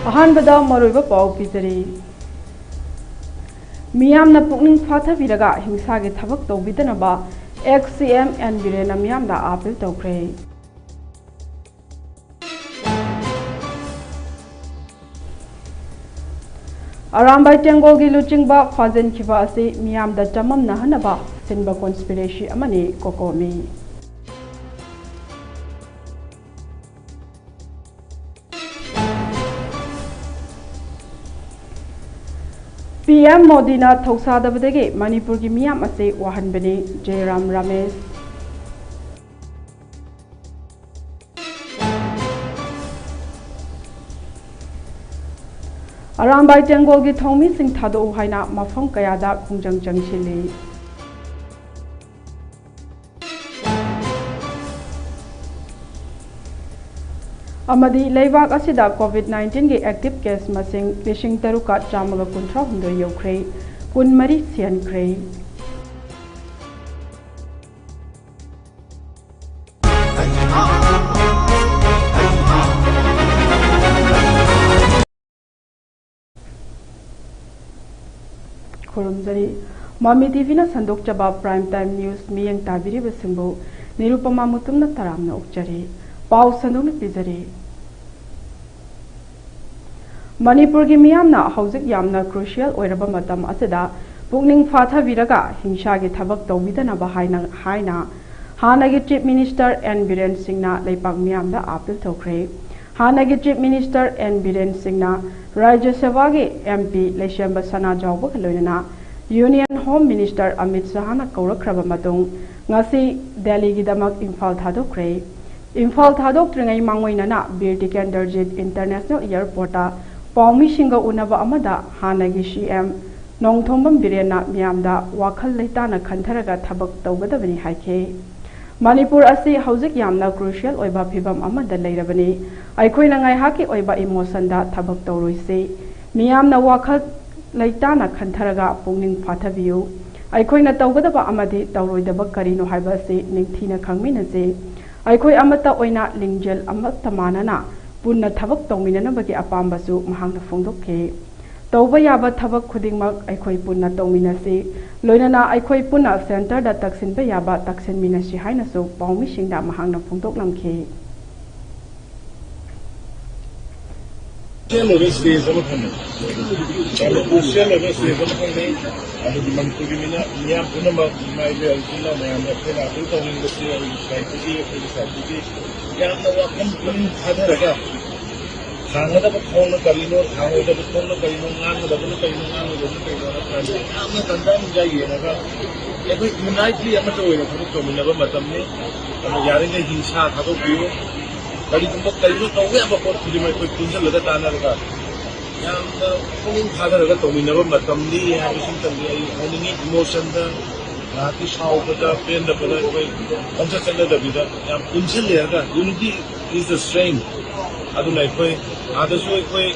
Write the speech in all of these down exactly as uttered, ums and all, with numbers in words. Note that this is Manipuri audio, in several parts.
ꯑꯍꯥꯟꯕꯗ ꯃꯔꯨꯑꯣꯏꯕ ꯄꯥꯎ ꯄꯤꯖꯔꯤ꯫ ꯃꯤꯌꯥꯝꯅ ꯄꯨꯛꯅꯤꯡ ꯐꯥꯊꯕꯤꯔꯒ ꯍꯤꯡꯁꯥꯒꯤ ꯊꯕꯛ ꯇꯧꯕꯤꯗꯅꯕ ex CM N ꯕꯤꯔꯦꯟꯅ ꯃꯤꯌꯥꯝꯗ appeal ꯇꯧꯈ꯭ꯔꯦ꯫ ꯑꯔꯥꯝꯕꯥꯏ ꯇꯦꯡꯒꯣꯜꯒꯤ ꯂꯨꯆꯤꯡꯕ ꯐꯥꯖꯤꯟꯈꯤꯕ ꯑꯁꯤ ꯃꯤꯌꯥꯝꯗ ꯆꯃꯝꯅꯍꯟꯅꯕ ꯁꯤꯟꯕ conspiracy ꯑꯃꯅꯤ, ꯀꯣꯀꯣꯃꯤ꯫ PM ꯃꯣꯗꯤꯅ ꯊꯧꯁꯥꯗꯕꯗꯒꯤ ꯃꯅꯤꯄꯨꯔꯒꯤ ꯃꯤꯌꯥꯝ ꯑꯁꯤ ꯋꯥꯍꯟꯕꯅꯤ, ꯖꯦꯔꯥꯝ ꯔꯥꯃꯦꯁ꯫ ꯑꯔꯥꯝꯕꯥꯏ ꯇꯦꯡꯒꯣꯜꯒꯤ ꯊꯧꯃꯤꯁꯤꯡ ꯊꯥꯗꯣꯛꯎ ꯍꯥꯏꯅ ꯃꯐꯝ ꯀꯌꯥꯗ ꯈꯣꯡꯖꯪ ꯆꯪꯁꯤꯜꯂꯤ꯫ ꯑꯃꯗꯤ ꯂꯩꯕꯥꯛ ꯑꯁꯤꯗ COVID nineteen ꯒꯤ active case ꯃꯁꯤꯡ ꯂꯤꯁꯤꯡ ꯇꯔꯨꯛꯀ ꯆꯥꯝꯃꯒ ꯀꯨꯟꯊ꯭ꯔꯥ ꯍꯨꯝꯗꯣꯏ ꯌꯧꯈ꯭ꯔꯦ, ꯀꯨꯟꯃꯔꯤ ꯁꯤꯍꯟꯈ꯭ꯔꯦ꯫ ꯈꯨꯔꯨꯝꯖꯔꯤ꯫ ꯃꯃꯤ TVꯅ ꯁꯟꯗꯣꯛꯆꯕ Prime Time News ꯃꯤꯠꯌꯦꯡ ꯇꯥꯕꯤꯔꯤꯕꯁꯤꯡꯕꯨ ꯅꯤꯔꯨꯄꯃꯥ ꯃꯨꯇꯨꯝꯅ ꯇꯔꯥꯝꯅ ꯑꯣꯛꯆꯔꯤ꯫ ꯄꯥꯎ ꯁꯟꯗꯣꯛꯅ ꯄꯤꯖꯔꯤ꯫ ꯃꯅꯤꯄꯨꯔꯒꯤ ꯃꯤꯌꯥꯝꯅ ꯍꯧꯖꯤꯛ ꯌꯥꯝꯅ crucial ꯑꯣꯏꯔꯕ ꯃꯇꯝ ꯑꯁꯤꯗ ꯄꯨꯛꯅꯤꯡ ꯐꯥꯊꯕꯤꯔꯒ ꯍꯤꯡꯁꯥꯒꯤ ꯊꯕꯛ ꯇꯧꯕꯤꯗꯅꯕ ꯍꯥꯏꯅ, ꯍꯥꯏꯅ ꯍꯥꯟꯅꯒꯤ Chief Minister N ꯕꯤꯔꯦꯟ ꯁꯤꯡꯅ ꯂꯩꯄꯥꯛ ꯃꯤꯌꯥꯝꯗ appeal ꯇꯧꯈ꯭ꯔꯦ꯫ ꯍꯥꯟꯅꯒꯤ Chief Minister N ꯕꯤꯔꯦꯟ ꯁꯤꯡꯅ ꯔꯥꯖ꯭ꯌ ꯁꯚꯥꯒꯤ MP ꯂꯩꯁꯦꯝꯕ ꯁꯅꯥꯖꯥꯎꯕꯒ ꯂꯣꯏꯅꯅ Union Home Minister ꯑꯃꯤꯠ ꯁꯍꯥꯅ ꯀꯧꯔꯛꯈ꯭ꯔꯕ ꯃꯇꯨꯡ ꯉꯁꯤ ꯗꯦꯜꯂꯤꯒꯤꯗꯃꯛ ꯏꯝꯐꯥꯜ ꯊꯥꯗꯣꯛꯈ꯭ꯔꯦ꯫ ꯏꯝꯐꯥꯜ ꯊꯥꯗꯣꯛꯇ꯭ꯔꯤꯉꯩ ꯃꯥꯡꯑꯣꯏꯅꯅ ꯕꯤꯔ ꯇꯤꯀꯦꯟꯗ꯭ꯔꯖꯤꯠ International Airportꯇ ꯄꯥꯎꯃꯤꯁꯤꯡꯒ ꯎꯅꯕ ꯑꯃꯗ ꯍꯥꯟꯅꯒꯤ CM ꯅꯣꯡꯊꯣꯝꯕꯝ ꯕꯤꯔꯦꯟꯅ ꯃꯤꯌꯥꯝꯗ ꯋꯥꯈꯜ ꯂꯩꯇꯥꯅ ꯈꯟꯊꯔꯒ ꯊꯕꯛ ꯇꯧꯒꯗꯕꯅꯤ ꯍꯥꯏꯈꯤ꯫ ꯃꯅꯤꯄꯨꯔ ꯑꯁꯤ ꯍꯧꯖꯤꯛ ꯌꯥꯝꯅ crucial ꯑꯣꯏꯕ ꯐꯤꯚꯝ ꯑꯃꯗ ꯂꯩꯔꯕꯅꯤ꯫ ꯑꯩꯈꯣꯏꯅ ꯉꯥꯏꯍꯥꯛꯀꯤ ꯑꯣꯏꯕ emotionꯗ ꯊꯕꯛ ꯇꯧꯔꯣꯏꯁꯤ꯫ ꯃꯤꯌꯥꯝꯅ ꯋꯥꯈꯜ ꯂꯩꯇꯥꯅ ꯈꯟꯊꯔꯒ ꯄꯨꯛꯅꯤꯡ ꯐꯥꯊꯕꯤꯌꯨ꯫ ꯑꯩꯈꯣꯏꯅ ꯇꯧꯒꯗꯕ ꯑꯃꯗꯤ ꯇꯧꯔꯣꯏꯗꯕ ꯀꯔꯤꯅꯣ ꯍꯥꯏꯕ ꯑꯁꯤ ꯅꯤꯡꯊꯤꯅ ꯈꯪꯃꯤꯟꯅꯁꯤ꯫ ꯑꯩꯈꯣꯏ ꯑꯃꯠꯇ ꯑꯣꯏꯅ ꯂꯤꯡꯖꯦꯜ ꯑꯃꯠꯇ ꯃꯥꯟꯅꯅ ꯄꯨꯟꯅ ꯊꯕꯛ ꯇꯧꯃꯤꯟꯅꯅꯕꯒꯤ ꯑꯄꯥꯝꯕꯁꯨ ꯃꯍꯥꯛꯅ ꯐꯣꯡꯗꯣꯛꯈꯤ꯫ ꯇꯧꯕ ꯌꯥꯕ ꯊꯕꯛ ꯈꯨꯗꯤꯡꯃꯛ ꯑꯩꯈꯣꯏ ꯄꯨꯟꯅ ꯇꯧꯃꯤꯟꯅꯁꯤ, ꯂꯣꯏꯅꯅ ꯑꯩꯈꯣꯏ ꯄꯨꯟꯅ ꯁꯦꯟꯇꯔꯗ ꯇꯛꯁꯤꯟꯕ ꯌꯥꯕ ꯇꯛꯁꯤꯟꯃꯤꯟꯅꯁꯤ ꯍꯥꯏꯅꯁꯨ ꯄꯥꯎꯃꯤꯁꯤꯡꯗ ꯃꯍꯥꯛꯅ ꯐꯣꯡꯗꯣꯛꯂꯝꯈꯤ꯫ ꯁꯦꯝꯂꯒ ꯁ꯭ꯇꯦꯖ ꯑꯃ ꯐꯝꯃꯤ꯫ ꯃꯅꯤꯄꯨꯔ ꯁꯦꯝꯂꯒ ꯁ꯭ꯇꯦꯖ ꯑꯃ ꯐꯝꯃꯤ꯫ ꯑꯗꯨꯒꯤ ꯃꯅꯤꯄꯨꯔꯒꯤ ꯃꯤꯅ, ꯃꯤꯌꯥꯝ ꯄꯨꯝꯅꯃꯛ, ꯏꯃꯥ ꯏꯕꯦꯜ ꯏꯆꯤꯜ ꯏꯅꯥꯎ ꯃꯌꯥꯝꯗ ꯑꯩꯈꯣꯏꯅ ꯑꯗꯨꯝ ꯇꯧꯅꯤꯡꯕꯁꯤ ꯑꯩꯒꯤ ꯁꯥꯏꯠꯇꯒꯤ, ꯑꯩꯈꯣꯏꯒꯤ ꯁꯥꯏꯠꯇꯒꯤ ꯌꯥꯝꯅ ꯋꯥꯈꯜ ꯄꯨꯛꯅꯤꯡ ꯊꯥꯗꯔꯒ ꯊꯥꯡꯒꯗꯕ ꯊꯣꯡꯅ ꯀꯔꯤꯅꯣ, ꯊꯥꯡꯉꯣꯏꯗꯕ ꯊꯣꯡꯅ ꯀꯔꯤꯅꯣ, ꯉꯥꯡꯒꯗꯕꯅ ꯀꯔꯤꯅꯣ, ꯉꯥꯡꯉꯣꯏꯗꯕꯅ ꯀꯔꯤꯅꯣ ꯍꯥꯏꯕ ꯌꯥꯝꯅ ꯇꯟꯖꯥ ꯃꯤꯖꯥ ꯌꯦꯡꯉꯒ ꯑꯩꯈꯣꯏ ꯌꯨꯅꯥꯏꯠꯂꯤ ꯑꯃꯠꯇ ꯑꯣꯏꯅ ꯊꯕꯛ ꯇꯧꯃꯤꯟꯅꯕ ꯃꯇꯝꯅꯤ꯫ ꯑꯗꯨꯅ ꯌꯥꯔꯤꯉꯩ ꯍꯤꯡꯁꯥ ꯊꯥꯗꯣꯛꯄꯤꯌꯨ꯫ ꯀꯔꯤꯒꯨꯝꯕ ꯀꯔꯤꯒꯨꯝꯕ ꯇꯧꯕ ꯌꯥꯕ ꯄꯣꯠ ꯈꯨꯗꯤꯡꯃꯛ ꯑꯩꯈꯣꯏ ꯄꯨꯟꯁꯤꯜꯂꯒ ꯇꯥꯟꯅꯔꯒ ꯌꯥꯝꯅ ꯄꯨꯛꯅꯤꯡ ꯊꯥꯗꯔꯒ ꯇꯧꯃꯤꯟꯅꯕ ꯃꯇꯝꯅꯤ ꯍꯥꯏꯕꯁꯤꯃꯇꯪꯗꯤ ꯑꯩ ꯍꯥꯏꯅꯤꯡꯉꯤ꯫ ꯏꯃꯣꯁꯟꯗ, ꯉꯥꯏꯍꯥꯛꯀꯤ ꯁꯥꯎꯕꯗ, ꯄꯦꯟꯗꯕꯗ ꯑꯩꯈꯣꯏ ꯄꯪꯆꯠ ꯆꯠꯅꯗꯕꯤꯗ ꯌꯥꯝ ꯄꯨꯟꯁꯤꯜꯂꯦ ꯍꯥꯏꯔꯒ unity is the strength꯫ ꯑꯗꯨꯅ ꯑꯩꯈꯣꯏ ꯑꯥꯗꯁꯨ ꯑꯩꯈꯣꯏ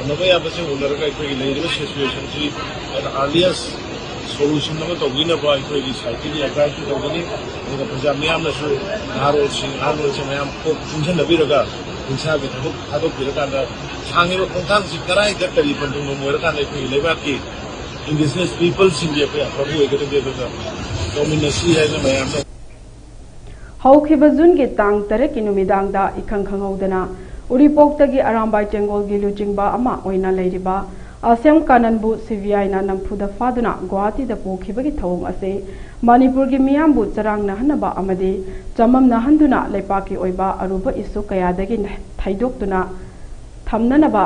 ꯎꯅꯕ ꯌꯥꯕꯁꯤꯡ ꯎꯅꯔꯒ ꯑꯩꯈꯣꯏꯒꯤ ꯂꯩꯔꯤꯕ ꯁꯤꯆꯨꯋꯦꯁꯟꯁꯤ ꯑꯦꯠ ꯑꯥꯔꯂꯤꯌꯦꯁ ꯁꯣꯂꯨꯁꯟ ꯑꯃ ꯇꯧꯕꯤꯅꯕ ꯑꯩꯈꯣꯏꯒꯤ ꯁꯥꯏꯠꯇꯒꯤ ꯑꯦꯗꯚꯥꯏꯁꯁꯨ ꯇꯧꯒꯅꯤ꯫ ꯑꯗꯨꯒ ꯄ꯭ꯔꯖꯥ ꯃꯤꯌꯥꯝꯅꯁꯨ ꯅꯍꯥꯔꯣꯜꯁꯤꯡ, ꯑꯍꯜꯔꯣꯜꯁꯤꯡ ꯃꯌꯥꯝ ꯀꯣꯛ ꯄꯨꯟꯁꯤꯟꯅꯕꯤꯔꯒ ꯍꯤꯡꯁꯥꯒꯤ ꯊꯕꯛ ꯊꯥꯗꯣꯛꯄꯤꯔꯀꯥꯟꯗ ꯁꯥꯡꯉꯤꯕ ꯈꯣꯡꯊꯥꯡꯁꯤ ꯀꯗꯥꯏꯗ ꯀꯔꯤ ꯄꯟꯊꯨꯡꯐꯝ ꯑꯣꯏꯔꯀꯥꯟꯗ ꯑꯩꯈꯣꯏꯒꯤ ꯂꯩꯕꯥꯛꯀꯤ ꯏꯟꯗꯤꯖꯤꯅꯁ ꯄꯤꯄꯜꯁꯤꯡꯒꯤ ꯑꯩꯈꯣꯏ ꯑꯐꯕ ꯑꯣꯏꯒꯗꯒꯦ꯫ ꯑꯗꯨꯒ ꯇꯧꯃꯤꯟꯅꯁꯤ ꯍꯥꯏꯅ ꯃꯌꯥꯝꯗ ꯍꯧꯈꯤꯕ ꯖꯨꯟꯒꯤ ꯇꯥꯡ ꯇꯔꯦꯠꯀꯤ ꯅꯨꯃꯤꯗꯥꯡꯗ ꯏꯈꯪ ꯈꯪꯍꯧꯗꯅ ꯎꯔꯤꯄꯣꯛꯇꯒꯤ ꯑꯔꯥꯝꯕꯥꯏ ꯇꯦꯡꯒꯣꯜꯒꯤ ꯂꯨꯆꯤꯡꯕ ꯑꯃ ꯑꯣꯏꯅ ꯂꯩꯔꯤꯕ ꯑꯁꯦꯝ ꯀꯥꯅꯟꯕꯨ ꯁꯤ ꯕꯤ ꯑꯥꯏꯅ ꯅꯝꯐꯨꯗ ꯐꯥꯗꯨꯅ ꯒꯨꯋꯥꯍꯥꯇꯤꯗ ꯄꯨꯈꯤꯕꯒꯤ ꯊꯧꯑꯣꯡ ꯑꯁꯤ ꯃꯅꯤꯄꯨꯔꯒꯤ ꯃꯤꯌꯥꯝꯕꯨ ꯆꯔꯥꯡꯅꯍꯟꯅꯕ ꯑꯃꯗꯤ ꯆꯃꯝꯅꯍꯟꯗꯨꯅ ꯂꯩꯄꯥꯛꯀꯤ ꯑꯣꯏꯕ ꯑꯔꯨꯕ ꯏꯁꯨ ꯀꯌꯥꯗꯒꯤ ꯊꯩꯗꯣꯛꯇꯨꯅ ꯊꯝꯅꯅꯕ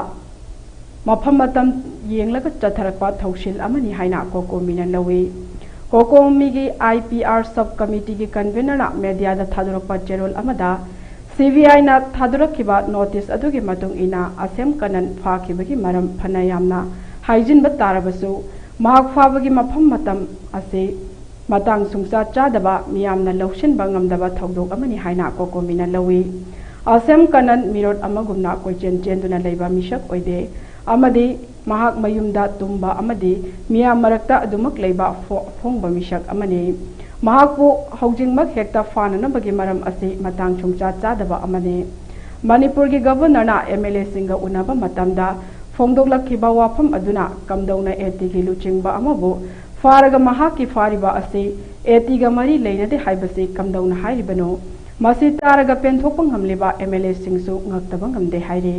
ꯃꯐꯝ ꯃꯇꯝ ꯌꯦꯡꯂꯒ ꯆꯠꯊꯔꯛꯄ ꯊꯧꯁꯤꯜ ꯑꯃꯅꯤ ꯍꯥꯏꯅ ꯀꯣꯀꯣꯃꯤꯅ ꯂꯧꯏ꯫ ꯀꯣꯀꯣꯃꯤꯒꯤ ꯑꯥꯏ ꯄꯤ ꯑꯥꯔ ꯁꯕ ꯀꯃꯤꯇꯤꯒꯤ ꯀꯟꯚꯦꯅꯔꯅ ꯃꯦꯗꯤꯌꯥꯗ ꯊꯥꯗꯣꯔꯛꯄ ꯆꯦꯔꯣꯜ ꯑꯃꯗ ꯁꯤ ꯕꯤ ꯑꯥꯏꯅ ꯊꯥꯗꯣꯔꯛꯈꯤꯕ ꯅꯣꯇꯤꯁ ꯑꯗꯨꯒꯤ ꯃꯇꯨꯡ ꯏꯟꯅ ꯑꯁꯦꯝ ꯀꯅꯟ ꯐꯥꯈꯤꯕꯒꯤ ꯃꯔꯝ ꯐꯅ ꯌꯥꯝꯅ ꯍꯥꯏꯖꯤꯟꯕ ꯇꯥꯔꯕꯁꯨ ꯃꯍꯥꯛ ꯐꯥꯕꯒꯤ ꯃꯐꯝ ꯃꯇꯝ ꯑꯁꯤ ꯃꯇꯥꯡ ꯁꯨꯡꯆꯥ ꯆꯥꯗꯕ ꯃꯤꯌꯥꯝꯅ ꯂꯧꯁꯤꯟꯕ ꯉꯝꯗꯕ ꯊꯧꯗꯣꯛ ꯑꯃꯅꯤ ꯍꯥꯏꯅ ꯀꯣꯀꯣꯃꯤꯅ ꯂꯧꯏ꯫ ꯑꯁꯦꯝ ꯀꯅꯟ ꯃꯤꯔꯣꯠ ꯑꯃꯒꯨꯝꯅ ꯀꯣꯏꯆꯦꯟ ꯆꯦꯟꯗꯨꯅ ꯂꯩꯕ ꯃꯤꯁꯛ ꯑꯣꯏꯗꯦ ꯑꯃꯗꯤ ꯃꯍꯥꯛ ꯃꯌꯨꯝꯗ ꯇꯨꯝꯕ ꯑꯃꯗꯤ ꯃꯤꯌꯥꯝ ꯃꯔꯛꯇ ꯑꯗꯨꯃꯛ ꯂꯩꯕ ꯐꯣ-, ꯐꯣꯡꯕ ꯃꯤꯁꯛ ꯑꯃꯅꯤ꯫ ꯃꯍꯥꯛꯄꯨ ꯍꯧꯖꯤꯛꯃꯛ ꯍꯦꯛꯇ ꯐꯥꯅꯅꯕꯒꯤ ꯃꯔꯝ ꯑꯁꯤ ꯃꯇꯥꯡ ꯁꯨꯡꯆꯥ ꯆꯥꯗꯕ ꯑꯃꯅꯤ꯫ ꯃꯅꯤꯄꯨꯔꯒꯤ ꯒꯕꯔꯅꯔꯅ ꯑꯦꯝ ꯑꯦꯜ ꯑꯦꯁꯤꯡꯒ ꯎꯅꯕ ꯃꯇꯝꯗ ꯐꯣꯡꯗꯣꯛꯂꯛꯈꯤꯕ ꯋꯥꯐꯝ ꯑꯗꯨꯅ ꯀꯝꯗꯧꯅ ꯑꯦ ꯇꯤꯒꯤ ꯂꯨꯆꯤꯡꯕ ꯑꯃꯕꯨ ꯐꯥꯔꯒ ꯃꯍꯥꯛꯀꯤ ꯐꯥꯔꯤꯕ ꯑꯁꯤ ꯑꯦ ꯇꯤꯒ ꯃꯔꯤ ꯂꯩꯅꯗꯦ ꯍꯥꯏꯕꯁꯤ ꯀꯝꯗꯧꯅ ꯍꯥꯏꯔꯤꯕꯅꯣ? ꯃꯁꯤ ꯇꯥꯔꯒ ꯄꯦꯟꯊꯣꯛꯄ ꯉꯝꯂꯤꯕ ꯑꯦꯝ ꯑꯦꯜ ꯑꯦꯁꯤꯡꯁꯨ ꯉꯛꯇꯕ ꯉꯝꯗꯦ ꯍꯥꯏꯔꯤ꯫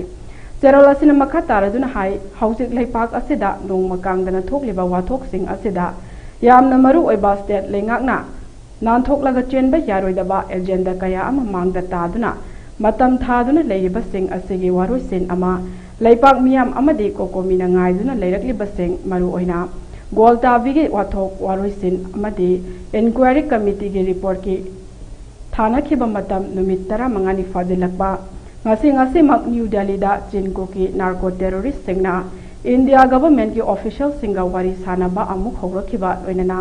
ꯆꯦꯔꯣꯜ ꯑꯁꯤꯅ ꯃꯈꯥ ꯇꯥꯔꯗꯨꯅ ꯍꯥꯏ, ꯍꯧꯖꯤꯛ ꯂꯩꯄꯥꯛ ꯑꯁꯤꯗ ꯅꯣꯡꯃ ꯀꯥꯡꯗꯅ ꯊꯣꯛꯂꯤꯕ ꯋꯥꯊꯣꯛꯁꯤꯡ ꯑꯁꯤꯗ ꯌꯥꯝꯅ ꯃꯔꯨ ꯑꯣꯏꯕ ꯁ꯭ꯇꯦꯠ ꯂꯩꯉꯥꯛꯅ ꯅꯥꯟꯊꯣꯛꯂꯒ ꯆꯦꯟꯕ ꯌꯥꯔꯣꯏꯗꯕ ꯑꯦꯖꯦꯟꯗꯥ ꯀꯌꯥ ꯑꯃ ꯃꯥꯡꯗ ꯇꯥꯗꯨꯅ ꯃꯇꯝ ꯊꯥꯗꯨꯅ ꯂꯩꯔꯤꯕꯁꯤꯡ ꯑꯁꯤꯒꯤ ꯋꯥꯔꯣꯏꯁꯤꯟ ꯑꯃ ꯂꯩꯄꯥꯛ ꯃꯤꯌꯥꯝ ꯑꯃꯗꯤ ꯀꯣꯀꯣꯃꯤꯅ ꯉꯥꯏꯗꯨꯅ ꯂꯩꯔꯛꯂꯤꯕꯁꯤꯡ, ꯃꯔꯨꯑꯣꯏꯅ ꯒ꯭ꯋꯥꯜꯇꯥꯕꯤꯒꯤ ꯋꯥꯊꯣꯛ ꯋꯥꯔꯣꯏꯁꯤꯟ ꯑꯃꯗꯤ ꯏꯟꯀ꯭ꯋꯥꯏꯔꯤ ꯀꯃꯤꯇꯤꯒꯤ ꯔꯤꯄꯣꯔꯠꯀꯤ ꯊꯥꯅꯈꯤꯕ ꯃꯇꯝ ꯅꯨꯃꯤꯠ ꯇꯔꯥꯃꯉꯥꯅꯤ ꯐꯥꯖꯤꯜꯂꯛꯄ ꯉꯁꯤ, ꯉꯁꯤꯃꯛ ꯅ꯭ꯌꯨ ꯗꯦꯜꯂꯤꯗ ꯆꯤꯟ ꯀꯨꯀꯤ ꯅꯥꯔꯀꯣ ꯇꯦꯔꯣꯔꯤꯁꯁꯤꯡꯅ ꯏꯟꯗꯤꯌꯥ ꯒꯚꯔꯟꯃꯦꯟꯠꯀꯤ ꯑꯣꯐꯤꯁꯤꯌꯦꯜꯁꯤꯡꯒ ꯋꯥꯔꯤ ꯁꯥꯅꯕ ꯑꯃꯨꯛ ꯍꯧꯔꯛꯈꯤꯕ ꯂꯣꯏꯅꯅ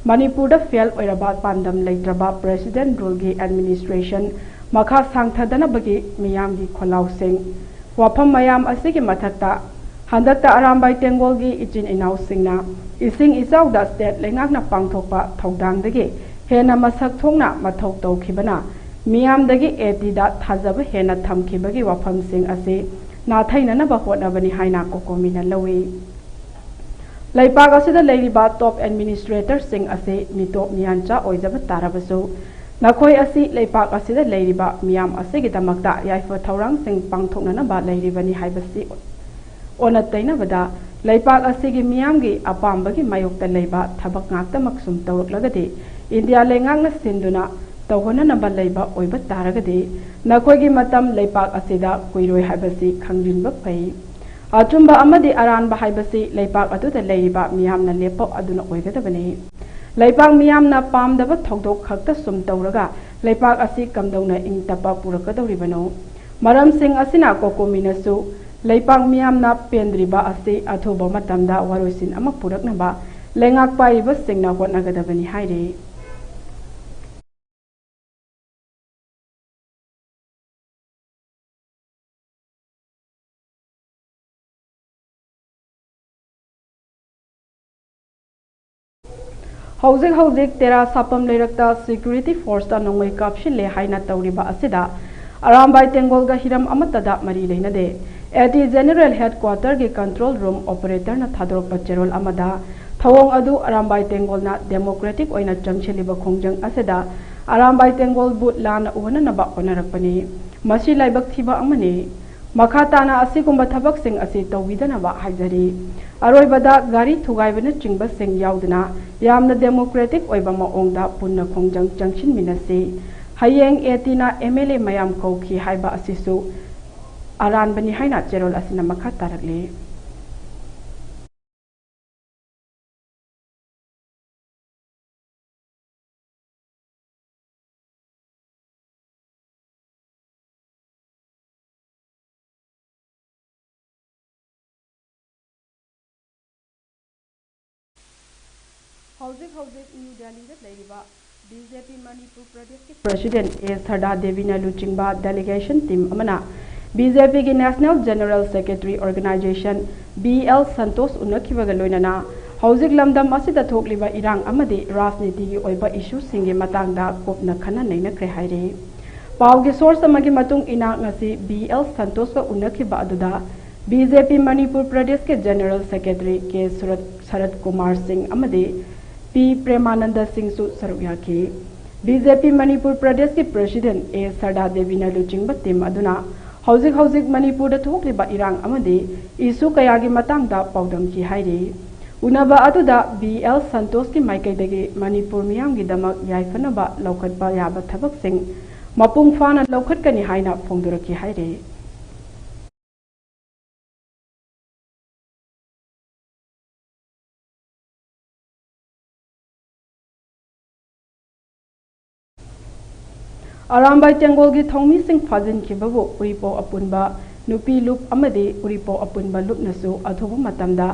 ꯃꯅꯤꯄꯨꯔꯗ ꯐꯦꯜ ꯑꯣꯏꯔꯕ ꯄꯥꯟꯗꯝ ꯂꯩꯇ꯭ꯔꯕ ꯄ꯭ꯔꯦꯁꯤꯗꯦꯟꯠ ꯔꯨꯜꯒꯤ ꯑꯦꯗꯃꯤꯅꯤꯁꯇ꯭ꯔꯦꯁꯟ ꯃꯈꯥ ꯁꯥꯡꯊꯗꯅꯕꯒꯤ ꯃꯤꯌꯥꯝꯒꯤ ꯈꯣꯜꯂꯥꯎꯁꯤꯡ, ꯋꯥꯐꯝ ꯃꯌꯥꯝ ꯑꯁꯤꯒꯤ ꯃꯊꯛꯇ ꯍꯟꯗꯛꯇ ꯑꯔꯥꯝꯕꯥꯏ ꯇꯦꯡꯒꯣꯜꯒꯤ ꯏꯆꯤꯟ ꯏꯅꯥꯎꯁꯤꯡꯅ ꯏꯁꯤꯡ ꯏꯆꯥꯎꯗ ꯁ꯭ꯇꯦꯠ ꯂꯩꯉꯥꯛꯅ ꯄꯥꯡꯊꯣꯛꯄ ꯊꯧꯗꯥꯡꯗꯒꯤ ꯍꯦꯟꯅ ꯃꯁꯛ ꯊꯣꯛꯅ ꯃꯊꯧ ꯇꯧꯈꯤꯕꯅ ꯃꯤꯌꯥꯝꯗꯒꯤ ꯑꯦ ꯇꯤꯗ ꯊꯥꯖꯕ ꯍꯦꯟꯅ ꯊꯝꯈꯤꯕꯒꯤ ꯋꯥꯐꯝꯁꯤꯡ ꯑꯁꯤ ꯅꯥꯊꯩꯅꯅꯕ ꯍꯣꯠꯅꯕꯅꯤ ꯍꯥꯏꯅ ꯀꯣꯀꯣꯃꯤꯅ ꯂꯧꯏ꯫ ꯂꯩꯄꯥꯛ ꯑꯁꯤꯗ ꯂꯩꯔꯤꯕ ꯇꯣꯞ ꯑꯦꯗꯃꯤꯅꯤꯁꯇ꯭ꯔꯦꯇꯔꯁꯤꯡ ꯑꯁꯤ ꯃꯤꯇꯣꯞ ꯃꯤꯌꯥꯟꯆꯥ ꯑꯣꯏꯖꯕ ꯇꯥꯔꯕꯁꯨ, ꯅꯈꯣꯏ ꯑꯁꯤ ꯂꯩꯄꯥꯛ ꯑꯁꯤꯗ ꯂꯩꯔꯤꯕ ꯃꯤꯌꯥꯝ ꯑꯁꯤꯒꯤꯗꯃꯛꯇ ꯌꯥꯏꯐ ꯊꯧꯔꯥꯡꯁꯤꯡ ꯄꯥꯡꯊꯣꯛꯅꯅꯕ ꯂꯩꯔꯤꯕꯅꯤ ꯍꯥꯏꯕꯁꯤ ꯑꯣꯟꯅ ꯇꯩꯅꯕꯗ, ꯂꯩꯄꯥꯛ ꯑꯁꯤꯒꯤ ꯃꯤꯌꯥꯝꯒꯤ ꯑꯄꯥꯝꯕꯒꯤ ꯃꯥꯌꯣꯛꯇ ꯂꯩꯕ ꯊꯕꯛ ꯉꯥꯛꯇꯃꯛ ꯁꯨꯝ ꯇꯧꯔꯛꯂꯒꯗꯤ, ꯏꯟꯗꯤꯌꯥ ꯂꯩꯉꯥꯛꯅ ꯁꯤꯟꯗꯨꯅ ꯇꯧꯍꯣꯅꯅꯕ ꯂꯩꯕ ꯑꯣꯏꯕ ꯇꯥꯔꯒꯗꯤ, ꯅꯈꯣꯏꯒꯤ ꯃꯇꯝ ꯂꯩꯄꯥꯛ ꯑꯁꯤꯗ ꯀꯨꯏꯔꯣꯏ ꯍꯥꯏꯕꯁꯤ ꯈꯪꯖꯤꯟꯕ ꯐꯩ꯫ ꯑꯆꯨꯝꯕ ꯑꯃꯗꯤ ꯑꯔꯥꯟꯕ ꯍꯥꯏꯕꯁꯤ ꯂꯩꯄꯥꯛ ꯑꯗꯨꯗ ꯂꯩꯔꯤꯕ ꯃꯤꯌꯥꯝꯅ ꯂꯦꯞꯄ ꯑꯗꯨꯅ ꯑꯣꯏꯒꯗꯕꯅꯤ꯫ ꯂꯩꯄꯥꯛ ꯃꯤꯌꯥꯝꯅ ꯄꯥꯝꯗꯕ ꯊꯧꯗꯣꯛ ꯈꯛꯇ ꯁꯨꯝ ꯇꯧꯔꯒ ꯂꯩꯄꯥꯛ ꯑꯁꯤ ꯀꯝꯗꯧꯅ ꯏꯪ ꯇꯞꯄ ꯄꯨꯔꯛꯀꯗꯧꯔꯤꯕꯅꯣ? ꯃꯔꯝꯁꯤꯡ ꯑꯁꯤꯅ ꯀꯣꯀꯣꯃꯤꯅꯁꯨ ꯂꯩꯄꯥꯛ ꯃꯤꯌꯥꯝꯅ ꯄꯦꯟꯗ꯭ꯔꯤꯕ ꯑꯁꯤ ꯑꯊꯨꯕ ꯃꯇꯝꯗ ꯋꯥꯔꯣꯏꯁꯤꯟ ꯑꯃ ꯄꯨꯔꯛꯅꯕ ꯂꯩꯉꯥꯛ ꯄꯥꯏꯔꯤꯕꯁꯤꯡꯅ ꯍꯣꯠꯅꯒꯗꯕꯅꯤ ꯍꯥꯏꯔꯤ꯫ ꯍꯧꯖꯤꯛ ꯍꯧꯖꯤꯛ ꯇꯦꯔꯥ ꯁꯥꯄꯝ ꯂꯩꯔꯛꯇ ꯁꯦꯀ꯭ꯌꯨꯔꯤꯇꯤ ꯐꯣꯔꯁꯇ ꯅꯣꯡꯃꯩ ꯀꯥꯞꯁꯤꯜꯂꯦ ꯍꯥꯏꯅ ꯇꯧꯔꯤꯕ ꯑꯁꯤꯗ ꯑꯔꯥꯝꯕꯥꯏ ꯇꯦꯡꯒꯣꯜꯒ ꯍꯤꯔꯝ ꯑꯃꯠꯇꯗ ꯃꯔꯤ ꯂꯩꯅꯗꯦ꯫ ꯑꯦ ꯇꯤ General Headquarterꯒꯤ control room operatorꯅ ꯊꯥꯗꯣꯔꯛꯄ ꯆꯦꯔꯣꯜ ꯑꯃꯗ, ꯊꯧꯑꯣꯡ ꯑꯗꯨ ꯑꯔꯥꯝꯕꯥꯏ ꯇꯦꯡꯒꯣꯜꯅ democratic ꯑꯣꯏꯅ ꯆꯪꯁꯤꯜꯂꯤꯕ ꯈꯣꯡꯖꯪ ꯑꯁꯤꯗ ꯑꯔꯥꯝꯕꯥꯏ ꯇꯦꯡꯒꯣꯜꯕꯨ ꯂꯥꯟꯅ ꯎꯍꯟꯅꯅꯕ ꯍꯣꯠꯅꯔꯛꯄꯅꯤ꯫ ꯃꯁꯤ ꯂꯥꯏꯕꯛ ꯊꯤꯕ ꯑꯃꯅꯤ꯫ ꯃꯈꯥ ꯇꯥꯅ ꯑꯁꯤꯒꯨꯝꯕ ꯊꯕꯛꯁꯤꯡ ꯑꯁꯤ ꯇꯧꯕꯤꯗꯅꯕ ꯍꯥꯏꯖꯔꯤ꯫ ꯑꯔꯣꯏꯕꯗ, ꯒꯥꯔꯤ ꯊꯨꯒꯥꯏꯕꯅꯆꯤꯡꯕꯁꯤꯡ ꯌꯥꯎꯗꯅ ꯌꯥꯝꯅ democratic ꯑꯣꯏꯕ ꯃꯑꯣꯡꯗ ꯄꯨꯟꯅ ꯈꯣꯡꯖꯪ ꯆꯪꯁꯤꯟꯃꯤꯟꯅꯁꯤ꯫ ꯍꯌꯦꯡ ꯑꯦ ꯇꯤꯅ ꯑꯦꯝ ꯑꯦꯜ ꯑꯦ ꯃꯌꯥꯝ ꯀꯧꯈꯤ ꯍꯥꯏꯕ ꯑꯁꯤꯁꯨ ꯑꯔꯥꯟꯕꯅꯤ ꯍꯥꯏꯅ ꯆꯦꯔꯣꯜ ꯑꯁꯤꯅ ꯃꯈꯥ ꯇꯥꯔꯛꯂꯤ꯫ ꯍꯧꯖꯤꯛ ꯍꯧꯖꯤꯛ ꯅ꯭ꯌꯨ ꯗꯦꯜꯂꯤꯗ ꯂꯩꯔꯤꯕ ꯕꯤ ꯖꯦ ꯄꯤ ꯃꯅꯤꯄꯨꯔ ꯄ꯭ꯔꯗꯦꯁꯀꯤ President ꯑꯦ ꯁꯔꯗꯥ ꯗꯦꯕꯤꯅ ꯂꯨꯆꯤꯡꯕ delegation team ꯑꯃꯅ ꯕꯤ ꯖꯦ ꯄꯤꯒꯤ National General Secretary Organization B L Santosh ꯎꯅꯈꯤꯕꯒ ꯂꯣꯏꯅꯅ ꯍꯧꯖꯤꯛ ꯂꯝꯗꯝ ꯑꯁꯤꯗ ꯊꯣꯛꯂꯤꯕ ꯏꯔꯥꯡ ꯑꯃꯗꯤ ꯔꯥꯖꯅꯤꯇꯤꯒꯤ ꯑꯣꯏꯕ issueꯁꯤꯡꯒꯤ ꯃꯇꯥꯡꯗ ꯀꯨꯞꯅ ꯈꯟꯅ ꯅꯩꯅꯈ꯭ꯔꯦ ꯍꯥꯏꯔꯤ꯫ ꯄꯥꯎꯒꯤ source ꯑꯃꯒꯤ ꯃꯇꯨꯡ ꯏꯟꯅ, ꯉꯁꯤ ꯕꯤ ꯑꯦꯜ ꯁꯟꯇꯣꯁꯀ ꯎꯅꯈꯤꯕ ꯑꯗꯨꯗ ꯕꯤ ꯖꯦ ꯄꯤ ꯃꯅꯤꯄꯨꯔ ꯄ꯭ꯔꯗꯦꯁꯀꯤ General Secretary ꯀꯦ ꯁꯨꯔꯠ-, ꯁꯔꯠ ꯀꯨꯃꯥꯔ ꯁꯤꯡ ꯑꯃꯗꯤ ꯄꯤ ꯄ꯭ꯔꯦꯃꯥꯅꯟꯗ ꯁꯤꯡꯁꯨ ꯁꯔꯨꯛ ꯌꯥꯈꯤ꯫ ꯕꯤ ꯖꯦ ꯄꯤ ꯃꯅꯤꯄꯨꯔ ꯄ꯭ꯔꯗꯦꯁꯀꯤ President ꯑꯦ ꯁꯔꯗꯥ ꯗꯦꯕꯤꯅ ꯂꯨꯆꯤꯡꯕ team ꯑꯗꯨꯅ ꯍꯧꯖꯤꯛ ꯍꯧꯖꯤꯛ ꯃꯅꯤꯄꯨꯔꯗ ꯊꯣꯛꯂꯤꯕ ꯏꯔꯥꯡ ꯑꯃꯗꯤ issue ꯀꯌꯥꯒꯤ ꯃꯇꯥꯡꯗ ꯄꯥꯎꯗꯝꯈꯤ ꯍꯥꯏꯔꯤ꯫ ꯎꯅꯕ ꯑꯗꯨꯗ ꯕꯤ ꯑꯦꯜ ꯁꯟꯇꯣꯁꯀꯤ ꯃꯥꯏꯀꯩꯗꯒꯤ ꯃꯅꯤꯄꯨꯔ ꯃꯤꯌꯥꯝꯒꯤꯗꯃꯛ ꯌꯥꯏꯐꯅꯕ ꯂꯧꯈꯠꯄ ꯌꯥꯕ ꯊꯕꯛꯁꯤꯡ ꯃꯄꯨꯡ ꯐꯥꯅ ꯂꯧꯈꯠꯀꯅꯤ ꯍꯥꯏꯅ ꯐꯣꯡꯗꯣꯔꯛꯈꯤ ꯍꯥꯏꯔꯤ꯫ ꯑꯔꯥꯝꯕꯥꯏ ꯇꯦꯡꯒꯣꯜꯒꯤ ꯊꯧꯃꯤꯁꯤꯡ ꯐꯥꯖꯤꯟꯈꯤꯕꯕꯨ ꯎꯔꯤꯄꯣꯛ ꯑꯄꯨꯟꯕ ꯅꯨꯄꯤ ꯂꯨꯞ ꯑꯃꯗꯤ ꯎꯔꯤꯄꯣꯛ ꯑꯄꯨꯟꯕ ꯂꯨꯞꯅꯁꯨ ꯑꯊꯨꯕ ꯃꯇꯝꯗ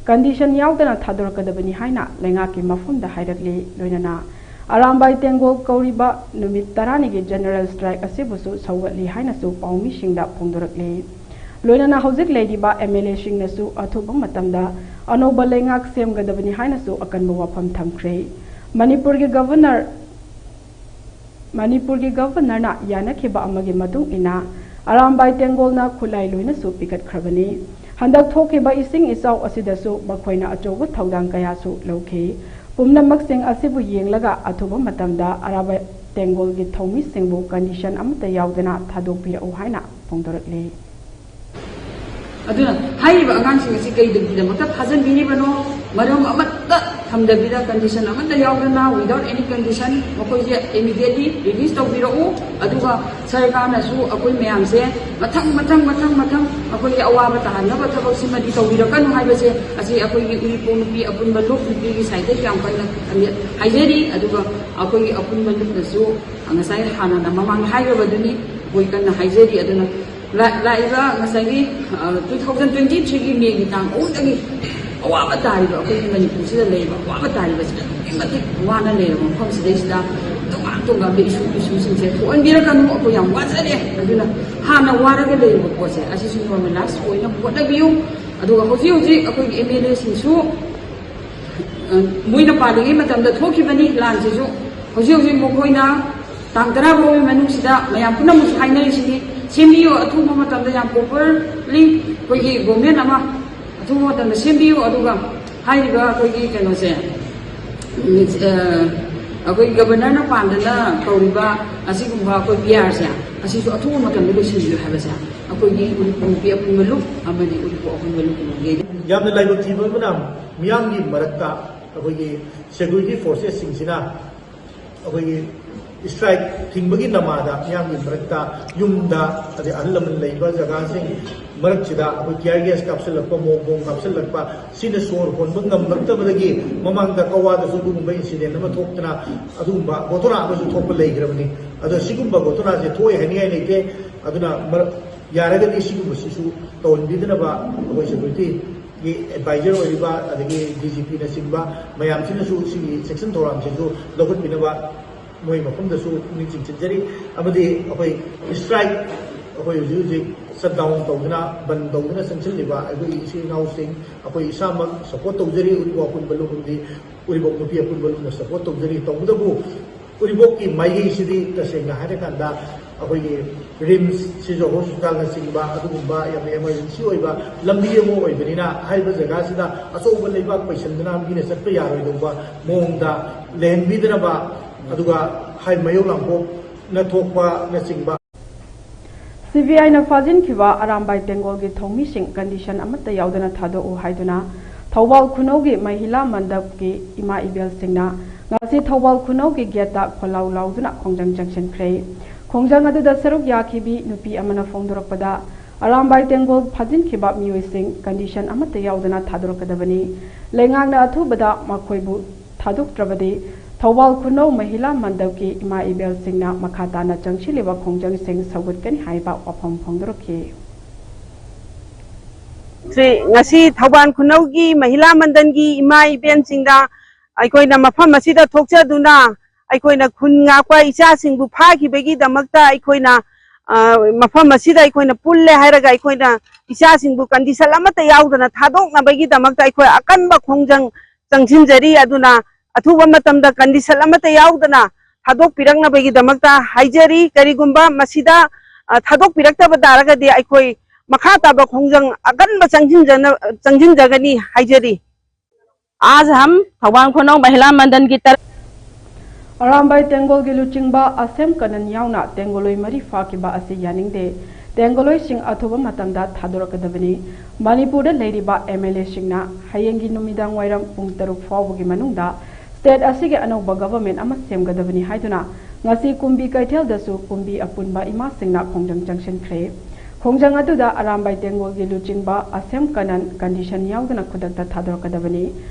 condition ꯌꯥꯎꯗꯅ ꯊꯥꯗꯣꯔꯛꯀꯗꯕꯅꯤ ꯍꯥꯏꯅ ꯂꯩꯉꯥꯛꯀꯤ ꯃꯐꯝꯗ ꯍꯥꯏꯔꯛꯂꯤ꯫ ꯂꯣꯏꯅꯅ ꯑꯔꯥꯝꯕꯥꯏ ꯇꯦꯡꯒꯣꯜ ꯀꯧꯔꯤꯕ ꯅꯨꯃꯤꯠ ꯇꯔꯥꯅꯤꯒꯤ general strike ꯑꯁꯤꯕꯨꯁꯨ ꯁꯧꯒꯠꯂꯤ ꯍꯥꯏꯅꯁꯨ ꯄꯥꯎꯃꯤꯁꯤꯡꯗ ꯐꯣꯡꯗꯣꯔꯛꯂꯤ꯫ ꯂꯣꯏꯅꯅ ꯍꯧꯖꯤꯛ ꯂꯩꯔꯤꯕ ꯑꯦꯝ ꯑꯦꯜ ꯑꯦꯁꯤꯡꯅꯁꯨ ꯑꯊꯨꯕ ꯃꯇꯝꯗ ꯑꯅꯧꯕ ꯂꯩꯉꯥꯛ ꯁꯦꯝꯒꯗꯕꯅꯤ ꯍꯥꯏꯅꯁꯨ ꯑꯀꯟꯕ ꯋꯥꯐꯝ ꯊꯝꯈ꯭ꯔꯦ꯫ ꯃꯅꯤꯄꯨꯔꯒꯤ Governor ꯃꯅꯤꯄꯨꯔꯒꯤ ꯒꯕꯔꯅꯔꯅ ꯌꯥꯅꯈꯤꯕ ꯑꯃꯒꯤ ꯃꯇꯨꯡ ꯏꯟꯅ ꯑꯔꯥꯝꯕꯥꯏ ꯇꯦꯡꯒꯣꯜꯅ ꯈꯨꯠꯂꯥꯏ ꯂꯣꯏꯅꯁꯨ ꯄꯤꯈꯠꯈ꯭ꯔꯕꯅꯤ꯫ ꯍꯟꯗꯛ ꯊꯣꯛꯈꯤꯕ ꯏꯁꯤꯡ ꯏꯆꯥꯎ ꯑꯁꯤꯗꯁꯨ ꯃꯈꯣꯏꯅ ꯑꯆꯧꯕ ꯊꯧꯗꯥꯡ ꯀꯌꯥꯁꯨ ꯂꯧꯈꯤ꯫ ꯄꯨꯝꯅꯃꯛꯁꯤꯡ ꯑꯁꯤꯕꯨ ꯌꯦꯡꯂꯒ ꯑꯊꯨꯕ ꯃꯇꯝꯗ ꯑꯔꯥꯝꯕꯥꯏ ꯇꯦꯡꯒꯣꯜꯒꯤ ꯊꯧꯃꯤꯁꯤꯡꯕꯨ ꯀꯟꯗꯤꯁꯟ ꯑꯃꯠꯇ ꯌꯥꯎꯗꯅ ꯊꯥꯗꯣꯛꯄꯤꯔꯛꯎ ꯍꯥꯏꯅ ꯐꯣꯡꯗꯣꯔꯛꯂꯤ꯫ ꯑꯗꯨꯅ ꯍꯥꯏꯔꯤꯕ ꯑꯉꯥꯡꯁꯤꯡ ꯑꯁꯤ ꯀꯩꯗꯒꯤꯗꯃꯛꯇ ꯐꯥꯖꯤꯟꯕꯤꯔꯤꯕꯅꯣ? ꯃꯔꯝ ꯑꯃꯠꯇ ꯊꯝꯗꯕꯤꯗ, ꯀꯟꯗꯤꯁꯟ ꯑꯃꯠꯇ ꯌꯥꯎꯗꯅ, without any condition ꯃꯈꯣꯏꯁꯦ immediately release ꯇꯧꯕꯤꯔꯛꯎ꯫ ꯑꯗꯨꯒ ꯁꯔꯀꯥꯔꯅꯁꯨ ꯑꯩꯈꯣꯏ ꯃꯌꯥꯝꯁꯦ ꯃꯊꯪ ꯃꯊꯪ ꯃꯊꯪ ꯃꯊꯪ ꯑꯩꯈꯣꯏꯒꯤ ꯑꯋꯥꯕ ꯇꯥꯍꯟꯅꯕ ꯊꯕꯛꯁꯤꯃꯗꯤ ꯇꯧꯕꯤꯔꯛꯀꯅꯨ ꯍꯥꯏꯕꯁꯦ ꯑꯁꯤ ꯑꯩꯈꯣꯏꯒꯤ ꯎꯔꯤꯄꯣꯛ ꯅꯨꯄꯤ ꯑꯄꯨꯟꯕ ꯂꯨꯞ ꯅꯨꯄꯤꯒꯤ ꯁꯥꯏꯠꯇꯒꯤ ꯌꯥꯝ ꯀꯟꯅ ꯍꯥꯏꯖꯔꯤ꯫ ꯑꯗꯨꯒ ꯑꯩꯈꯣꯏꯒꯤ ꯑꯄꯨꯟꯕ ꯂꯨꯞꯅꯁꯨ ꯉꯁꯥꯏ ꯍꯥꯟꯅꯅ ꯃꯃꯥꯡꯗ ꯍꯥꯏꯈ꯭ꯔꯕꯗꯨꯅꯤ, ꯑꯩꯈꯣꯏ ꯀꯟꯅ ꯍꯥꯏꯖꯔꯤ꯫ ꯑꯗꯨꯅ ꯂꯥ-, ꯂꯥꯛꯏꯕ ꯉꯁꯥꯏꯒꯤ, ꯑ, two thousand twenty three ꯒꯤ ꯃꯦꯒꯤ ꯇꯥꯡ ꯑꯍꯨꯝꯗꯒꯤ ꯑꯋꯥꯕ ꯇꯥꯔꯤꯕ ꯑꯩꯈꯣꯏꯒꯤ ꯃꯅꯤꯄꯨꯔꯁꯤꯗ ꯂꯩꯔꯤꯕ ꯑꯋꯥꯕ ꯇꯥꯔꯤꯕꯁꯤꯗ ꯑꯗꯨꯛꯀꯤ ꯃꯇꯤꯛ ꯋꯥꯅ ꯂꯩꯔꯕ ꯃꯐꯝꯁꯤꯗꯩꯁꯤꯗ ꯇꯣꯉꯥꯟ ꯇꯣꯉꯥꯟꯕ ꯏꯁꯨ ꯏꯁꯨꯁꯤꯡꯁꯦ ꯊꯣꯛꯍꯟꯕꯤꯔꯛꯀꯅꯨ꯫ ꯑꯩꯈꯣꯏ ꯌꯥꯝ ꯋꯥꯖꯔꯦ꯫ ꯑꯗꯨꯅ ꯍꯥꯟꯅ ꯋꯥꯔꯒ ꯂꯩꯔꯤꯕ ꯄꯣꯠꯁꯦ ꯑꯁꯤꯁꯨ normalize ꯑꯣꯏꯅꯕ ꯍꯣꯠꯅꯕꯤꯌꯨ꯫ ꯑꯗꯨꯒ ꯍꯧꯖꯤꯛ ꯍꯧꯖꯤꯛ ꯑꯩꯈꯣꯏꯒꯤ M L A ꯁꯤꯡꯁꯨ ꯑ, ꯃꯣꯏꯅ ꯄꯥꯜꯂꯤꯉꯩ ꯃꯇꯝꯗ ꯊꯣꯛꯈꯤꯕꯅꯤ ꯂꯥꯟꯁꯤꯁꯨ꯫ ꯍꯧꯖꯤꯛ ꯍꯧꯖꯤꯛ ꯃꯈꯣꯏꯅ ꯇꯥꯡ ꯇꯔꯥ ꯐꯥꯎꯒꯤ ꯃꯅꯨꯡꯁꯤꯗ ꯃꯌꯥꯝ ꯄꯨꯝꯅꯃꯛꯁꯨ ꯍꯥꯏꯅꯔꯤꯁꯤꯅꯤ, ꯁꯦꯝꯕꯤꯌꯨ, ꯑꯊꯨꯕ ꯃꯇꯝꯗ ꯌꯥꯝ properly ꯑꯩꯈꯣꯏꯒꯤ government ꯑꯃ ꯑꯊꯨꯕ ꯃꯇꯝꯗ ꯁꯦꯝꯕꯤꯌꯨ꯫ ꯑꯗꯨꯒ ꯍꯥꯏꯔꯤꯕ ꯑꯩꯈꯣꯏꯒꯤ ꯀꯩꯅꯣꯁꯦ, ꯎꯝ, ꯑ, ꯑꯩꯈꯣꯏꯒꯤ ꯒꯕꯔꯅꯔꯅ ꯄꯥꯟꯗꯅ ꯇꯧꯔꯤꯕ ꯑꯁꯤꯒꯨꯝꯕ ꯑꯩꯈꯣꯏ P R ꯁꯦ, ꯑꯁꯤꯁꯨ ꯑꯊꯨꯕ ꯃꯇꯝꯗ ꯂꯣꯏꯁꯤꯟꯕꯤꯌꯨ ꯍꯥꯏꯕꯁꯦ ꯑꯩꯈꯣꯏꯒꯤ ꯎꯔꯤꯄꯣꯛ ꯅꯨꯄꯤ ꯑꯄꯨꯟꯕ ꯂꯨꯞ ꯑꯃꯗꯤ ꯎꯔꯤꯄꯣꯛ ꯑꯄꯨꯟꯕ ꯂꯨꯞ ꯌꯥꯝꯅ ꯂꯥꯏꯕꯛ ꯊꯤꯕ ꯑꯃꯅ, ꯃꯤꯌꯥꯝꯒꯤ ꯃꯔꯛꯇ ꯑꯩꯈꯣꯏꯒꯤ security forces ꯁꯤꯡꯁꯤꯅ ꯑꯩꯈꯣꯏꯒꯤ strike ꯊꯤꯡꯕꯒꯤ ꯅꯃꯥꯗ ꯃꯤꯌꯥꯝꯒꯤ ꯃꯔꯛꯇ, ꯌꯨꯝꯗ, ꯑꯗꯩ ꯑꯍꯜ ꯂꯃꯟ ꯂꯩꯕ ꯖꯒꯥꯁꯤꯡ ꯃꯔꯛꯁꯤꯗ ꯑꯩꯈꯣꯏ tear gas ꯀꯥꯞꯁꯤꯜꯂꯛꯄ, ꯃꯣꯛ ꯕꯣꯝ ꯀꯥꯞꯁꯤꯜꯂꯛꯄ, ꯁꯤꯅ ꯁꯣꯔ ꯍꯣꯟꯕ ꯉꯝꯂꯛꯇꯕꯗꯒꯤ ꯃꯃꯥꯡꯗ ꯀꯋꯥꯗꯁꯨ ꯑꯗꯨꯒꯨꯝꯕ incident ꯑꯃ ꯊꯣꯛꯇꯅ ꯑꯗꯨꯒꯨꯝꯕ ꯒꯣꯊꯣꯔꯥ ꯑꯃꯁꯨ ꯊꯣꯛꯄ ꯂꯩꯈ꯭ꯔꯕꯅꯤ꯫ ꯑꯗꯣ ꯁꯤꯒꯨꯝꯕ ꯒꯣꯊꯣꯔꯥꯁꯦ ꯊꯣꯛꯑꯦ ꯍꯥꯏꯅꯤꯡꯉꯥꯏ ꯂꯩꯇꯦ꯫ ꯑꯗꯨꯅ ꯃꯔ-, ꯌꯥꯔꯒꯗꯤ ꯁꯤꯒꯨꯝꯕꯁꯤꯁꯨ ꯇꯧꯍꯟꯕꯤꯗꯅꯕ ꯑꯩꯈꯣꯏ security ꯒꯤ advisor ꯑꯣꯏꯔꯤꯕ, ꯑꯗꯒꯤ D G P ꯅꯆꯤꯡꯕ ꯃꯌꯥꯝꯁꯤꯅꯁꯨ ꯁꯤꯒꯤ ꯆꯦꯛꯁꯤꯟ ꯊꯧꯔꯥꯡꯁꯤꯁꯨ ꯂꯧꯈꯠꯄꯤꯅꯕ ꯃꯣꯏ ꯃꯐꯝꯗꯁꯨ ꯄꯨꯛꯅꯤꯡ ꯆꯤꯡꯁꯤꯟꯖꯔꯤ꯫ ꯑꯃꯗꯤ ꯑꯩꯈꯣꯏ strike, ꯑꯩꯈꯣꯏ ꯍꯧꯖꯤꯛ ꯍꯧꯖꯤꯛ shutdown ꯇꯧꯗꯨꯅ, ꯕꯟ ꯇꯧꯗꯨꯅ ꯆꯪꯁꯤꯜꯂꯤꯕ ꯑꯩꯈꯣꯏꯒꯤ ꯏꯆꯤꯜ ꯏꯅꯥꯎꯁꯤꯡ, ꯑꯩꯈꯣꯏ ꯏꯁꯥꯃꯛ support ꯇꯧꯖꯔꯤ, ꯎꯔꯤꯄꯣꯛ ꯑꯄꯨꯟꯕ ꯂꯨꯞ ꯑꯃꯗꯤ ꯎꯔꯤꯄꯣꯛ ꯅꯨꯄꯤ ꯑꯄꯨꯟꯕ ꯂꯨꯞꯅ support ꯇꯧꯖꯔꯤ꯫ ꯇꯧꯕꯇꯕꯨ ꯎꯔꯤꯄꯣꯛꯀꯤ ꯃꯥꯏꯀꯩꯁꯤꯗꯤ ꯇꯁꯦꯡꯅ ꯍꯥꯏꯔꯀꯥꯟꯗ ꯑꯩꯈꯣꯏꯒꯤ ꯔꯤꯝꯁ ꯁꯤꯖ ꯍꯣꯁꯄꯤꯇꯥꯜꯅꯆꯤꯡꯕ ꯑꯗꯨꯒꯨꯝꯕ ꯌꯥꯝꯅ ꯏꯃꯔꯖꯦꯟꯁꯤ ꯑꯣꯏꯕ ꯂꯝꯕꯤ ꯑꯃ ꯑꯣꯏꯕꯅꯤꯅ, ꯍꯥꯏꯔꯤꯕ ꯖꯒꯥꯁꯤꯗ ꯑꯆꯧꯕ ꯂꯩꯕꯥꯛ ꯄꯩꯁꯟꯗꯅ ꯃꯤꯅ ꯆꯠꯄ ꯌꯥꯔꯣꯏꯗꯧꯕ ꯃꯑꯣꯡꯗ ꯂꯩꯍꯟꯕꯤꯗꯅꯕ, ꯑꯗꯨꯒ ꯍꯥꯏ ꯃꯌꯣꯛ ꯂꯥꯡꯄꯣꯛꯅ ꯊꯣꯛꯄꯅꯆꯤꯡꯕ꯫ ꯁꯤꯕꯤꯑꯥꯏꯅ ꯐꯥꯖꯤꯟꯈꯤꯕ ꯑꯔꯥꯝꯕꯥꯏ ꯇꯦꯡꯒꯣꯜꯒꯤ ꯊꯧꯃꯤꯁꯤꯡ ꯀꯟꯗꯤꯁꯟ ꯑꯃꯠꯇ ꯌꯥꯎꯗꯅ ꯊꯥꯗꯣꯛꯎ ꯍꯥꯏꯗꯨꯅ ꯊꯧꯕꯥꯜ ꯈꯨꯅꯧꯒꯤ ꯃꯍꯤꯂꯥ ꯃꯟꯗꯞꯀꯤ ꯏꯃꯥ ꯏꯕꯦꯜꯁꯤꯡꯅ ꯉꯁꯤ ꯊꯧꯕꯥꯜ ꯈꯨꯅꯧꯒꯤ ꯒꯦꯠꯇ ꯈꯣꯜꯂꯥꯎ ꯂꯥꯎꯗꯨꯅ ꯈꯣꯡꯖꯪ ꯆꯪꯁꯤꯟꯈ꯭ꯔꯦ꯫ ꯈꯣꯡꯖꯪ ꯑꯗꯨꯗ ꯁꯔꯨꯛ ꯌꯥꯈꯤꯕꯤ ꯅꯨꯄꯤ ꯑꯃꯅ ꯐꯣꯡꯗꯣꯔꯛꯄꯗ, ꯑꯔꯥꯝꯕꯥꯏ ꯇꯦꯡꯒꯣꯜ ꯐꯥꯖꯤꯟꯈꯤꯕ ꯃꯤꯑꯣꯏꯁꯤꯡ ꯀꯟꯗꯤꯁꯟ ꯑꯃꯠꯇ ꯌꯥꯎꯗꯅ ꯊꯥꯗꯣꯔꯛꯀꯗꯕꯅꯤ꯫ ꯂꯩꯉꯥꯛꯅ ꯑꯊꯨꯕꯗ ꯃꯈꯣꯏꯕꯨ ꯊꯥꯗꯣꯛꯇ꯭ꯔꯕꯗꯤ ꯊꯧꯕꯥꯜ ꯈꯨꯅꯧ ꯃꯍꯤꯂꯥ ꯃꯟꯗꯞꯀꯤ ꯏꯃꯥ ꯏꯕꯦꯜꯁꯤꯡꯅ ꯃꯈꯥ ꯇꯥꯅ ꯆꯪꯁꯤꯜꯂꯤꯕ ꯈꯣꯡꯖꯪꯁꯤꯡ ꯁꯧꯒꯠꯀꯅꯤ ꯍꯥꯏꯕ ꯋꯥꯐꯝ ꯐꯣꯡꯗꯣꯔꯛꯈꯤ꯫ ꯁꯤ ꯉꯁꯤ ꯊꯧꯕꯥꯜ ꯈꯨꯅꯧꯒꯤ ꯃꯍꯤꯂꯥ ꯃꯟꯗꯜꯒꯤ ꯏꯃꯥ ꯏꯕꯦꯟꯁꯤꯡꯗ ꯑꯩꯈꯣꯏꯅ ꯃꯐꯝ ꯑꯁꯤꯗ ꯊꯣꯛꯆꯗꯨꯅ ꯑꯩꯈꯣꯏꯅ ꯈꯨꯟ ꯉꯥꯛꯄ ꯏꯆꯥꯁꯤꯡꯕꯨ ꯐꯥꯈꯤꯕꯒꯤꯗꯃꯛꯇ ꯑꯩꯈꯣꯏꯅ, ꯑ, ꯃꯐꯝ ꯑꯁꯤꯗ ꯑꯩꯈꯣꯏꯅ ꯄꯨꯜꯂꯦ ꯍꯥꯏꯔꯒ ꯑꯩꯈꯣꯏꯅ ꯏꯆꯥꯁꯤꯡꯕꯨ ꯀꯟꯗꯤꯁꯟ ꯑꯃꯠꯇ ꯌꯥꯎꯗꯅ ꯊꯥꯗꯣꯛꯅꯕꯒꯤꯗꯃꯛꯇ ꯑꯩꯈꯣꯏ ꯑꯀꯟꯕ ꯈꯣꯡꯖꯪ ꯆꯪꯁꯤꯟꯖꯔꯤ꯫ ꯑꯗꯨꯅ ꯑꯊꯨꯕ ꯃꯇꯝꯗ ꯀꯟꯗꯤꯁꯟ ꯑꯃꯠꯇ ꯌꯥꯎꯗꯅ ꯊꯥꯗꯣꯛꯄꯤꯔꯛꯅꯕꯒꯤꯗꯃꯛꯇ ꯍꯥꯏꯖꯔꯤ꯫ ꯀꯔꯤꯒꯨꯝꯕ ꯃꯁꯤꯗ, ꯑ, ꯊꯥꯗꯣꯛꯄꯤꯔꯛꯇꯕ ꯇꯥꯔꯒꯗꯤ ꯑꯩꯈꯣꯏ ꯃꯈꯥ ꯇꯥꯕ ꯈꯣꯡꯖꯪ ꯑꯀꯟꯕ ꯆꯪꯁꯤꯟꯖꯅ-, ꯆꯪꯁꯤꯟꯖꯒꯅꯤ ꯍꯥꯏꯖꯔꯤ꯫ आज हम थौबाल खुनौग महिला मंडल की तरफ ꯑꯔꯥꯝꯕꯥꯏ ꯇꯦꯡꯒꯣꯜꯒꯤ ꯂꯨꯆꯤꯡꯕ ꯑꯁꯦꯝ ꯀꯅꯟ ꯌꯥꯎꯅ ꯇꯦꯡꯒꯣꯂꯣꯏ ꯃꯔꯤ ꯐꯥꯈꯤꯕ ꯑꯁꯤ ꯌꯥꯅꯤꯡꯗꯦ꯫ ꯇꯦꯡꯒꯣꯂꯣꯏꯁꯤꯡ ꯑꯊꯨꯕ ꯃꯇꯝꯗ ꯊꯥꯗꯣꯔꯛꯀꯗꯕꯅꯤ꯫ ꯃꯅꯤꯄꯨꯔꯗ ꯂꯩꯔꯤꯕ ꯑꯦꯝ ꯑꯦꯜ ꯑꯦꯁꯤꯡꯅ ꯍꯌꯦꯡꯒꯤ ꯅꯨꯃꯤꯗꯥꯡ ꯋꯥꯏꯔꯝ ꯄꯨꯡ ꯇꯔꯨꯛ ꯐꯥꯎꯕꯒꯤ ꯃꯅꯨꯡꯗ ꯁ꯭ꯇꯦꯠ ꯑꯁꯤꯒꯤ ꯑꯅꯧꯕ ꯒꯚꯔꯟꯃꯦꯟꯠ ꯑꯃ ꯁꯦꯝꯒꯗꯕꯅꯤ ꯍꯥꯏꯗꯨꯅ ꯉꯁꯤ ꯀꯨꯝꯕꯤ ꯀꯩꯊꯦꯜꯗꯁꯨ ꯀꯨꯝꯕꯤ ꯑꯄꯨꯟꯕ ꯏꯃꯥꯁꯤꯡꯅ ꯈꯣꯡꯖꯪ ꯆꯪꯁꯤꯟꯈ꯭ꯔꯦ꯫ ꯈꯣꯡꯖꯪ ꯑꯗꯨꯗ ꯑꯔꯥꯝꯕꯥꯏ ꯇꯦꯡꯒꯣꯜꯒꯤ ꯂꯨꯆꯤꯡꯕ ꯑꯁꯦꯝ ꯀꯅꯟ ꯀꯟꯗꯤꯁꯟ ꯌꯥꯎꯗꯅ ꯈꯨꯗꯛꯇ ꯊꯥꯗꯣꯔꯛꯀꯗꯕꯅꯤ꯫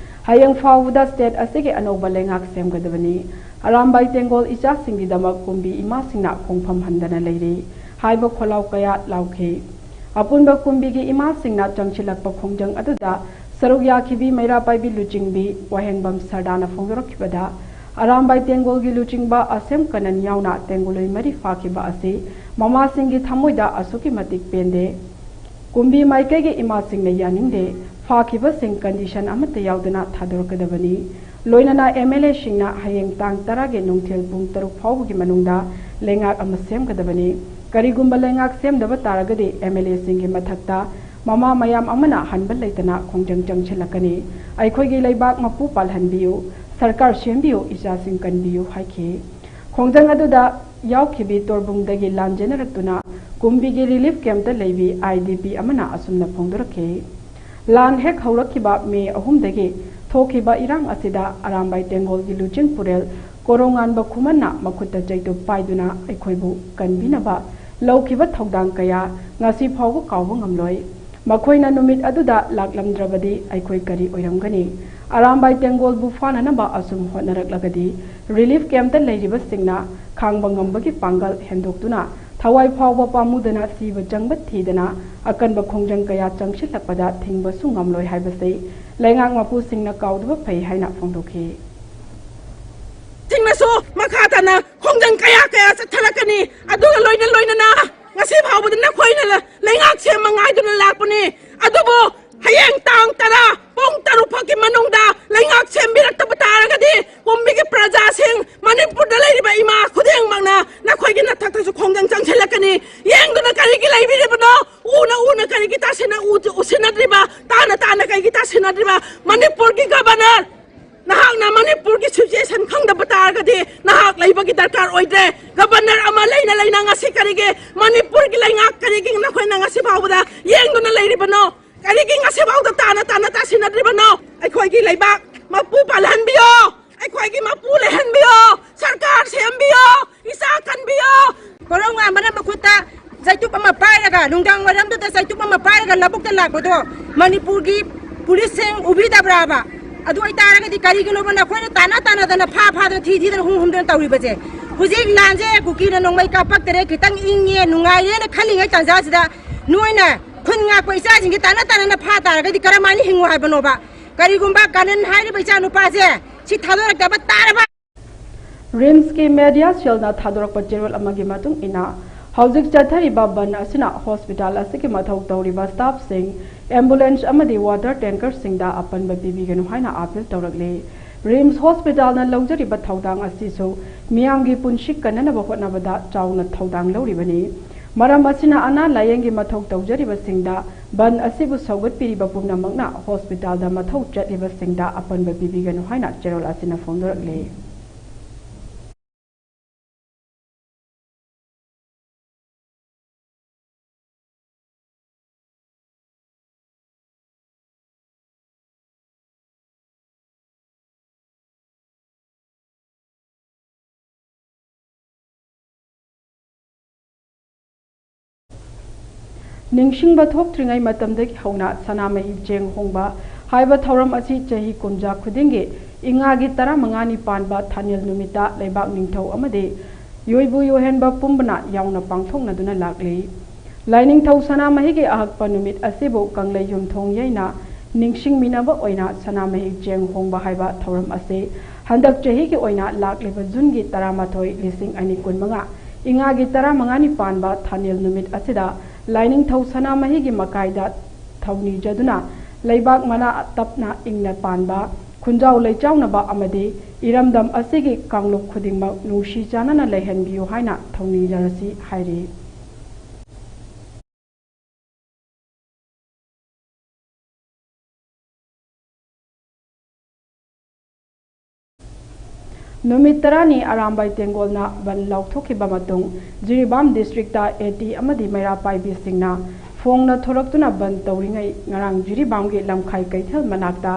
ꯍꯌꯦꯡ ꯐꯥꯎꯕꯗ ꯁ꯭ꯇꯦꯠ ꯑꯁꯤꯒꯤ ꯑꯅꯧꯕ ꯂꯩꯉꯥꯛ ꯁꯦꯝꯒꯗꯕꯅꯤ꯫ ꯑꯔꯥꯝꯕꯥꯏ ꯇꯦꯡꯒꯣꯜ ꯏꯆꯥꯁꯤꯡꯒꯤꯗꯃꯛ ꯀꯨꯝꯕꯤ ꯏꯃꯥꯁꯤꯡꯅ ꯈꯣꯡꯐꯝ ꯍꯟꯗꯅ ꯂꯩꯔꯤ ꯍꯥꯏꯕ ꯈꯣꯜꯂꯥꯎ ꯀꯌꯥ ꯂꯥꯎꯈꯤ꯫ ꯑꯄꯨꯟꯕ ꯀꯨꯝꯕꯤꯒꯤ ꯏꯃꯥꯁꯤꯡꯅ ꯆꯪꯁꯤꯜꯂꯛꯄ ꯈꯣꯡꯖꯪ ꯑꯗꯨꯗ ꯁꯔꯨꯛ ꯌꯥꯈꯤꯕꯤ ꯃꯩꯔꯥ ꯄꯥꯏꯕꯤ ꯂꯨꯆꯤꯡꯕꯤ ꯋꯥꯍꯦꯡꯕꯝ ꯁꯔꯗꯥꯅ ꯐꯣꯡꯗꯣꯔꯛꯈꯤꯕꯗ, ꯑꯔꯥꯝꯕꯥꯏ ꯇꯦꯡꯒꯣꯜꯒꯤ ꯂꯨꯆꯤꯡꯕ ꯑꯁꯦꯝ ꯀꯅꯟ ꯌꯥꯎꯅ ꯇꯦꯡꯒꯣꯂꯣꯏ ꯃꯔꯤ ꯐꯥꯈꯤꯕ ꯑꯁꯤ ꯃꯃꯥꯁꯤꯡꯒꯤ ꯊꯃꯣꯏꯗ ꯑꯁꯨꯛꯀꯤ ꯃꯇꯤꯛ ꯄꯦꯟꯗꯦ꯫ ꯀꯨꯝꯕꯤ ꯃꯥꯏꯀꯩꯒꯤ ꯏꯃꯥꯁꯤꯡꯅ ꯌꯥꯅꯤꯡꯗꯦ꯫ ꯐꯥꯈꯤꯕꯁꯤꯡ ꯀꯟꯗꯤꯁꯟ ꯑꯃꯠꯇ ꯌꯥꯎꯗꯅ ꯊꯥꯗꯣꯔꯛꯀꯗꯕꯅꯤ꯫ ꯂꯣꯏꯅꯅ ꯑꯦꯝ ꯑꯦꯜ ꯑꯦꯁꯤꯡꯅ ꯍꯌꯦꯡ ꯇꯥꯡ ꯇꯔꯥꯒꯤ ꯅꯨꯡꯊꯤꯜ ꯄꯨꯡ ꯇꯔꯨꯛ ꯐꯥꯎꯕꯒꯤ ꯃꯅꯨꯡꯗ ꯂꯩꯉꯥꯛ ꯑꯃ ꯁꯦꯝꯒꯗꯕꯅꯤ꯫ ꯀꯔꯤꯒꯨꯝꯕ ꯂꯩꯉꯥꯛ ꯁꯦꯝꯗꯕ ꯇꯥꯔꯒꯗꯤ ꯑꯦꯝ ꯑꯦꯜ ꯑꯦꯁꯤꯡꯒꯤ ꯃꯊꯛꯇ ꯃꯃꯥ ꯃꯌꯥꯝ ꯑꯃꯅ ꯍꯟꯕ ꯂꯩꯇꯅ ꯈꯣꯡꯖꯪ ꯆꯪꯁꯤꯜꯂꯛꯀꯅꯤ꯫ ꯑꯩꯈꯣꯏꯒꯤ ꯂꯩꯕꯥꯛ ꯃꯄꯨ ꯄꯥꯜꯍꯟꯕꯤꯌꯨ, ꯁꯔꯀꯥꯔ ꯁꯦꯝꯕꯤꯌꯨ, ꯏꯆꯥꯁꯤꯡ ꯀꯟꯕꯤꯌꯨ ꯍꯥꯏꯈꯤ꯫ ꯈꯣꯡꯖꯪ ꯑꯗꯨꯗ ꯌꯥꯎꯈꯤꯕꯤ ꯇꯣꯔꯕꯨꯡꯗꯒꯤ ꯂꯥꯟꯖꯦꯟꯅꯔꯛꯇꯨꯅ ꯀꯨꯝꯕꯤꯒꯤ ꯔꯤꯂꯤꯐ ꯀꯦꯝꯞꯇ ꯂꯩꯕꯤ ꯑꯥꯏ ꯗꯤ ꯄꯤ ꯑꯃꯅ ꯑꯁꯨꯝꯅ ꯐꯣꯡꯗꯣꯔꯛꯈꯤ꯫ ꯂꯥꯟ ꯍꯦꯛ ꯍꯧꯔꯛꯈꯤꯕ ꯃꯦ ꯑꯍꯨꯝꯗꯒꯤ ꯊꯣꯛꯈꯤꯕ ꯏꯔꯥꯡ ꯑꯁꯤꯗ ꯑꯔꯥꯝꯕꯥꯏ ꯇꯦꯡꯒꯣꯜꯒꯤ ꯂꯨꯆꯤꯡ ꯄꯨꯔꯦꯜ ꯀꯣꯔꯧꯉꯥꯟꯕ ꯈꯨꯃꯟꯅ ꯃꯈꯨꯠꯇ ꯆꯩꯇꯨꯞ ꯄꯥꯏꯗꯨꯅ ꯑꯩꯈꯣꯏꯕꯨ ꯀꯟꯕꯤꯅꯕ ꯂꯧꯈꯤꯕ ꯊꯧꯗꯥꯡ ꯀꯌꯥ ꯉꯁꯤ ꯐꯥꯎꯕ ꯀꯥꯎꯕ ꯉꯝꯂꯣꯏ꯫ ꯃꯈꯣꯏꯅ ꯅꯨꯃꯤꯠ ꯑꯗꯨꯗ ꯂꯥꯛꯂꯝꯗ꯭ꯔꯕꯗꯤ ꯑꯩꯈꯣꯏ ꯀꯔꯤ ꯑꯣꯏꯔꯝꯒꯅꯤ? ꯑꯔꯥꯝꯕꯥꯏ ꯇꯦꯡꯒꯣꯜꯕꯨ ꯐꯥꯅꯅꯕ ꯑꯁꯨꯝ ꯍꯣꯠꯅꯔꯛꯂꯒꯗꯤ ꯔꯤꯂꯤꯐ ꯀꯦꯝꯞꯇ ꯂꯩꯔꯤꯕꯁꯤꯡꯅ ꯈꯥꯡꯕ ꯉꯝꯕꯒꯤ ꯄꯥꯡꯒꯜ ꯍꯦꯟꯗꯣꯛꯇꯨꯅ ꯊꯋꯥꯏ ꯐꯥꯎꯕ ꯄꯥꯝꯃꯨꯗꯅ ꯁꯤꯕ ꯆꯪꯕ ꯊꯤꯗꯅ ꯑꯀꯟꯕ ꯈꯣꯡꯖꯪ ꯀꯌꯥ ꯆꯪꯁꯤꯜꯂꯛꯄꯗ ꯊꯤꯡꯕꯁꯨ ꯉꯝꯂꯣꯏ ꯍꯥꯏꯕꯁꯤ ꯂꯩꯉꯥꯛ ꯃꯄꯨꯁꯤꯡꯅ ꯀꯥꯎꯗꯕ ꯐꯩ ꯍꯥꯏꯅ ꯐꯣꯡꯗꯣꯛꯈꯤ꯫ ꯁꯤꯡꯅꯁꯨ ꯃꯈꯥ ꯇꯥꯅ ꯈꯣꯡꯖꯪ ꯀꯌꯥ ꯀꯌꯥ ꯆꯠꯊꯔꯛꯀꯅꯤ꯫ ꯑꯗꯨꯒ ꯂꯣꯏꯅ ꯂꯣꯏꯅꯅ ꯉꯁꯤ ꯐꯥꯎꯕꯗ ꯅꯈꯣꯏꯅ ꯂꯩꯉꯥꯛ ꯁꯦꯝꯕ ꯉꯥꯏꯗꯨꯅ ꯂꯥꯛꯄꯅꯤ꯫ ꯑꯗꯨꯕꯨ ꯍꯌꯦꯡ ꯇꯥꯡ ꯇꯔꯥ ꯄꯨꯡ ꯇꯔꯨꯛ ꯐꯥꯎꯒꯤ ꯃꯅꯨꯡꯗ ꯂꯩꯉꯥꯛ ꯁꯦꯝꯕꯤꯔꯛꯇꯕ ꯇꯥꯔꯒꯗꯤ ꯀꯨꯝꯕꯤꯒꯤ ꯄ꯭ꯔꯖꯥꯁꯤꯡ, ꯃꯅꯤꯄꯨꯔꯗ ꯂꯩꯔꯤꯕ ꯏꯃꯥ ꯈꯨꯗꯤꯡꯃꯛꯅ ꯅꯈꯣꯏꯒꯤ ꯅꯊꯛꯇꯁꯨ ꯈꯣꯡꯖꯪ ꯆꯪꯁꯤꯜꯂꯛꯀꯅꯤ꯫ ꯌꯦꯡꯗꯨꯅ ꯀꯔꯤꯒꯤ ꯂꯩꯕꯤꯔꯤꯕꯅꯣ? ꯎꯅ ꯎꯅ ꯀꯔꯤꯒꯤ ꯇꯥꯁꯤꯟꯅ-, ꯎ-, ꯎꯁꯤꯟꯅꯗ꯭ꯔꯤꯕ? ꯇꯥꯅ ꯇꯥꯅ ꯀꯔꯤꯒꯤ ꯇꯥꯁꯤꯟꯅꯗ꯭ꯔꯤꯕ? ꯃꯅꯤꯄꯨꯔꯒꯤ ꯒꯕꯔꯅꯔ, ꯅꯍꯥꯛꯅ ꯃꯅꯤꯄꯨꯔꯒꯤ ꯁꯤꯆꯨꯋꯦꯁꯟ ꯈꯪꯗꯕ ꯇꯥꯔꯒꯗꯤ ꯅꯍꯥꯛ ꯂꯩꯕꯒꯤ ꯗꯔꯀꯥꯔ ꯑꯣꯏꯗ꯭ꯔꯦ꯫ ꯒꯕꯔꯅꯔ ꯑꯃ ꯂꯩꯅ ꯂꯩꯅ ꯉꯁꯤ ꯀꯔꯤꯒꯤ ꯃꯅꯤꯄꯨꯔꯒꯤ ꯂꯩꯉꯥꯛ ꯀꯔꯤꯒꯤ ꯅꯈꯣꯏꯅ ꯉꯁꯤ ꯐꯥꯎꯕꯗ ꯌꯦꯡꯗꯨꯅ ꯂꯩꯔꯤꯕꯅꯣ? ꯀꯔꯤꯒꯤ ꯉꯁꯤ ꯐꯥꯎꯗ ꯇꯥꯅ ꯇꯥꯅ ꯇꯥꯁꯤꯟꯅꯗ꯭ꯔꯤꯕꯅꯣ? ꯑꯩꯈꯣꯏꯒꯤ ꯂꯩꯕꯥꯛ ꯃꯄꯨ ꯄꯥꯜꯍꯟꯕꯤꯌꯣ, ꯑꯩꯈꯣꯏꯒꯤ ꯃꯄꯨ ꯂꯩꯍꯟꯕꯤꯌꯣ, ꯁꯔꯀꯥꯔ ꯁꯦꯝꯕꯤꯌꯣ, ꯏꯆꯥ ꯀꯟꯕꯤꯌꯣ꯫ ꯀꯣꯔꯧꯉꯥꯟꯕꯅ ꯃꯈꯨꯠꯇ ꯆꯩꯇꯨꯞ ꯑꯃ ꯄꯥꯏꯔꯒ, ꯅꯨꯡꯗꯥꯡ ꯋꯥꯏꯔꯝꯗꯨꯗ ꯆꯩꯇꯨꯞ ꯑꯃ ꯄꯥꯏꯔꯒ ꯂꯧꯕꯨꯛꯇ ꯂꯥꯛꯄꯗꯣ ꯃꯅꯤꯄꯨꯔꯒꯤ ꯄꯨꯂꯤꯁꯁꯤꯡ ꯎꯕꯤꯗꯕ꯭ꯔꯥꯕ? ꯑꯗꯨ ꯑꯣꯏꯇꯥꯔꯒꯗꯤ ꯀꯔꯤꯒꯤꯅꯣꯕ ꯅꯈꯣꯏꯅ ꯇꯥꯅ ꯇꯥꯅꯗꯅ, ꯐꯥ ꯐꯥꯗꯅ, ꯊꯤ ꯊꯤꯗꯅ, ꯍꯨꯝ ꯍꯨꯝꯗꯅ ꯇꯧꯔꯤꯕꯁꯦ? ꯍꯧꯖꯤꯛ ꯂꯥꯟꯁꯦ ꯀꯨꯀꯤꯅ ꯅꯣꯡꯃꯩ ꯀꯥꯞꯄꯛꯇꯔꯦ, ꯈꯤꯇꯪ ꯏꯪꯉꯦ, ꯅꯨꯡꯉꯥꯏꯔꯦꯅ ꯈꯜꯂꯤꯉꯩ ꯇꯥꯟꯖꯥꯁꯤꯗ ꯅꯣꯏꯅ ꯈꯨꯟ ꯉꯥꯛꯄ ꯏꯆꯥꯁꯤꯡꯁꯦ ꯇꯥꯅ ꯇꯥꯅꯅ ꯐꯥ ꯇꯥꯔꯒꯗꯤ ꯀꯔꯝꯍꯥꯏꯅ ꯍꯤꯡꯉꯨ ꯍꯥꯏꯕꯅꯣꯕ? ꯀꯔꯤꯒꯨꯝꯕ ꯀꯥꯅꯟ ꯍꯥꯏꯔꯤꯕ ꯏꯆꯥ ꯅꯨꯄꯥꯁꯦ ꯁꯤ ꯊꯥꯗꯣꯔꯛꯇꯕ ꯇꯥꯔꯕ? ꯔꯤꯝꯁꯀꯤ ꯃꯦꯗꯤꯌꯥ ꯁꯦꯜꯅ ꯊꯥꯗꯣꯔꯛꯄ ꯆꯦꯔꯣꯜ ꯑꯃꯒꯤ ꯃꯇꯨꯡ ꯏꯟꯅ, ꯍꯧꯖꯤꯛ ꯆꯠꯊꯔꯤꯕ ꯕꯟ ꯑꯁꯤꯅ ꯍꯣꯁꯄꯤꯇꯥꯜ ꯑꯁꯤꯒꯤ ꯃꯊꯧ ꯇꯧꯔꯤꯕ ꯁ꯭ꯇꯥꯐꯁꯤꯡ, ꯑꯦꯝꯕꯨꯂꯦꯟꯁ ꯑꯃꯗꯤ ꯋꯥꯇꯔ ꯇꯦꯡꯀꯔꯁꯤꯡꯗ ꯑꯄꯟꯕ ꯄꯤꯕꯤꯒꯅꯨ ꯍꯥꯏꯅ ꯑꯥꯄꯤꯜ ꯇꯧꯔꯛꯂꯤ꯫ ꯔꯤꯝꯁ ꯍꯣꯁꯄꯤꯇꯥꯜꯅ ꯂꯧꯖꯔꯤꯕ ꯊꯧꯗꯥꯡ ꯑꯁꯤꯁꯨ ꯃꯤꯌꯥꯝꯒꯤ ꯄꯨꯟꯁꯤ ꯀꯟꯅꯅꯕ ꯍꯣꯠꯅꯕꯗ ꯆꯥꯎꯅ ꯊꯧꯗꯥꯡ ꯂꯧꯔꯤꯕꯅꯤ꯫ ꯃꯔꯝ ꯑꯁꯤꯅ ꯑꯅꯥ ꯂꯥꯌꯦꯡꯒꯤ ꯃꯊꯧ ꯇꯧꯖꯔꯤꯕꯁꯤꯡꯗ ꯕꯟ ꯑꯁꯤꯕꯨ ꯁꯧꯒꯠꯄꯤꯔꯤꯕ ꯄꯨꯝꯅꯃꯛꯅ ꯍꯣꯁꯄꯤꯇꯥꯜꯗ ꯃꯊꯧ ꯆꯠꯂꯤꯕꯁꯤꯡꯗ ꯑꯄꯟꯕ ꯄꯤꯕꯤꯒꯅꯨ ꯍꯥꯏꯅ ꯆꯦꯔꯣꯜ ꯑꯁꯤꯅ ꯐꯣꯡꯗꯣꯔꯛꯂꯤ꯫ ꯅꯤꯡꯁꯤꯡꯕ ꯊꯣꯛꯇ꯭ꯔꯤꯉꯩ ꯃꯇꯝꯗꯒꯤ ꯍꯧꯅ ꯁꯅꯥꯃꯍꯤ ꯆꯦꯡ ꯍꯣꯡꯕ ꯍꯥꯏꯕ ꯊꯧꯔꯝ ꯑꯁꯤ ꯆꯍꯤ ꯀꯨꯝꯖꯥ ꯈꯨꯗꯤꯡꯒꯤ ꯏꯉꯥꯒꯤ ꯇꯔꯥꯃꯉꯥꯅꯤ ꯄꯥꯟꯕ ꯊꯥꯅꯤꯜ ꯅꯨꯃꯤꯠꯇ ꯂꯩꯕꯥꯛ ꯅꯤꯡꯊꯧ ꯑꯃꯗꯤ ꯌꯣꯏꯕꯨ ꯌꯣꯏꯍꯦꯟꯕ ꯄꯨꯝꯕꯅ ꯌꯥꯎꯅ ꯄꯥꯡꯊꯣꯛꯅꯗꯨꯅ ꯂꯥꯛꯂꯤ꯫ ꯂꯥꯏꯅꯤꯡꯊꯧ ꯁꯅꯥꯃꯍꯤꯒꯤ ꯑꯍꯛꯄ ꯅꯨꯃꯤꯠ ꯑꯁꯤꯕꯨ ꯀꯪꯂꯩ ꯌꯨꯝꯊꯣꯡ ꯌꯩꯅ ꯅꯤꯡꯁꯤꯡꯃꯤꯟꯅꯕ ꯑꯣꯏꯅ ꯁꯅꯥꯃꯍꯤ ꯆꯦꯡ ꯍꯣꯡꯕ ꯍꯥꯏꯕ ꯊꯧꯔꯝ ꯑꯁꯤ ꯍꯟꯗꯛ ꯆꯍꯤꯒꯤ ꯑꯣꯏꯅ ꯂꯥꯛꯂꯤꯕ ꯖꯨꯟꯒꯤ ꯇꯔꯥꯃꯥꯊꯣꯏ, ꯂꯤꯁꯤꯡ ꯑꯅꯤ ꯀꯨꯟꯃꯉꯥ, ꯏꯉꯥꯒꯤ ꯇꯔꯥꯃꯉꯥꯅꯤ ꯄꯥꯟꯕ ꯊꯥꯅꯤꯜ ꯅꯨꯃꯤꯠ ꯑꯁꯤꯗ ꯂꯥꯏꯅꯤꯡꯊꯧ ꯁꯅꯥꯃꯍꯤꯒꯤ ꯃꯀꯥꯏꯗ ꯊꯧꯅꯤꯖꯗꯨꯅ ꯂꯩꯕꯥꯛ ꯃꯅꯥ ꯇꯞꯅ ꯏꯪꯅ ꯄꯥꯟꯕ, ꯈꯨꯟꯖꯥꯎ ꯂꯩꯆꯥꯎꯅꯕ ꯑꯃꯗꯤ ꯏꯔꯝꯗꯝ ꯑꯁꯤꯒꯤ ꯀꯥꯡꯂꯨꯞ ꯈꯨꯗꯤꯡꯃꯛ ꯅꯨꯡꯁꯤ ꯆꯥꯟꯅꯅ ꯂꯩꯍꯟꯕꯤꯌꯨ ꯍꯥꯏꯅ ꯊꯧꯅꯤꯖꯔꯁꯤ ꯍꯥꯏꯔꯤ꯫ ꯅꯨꯃꯤꯠ ꯇꯔꯥꯅꯤ ꯑꯔꯥꯝꯕꯥꯏ ꯇꯦꯡꯒꯣꯜꯅ ꯕꯟ ꯂꯥꯎꯊꯣꯛꯈꯤꯕ ꯃꯇꯨꯡ, ꯖꯤꯔꯤꯕꯥꯝ ꯗꯤꯁꯇ꯭ꯔꯤꯛꯇ ꯑꯦ ꯇꯤ ꯑꯃꯗꯤ ꯃꯩꯔꯥ ꯄꯥꯏꯕꯤꯁꯤꯡꯅ ꯐꯣꯡꯅ ꯊꯣꯔꯛꯇꯨꯅ ꯕꯟ ꯇꯧꯔꯤꯉꯩ, ꯉꯔꯥꯡ ꯖꯤꯔꯤꯕꯥꯝꯒꯤ ꯂꯝꯈꯥꯏ ꯀꯩꯊꯦꯜ ꯃꯅꯥꯛꯇ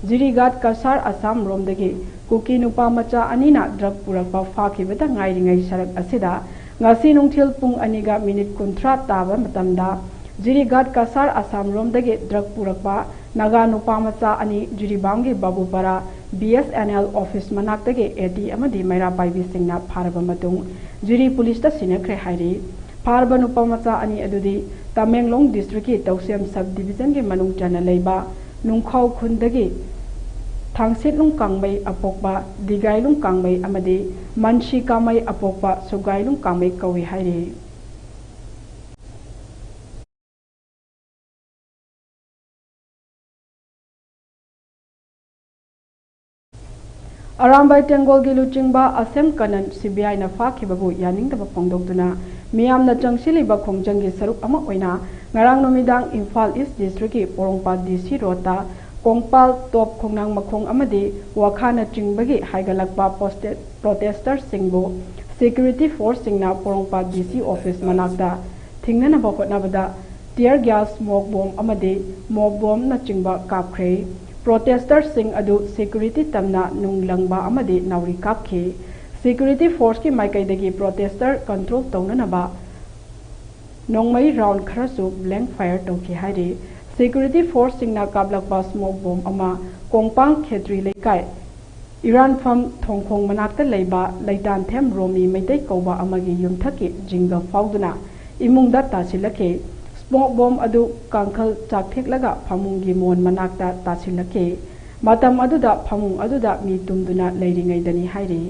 ꯖꯤꯔꯤꯒꯥꯠ ꯀꯁꯥꯔ ꯑꯁꯥꯝ ꯔꯣꯝꯗꯒꯤ ꯀꯨꯀꯤ ꯅꯨꯄꯥ ꯃꯆꯥ ꯑꯅꯤꯅ ꯗ꯭ꯔꯒ ꯄꯨꯔꯛꯄ ꯐꯥꯈꯤꯕꯗ ꯉꯥꯏꯔꯤꯉꯩ ꯁꯔꯛ ꯑꯁꯤꯗ ꯉꯁꯤ ꯅꯨꯡꯊꯤꯜ ꯄꯨꯡ ꯑꯅꯤꯒ ꯃꯤꯅꯤꯠ ꯀꯨꯟꯊ꯭ꯔꯥ ꯇꯥꯕ ꯃꯇꯝꯗ ꯖꯤꯔꯤꯒꯥꯠ ꯀꯁꯥꯔ ꯑꯁꯥꯝ ꯔꯣꯝꯗꯒꯤ ꯗ꯭ꯔꯒ ꯄꯨꯔꯛꯄ ꯅꯥꯒꯥ ꯅꯨꯄꯥ ꯃꯆꯥ ꯑꯅꯤ ꯖꯤꯔꯤꯕꯥꯝꯒꯤ Babupara B S N L office ꯃꯅꯥꯛꯇꯒꯤ ꯑꯦ ꯇꯤ ꯑꯃꯗꯤ ꯃꯩꯔꯥ ꯄꯥꯏꯕꯤꯁꯤꯡꯅ ꯐꯥꯔꯕ ꯃꯇꯨꯡ ꯖꯤꯔꯤ ꯄꯨꯂꯤꯁꯇ ꯁꯤꯟꯅꯈ꯭ꯔꯦ ꯍꯥꯏꯔꯤ꯫ ꯐꯥꯔꯕ ꯅꯨꯄꯥ ꯃꯆꯥ ꯑꯅꯤ ꯑꯗꯨꯗꯤ ꯇꯃꯦꯡꯂꯣꯡ ꯗꯤꯁꯇ꯭ꯔꯤꯛꯀꯤ ꯇꯧꯁꯦꯝ ꯁꯕ ꯗꯤꯕꯤꯖꯟꯒꯤ ꯃꯅꯨꯡ ꯆꯟꯅ ꯂꯩꯕ ꯅꯨꯡꯈꯥꯎ ꯈꯨꯟꯗꯒꯤ ꯊꯥꯡꯁꯤꯠꯂꯨꯡ ꯀꯥꯡꯃꯩ ꯑꯄꯣꯛꯄ ꯗꯤꯒꯥꯏꯂꯨꯡ ꯀꯥꯡꯃꯩ ꯑꯃꯗꯤ ꯃꯟꯁꯤ ꯀꯥꯃꯩ ꯑꯄꯣꯛꯄ ꯁꯨꯒꯥꯏꯂꯨꯡ ꯀꯥꯡꯃꯩ ꯀꯧꯏ ꯍꯥꯏꯔꯤ꯫ ꯑꯔꯥꯝꯕꯥꯏ ꯇꯦꯡꯒꯣꯜꯒꯤ ꯂꯨꯆꯤꯡꯕ ꯑꯁꯦꯝ ꯀꯅꯟ ꯁꯤꯕꯤꯑꯥꯏꯅ ꯐꯥꯈꯤꯕꯕꯨ ꯌꯥꯅꯤꯡꯗꯕ ꯐꯣꯡꯗꯣꯛꯇꯨꯅ ꯃꯤꯌꯥꯝꯅ ꯆꯪꯁꯤꯜꯂꯤꯕ ꯈꯣꯡꯖꯪꯒꯤ ꯁꯔꯨꯛ ꯑꯃ ꯑꯣꯏꯅ ꯉꯔꯥꯡ ꯅꯨꯃꯤꯗꯥꯡ ꯏꯝꯐꯥꯜ ꯏꯁ ꯗꯤꯁꯇ꯭ꯔꯤꯛꯀꯤ ꯄꯣꯔꯣꯝꯄꯥꯠ ꯗꯤ ꯁꯤ ꯔꯣꯗꯇ ꯀꯣꯡꯄꯥꯜ, ꯇꯣꯞ ꯈꯣꯡꯅꯥꯡ ꯃꯈꯣꯡ ꯑꯃꯗꯤ ꯋꯥꯈꯥꯅꯆꯤꯡꯕꯒꯤ ꯍꯥꯏꯒꯠꯂꯛꯄ ꯄ꯭ꯔꯣꯇꯦꯁꯇꯔꯁꯤꯡꯕꯨ ꯁꯦꯀ꯭ꯌꯨꯔꯤꯇꯤ ꯐꯣꯔꯁꯁꯤꯡꯅ ꯄꯣꯔꯣꯝꯄꯥꯠ ꯗꯤ ꯁꯤ ꯑꯣꯐꯤꯁ ꯃꯅꯥꯛꯇ ꯊꯤꯡꯅꯅꯕ ꯍꯣꯠꯅꯕꯗ ꯇꯤꯌꯔ ꯒ꯭ꯌꯥꯁ, ꯁ꯭ꯃꯣꯛ ꯕꯣꯝ ꯑꯃꯗꯤ ꯃꯣꯞ ꯕꯣꯝꯅꯆꯤꯡꯕ ꯀꯥꯞꯈ꯭ꯔꯦ꯫ ꯄ꯭ꯔꯣꯇꯦꯁꯇꯔꯁꯤꯡ ꯑꯗꯨ ꯁꯦꯀ꯭ꯌꯨꯔꯤꯇꯤ ꯇꯝꯅ ꯅꯨꯡ ꯂꯪꯕ ꯑꯃꯗꯤ ꯅꯥꯎꯔꯤ ꯀꯥꯞꯈꯤ꯫ ꯁꯦꯀ꯭ꯌꯨꯔꯤꯇꯤ ꯐꯣꯔꯁꯀꯤ ꯃꯥꯏꯀꯩꯗꯒꯤ ꯄ꯭ꯔꯣꯇꯦꯁꯇꯔ ꯀꯟꯇ꯭ꯔꯣꯜ ꯇꯧꯅꯅꯕ ꯅꯣꯡꯃꯩ ꯔꯥꯎꯟ ꯈꯔꯁꯨ ꯕ꯭ꯂꯦꯡ ꯐꯥꯌꯔ ꯇꯧꯈꯤ ꯍꯥꯏꯔꯤ꯫ ꯁꯦꯀ꯭ꯌꯨꯔꯤꯇꯤ ꯐꯣꯔꯁꯁꯤꯡꯅ ꯀꯥꯞꯂꯛꯄ ꯁ꯭ꯃꯣꯛ ꯕꯣꯝ ꯑꯃ ꯀꯣꯡꯄꯥꯡ ꯈꯦꯇ꯭ꯔꯤ ꯂꯩꯀꯥꯏ ꯏꯔꯥꯟꯐꯝ ꯊꯣꯡꯈꯣꯡ ꯃꯅꯥꯛꯇ ꯂꯩꯕ ꯂꯩꯇꯥꯟꯊꯦꯝ ꯔꯣꯃꯤ ꯃꯩꯇꯩ ꯀꯧꯕ ꯑꯃꯒꯤ ꯌꯨꯝꯊꯛꯀꯤ ꯖꯤꯡꯒ ꯐꯥꯎꯗꯨꯅ ꯏꯃꯨꯡꯗ ꯇꯥꯁꯤꯜꯂꯛꯈꯤ꯫ ꯁ꯭ꯃꯣꯛ ꯕꯣꯝ ꯑꯗꯨ ꯀꯥꯡꯈꯜ ꯆꯥꯛꯊꯦꯛꯂꯒ ꯐꯃꯨꯡꯒꯤ ꯃꯣꯟ ꯃꯅꯥꯛꯇ ꯇꯥꯁꯤꯜꯂꯛꯈꯤ꯫ ꯃꯇꯝ ꯑꯗꯨꯗ ꯐꯃꯨꯡ ꯑꯗꯨꯗ ꯃꯤ ꯇꯨꯝꯗꯨꯅ ꯂꯩꯔꯤꯉꯩꯗꯅꯤ ꯍꯥꯏꯔꯤ꯫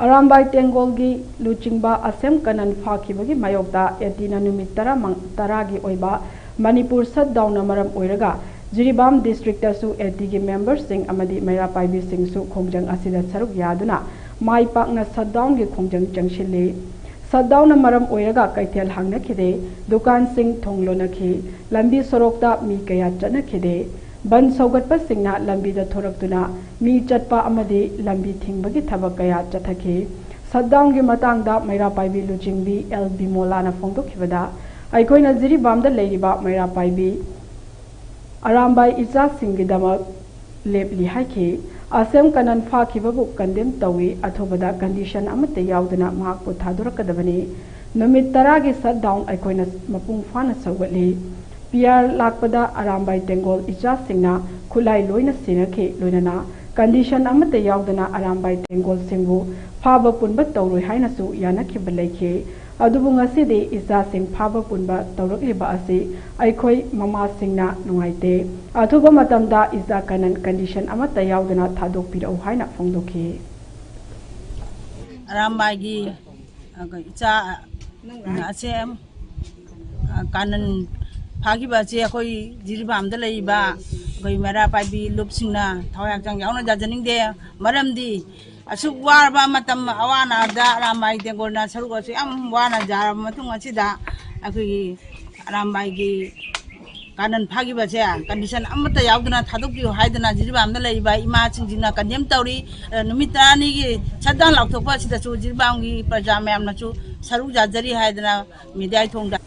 ꯑꯔꯥꯝꯕꯥꯏ ꯇꯦꯡꯒꯣꯜꯒꯤ ꯂꯨꯆꯤꯡꯕ ꯑꯁꯦꯝ ꯀꯅꯟ ꯐꯥꯈꯤꯕꯒꯤ ꯃꯥꯌꯣꯛꯇ ꯑꯦ ꯇꯤꯅ ꯅꯨꯃꯤꯠ ꯇꯔꯥ ꯃꯪ-, ꯇꯔꯥꯒꯤ ꯑꯣꯏꯕ ꯃꯅꯤꯄꯨꯔ ꯁꯠ ꯗꯥꯎꯟꯅ ꯃꯔꯝ ꯑꯣꯏꯔꯒ ꯖꯤꯔꯤꯕꯥꯝ ꯗꯤꯁꯇ꯭ꯔꯤꯛꯇꯁꯨ ꯑꯦ ꯇꯤꯒꯤ ꯃꯦꯝꯕꯔꯁꯤꯡ ꯑꯃꯗꯤ ꯃꯩꯔꯥ ꯄꯥꯏꯕꯤꯁꯤꯡꯁꯨ ꯈꯣꯡꯖꯪ ꯑꯁꯤꯗ ꯁꯔꯨꯛ ꯌꯥꯗꯨꯅ ꯃꯥꯏ ꯄꯥꯛꯅ ꯁꯠ ꯗꯥꯎꯟꯒꯤ ꯈꯣꯡꯖꯪ ꯆꯪꯁꯤꯜꯂꯤ꯫ ꯁꯠ ꯗꯥꯎꯟꯅ ꯃꯔꯝ ꯑꯣꯏꯔꯒ ꯀꯩꯊꯦꯜ ꯍꯥꯡꯅꯈꯤꯗꯦ, ꯗꯨꯀꯥꯟꯁꯤꯡ ꯊꯣꯡ ꯂꯣꯟꯅꯈꯤ, ꯂꯝꯕꯤ ꯁꯣꯔꯣꯛꯇ ꯃꯤ ꯀꯌꯥ ꯆꯠꯅꯈꯤꯗꯦ꯫ ꯕꯟ ꯁꯧꯒꯠꯄꯁꯤꯡꯅ ꯂꯝꯕꯤꯗ ꯊꯣꯔꯛꯇꯨꯅ ꯃꯤ ꯆꯠꯄ ꯑꯃꯗꯤ ꯂꯝꯕꯤ ꯊꯤꯡꯕꯒꯤ ꯊꯕꯛ ꯀꯌꯥ ꯆꯠꯊꯈꯤ꯫ ꯁꯠ ꯗꯥꯎꯟꯒꯤ ꯃꯇꯥꯡꯗ ꯃꯩꯔꯥ ꯄꯥꯏꯕꯤ ꯂꯨꯆꯤꯡꯕꯤ ꯑꯦꯜ ꯕꯤꯃꯣꯂꯥꯅ ꯐꯣꯡꯗꯣꯛꯈꯤꯕꯗ, ꯑꯩꯈꯣꯏꯅ ꯖꯤꯔꯤꯕꯥꯝꯗ ꯂꯩꯔꯤꯕ ꯃꯩꯔꯥ ꯄꯥꯏꯕꯤ ꯑꯔꯥꯝꯕꯥꯏ ꯏꯆꯥꯁꯤꯡꯒꯤꯗꯃꯛ ꯂꯦꯞꯂꯤ ꯍꯥꯏꯈꯤ꯫ ꯑꯁꯦꯝ ꯀꯅꯟ ꯐꯥꯈꯤꯕꯕꯨ ꯀꯟꯗꯦꯝ ꯇꯧꯏ, ꯑꯊꯨꯕꯗ ꯀꯟꯗꯤꯁꯟ ꯑꯃꯠꯇ ꯌꯥꯎꯗꯅ ꯃꯍꯥꯛꯄꯨ ꯊꯥꯗꯣꯔꯛꯀꯗꯕꯅꯤ꯫ ꯅꯨꯃꯤꯠ ꯇꯔꯥꯒꯤ ꯁꯠ ꯗꯥꯎꯟ ꯑꯩꯈꯣꯏꯅ ꯃꯄꯨꯡ ꯐꯥꯅ ꯁꯧꯒꯠꯂꯤ꯫ ꯄꯤ ꯑꯥꯔ ꯂꯥꯛꯄꯗ ꯑꯔꯥꯝꯕꯥꯏ ꯇꯦꯡꯒꯣꯜ ꯏꯆꯥꯁꯤꯡꯅ ꯈꯨꯠꯂꯥꯏ ꯂꯣꯏꯅ ꯁꯤꯟꯅꯈꯤ, ꯂꯣꯏꯅꯅ ꯀꯟꯗꯤꯁꯟ ꯑꯃꯠꯇ ꯌꯥꯎꯗꯅ ꯑꯔꯥꯝꯕꯥꯏ ꯇꯦꯡꯒꯣꯜꯁꯤꯡꯕꯨ ꯐꯥꯕ ꯄꯨꯟꯕ ꯇꯧꯔꯣꯏ ꯍꯥꯏꯅꯁꯨ ꯌꯥꯅꯈꯤꯕ ꯂꯩꯈꯤ꯫ ꯑꯗꯨꯕꯨ ꯉꯁꯤꯗꯤ ꯏꯆꯥꯁꯤꯡ ꯐꯥꯕ ꯄꯨꯟꯕ ꯇꯧꯔꯛꯂꯤꯕ ꯑꯁꯤ ꯑꯩꯈꯣꯏ ꯃꯃꯥꯁꯤꯡꯅ ꯅꯨꯡꯉꯥꯏꯇꯦ꯫ ꯑꯊꯨꯕ ꯃꯇꯝꯗ ꯏꯆꯥ ꯀꯥꯅꯟ condition ꯑꯃꯠꯇ ꯌꯥꯎꯗꯅ ꯊꯥꯗꯣꯛꯄꯤꯔꯛꯎ ꯍꯥꯏꯅ ꯐꯣꯡꯗꯣꯛꯈꯤ꯫ ꯑꯔꯥꯝꯕꯥꯏꯒꯤ ꯏꯆꯥ ꯑꯁꯦ ꯀꯥꯅꯟ ꯐꯥꯈꯤꯕ ꯑꯁꯦ ꯑꯩꯈꯣꯏ ꯖꯤꯔꯤꯕꯥꯝꯗ ꯂꯩꯔꯤꯕ ꯑꯩꯈꯣꯏ ꯃꯩꯔꯥ ꯄꯥꯏꯕꯤ ꯂꯨꯞꯁꯤꯡꯅ ꯊꯋꯥꯏ ꯍꯛꯆꯥꯡ ꯌꯥꯎꯅ ꯌꯥꯖꯅꯤꯡꯗꯦ꯫ ꯃꯔꯝꯗꯤ ꯑꯁꯨꯛ ꯋꯥꯔꯕ ꯃꯇꯝ ꯑꯋꯥ ꯑꯅꯥꯗ ꯑꯔꯥꯝꯕꯥꯏ ꯇꯦꯡꯒꯣꯜꯅ ꯁꯔꯨꯛ ꯑꯁꯨꯛ ꯌꯥꯝ ꯋꯥꯅ ꯌꯥꯔꯕ ꯃꯇꯨꯡ ꯑꯁꯤꯗ ꯑꯩꯈꯣꯏꯒꯤ ꯑꯔꯥꯝꯕꯥꯏꯒꯤ ꯀꯥꯅꯟ ꯐꯥꯈꯤꯕꯁꯦ condition ꯑꯃꯠꯇ ꯌꯥꯎꯗꯅ ꯊꯥꯗꯣꯛꯄꯤꯌꯨ ꯍꯥꯏꯗꯅ ꯖꯤꯔꯤꯕꯥꯝꯗ ꯂꯩꯔꯤꯕ ꯏꯃꯥꯁꯤꯡꯁꯤꯅ condemn ꯇꯧꯔꯤ꯫ ꯑ, ꯅꯨꯃꯤꯠ ꯇꯔꯥꯅꯤꯒꯤ shutdown ꯂꯥꯎꯊꯣꯛꯄ ꯑꯁꯤꯗꯁꯨ ꯖꯤꯔꯤꯕꯥꯝꯒꯤ ꯄ꯭ꯔꯖꯥ ꯃꯌꯥꯝꯅꯁꯨ ꯁꯔꯨꯛ ꯌꯥꯖꯔꯤ ꯍꯥꯏꯗꯅ media ꯊꯣꯡꯗ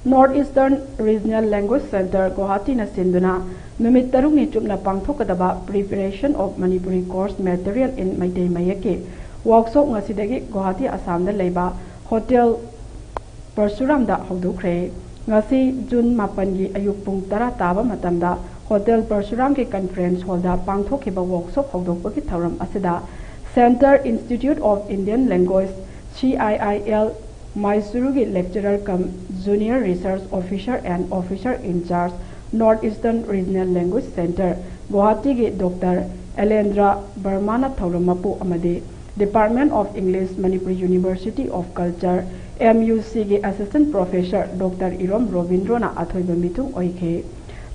North Eastern Regional Language Centre ꯒꯨꯋꯥꯍꯥꯇꯤꯅ ꯁꯤꯟꯗꯨꯅ ꯅꯨꯃꯤꯠ ꯇꯔꯨꯛꯅꯤ ꯆꯨꯞꯅ ꯄꯥꯡꯊꯣꯛꯀꯗꯕ Preparation of Manipuri Course Material in Meitei ꯃꯌꯦꯛꯀꯤ workshop ꯉꯁꯤꯗꯒꯤ ꯒꯨꯋꯥꯍꯥꯇꯤ, ꯑꯁꯥꯝꯗ ꯂꯩꯕ ꯍꯣꯇꯦꯜ ꯄꯔꯁꯨꯔꯥꯝꯗ ꯍꯧꯗꯣꯛꯈ꯭ꯔꯦ꯫ ꯉꯁꯤ ꯖꯨꯟ ꯃꯥꯄꯟꯒꯤ ꯑꯌꯨꯛ ꯄꯨꯡ ꯇꯔꯥ ꯇꯥꯕ ꯃꯇꯝꯗ ꯍꯣꯇꯦꯜ ꯄꯔꯁꯨꯔꯥꯝꯒꯤ conference hall ꯗ ꯄꯥꯡꯊꯣꯛꯈꯤꯕ workshop ꯍꯧꯗꯣꯛꯄꯒꯤ ꯊꯧꯔꯝ ꯑꯁꯤꯗ Centre Institute of Indian Language, C I I L, ꯃꯥꯏꯁꯨꯔꯨꯒꯤ lecturer cum junior research officer and officer in charge, North Eastern Regional Language Centre, ꯒꯨꯋꯥꯍꯥꯇꯤꯒꯤ ꯗꯣꯛꯇꯔ ꯑꯦꯂꯦꯟꯗ꯭ꯔ ꯕꯔꯃꯥꯅ ꯊꯧꯔꯝ ꯃꯄꯨ ꯑꯃꯗꯤ Department of English, Manipuri University of Culture, M U C ꯒꯤ Assistant Professor ꯗꯣꯛꯇꯔ ꯏꯔꯣꯝ ꯔꯣꯕꯤꯟꯗ꯭ꯔꯣꯅ ꯑꯊꯣꯏꯕ ꯃꯤꯊꯨꯡ ꯑꯣꯏꯈꯤ꯫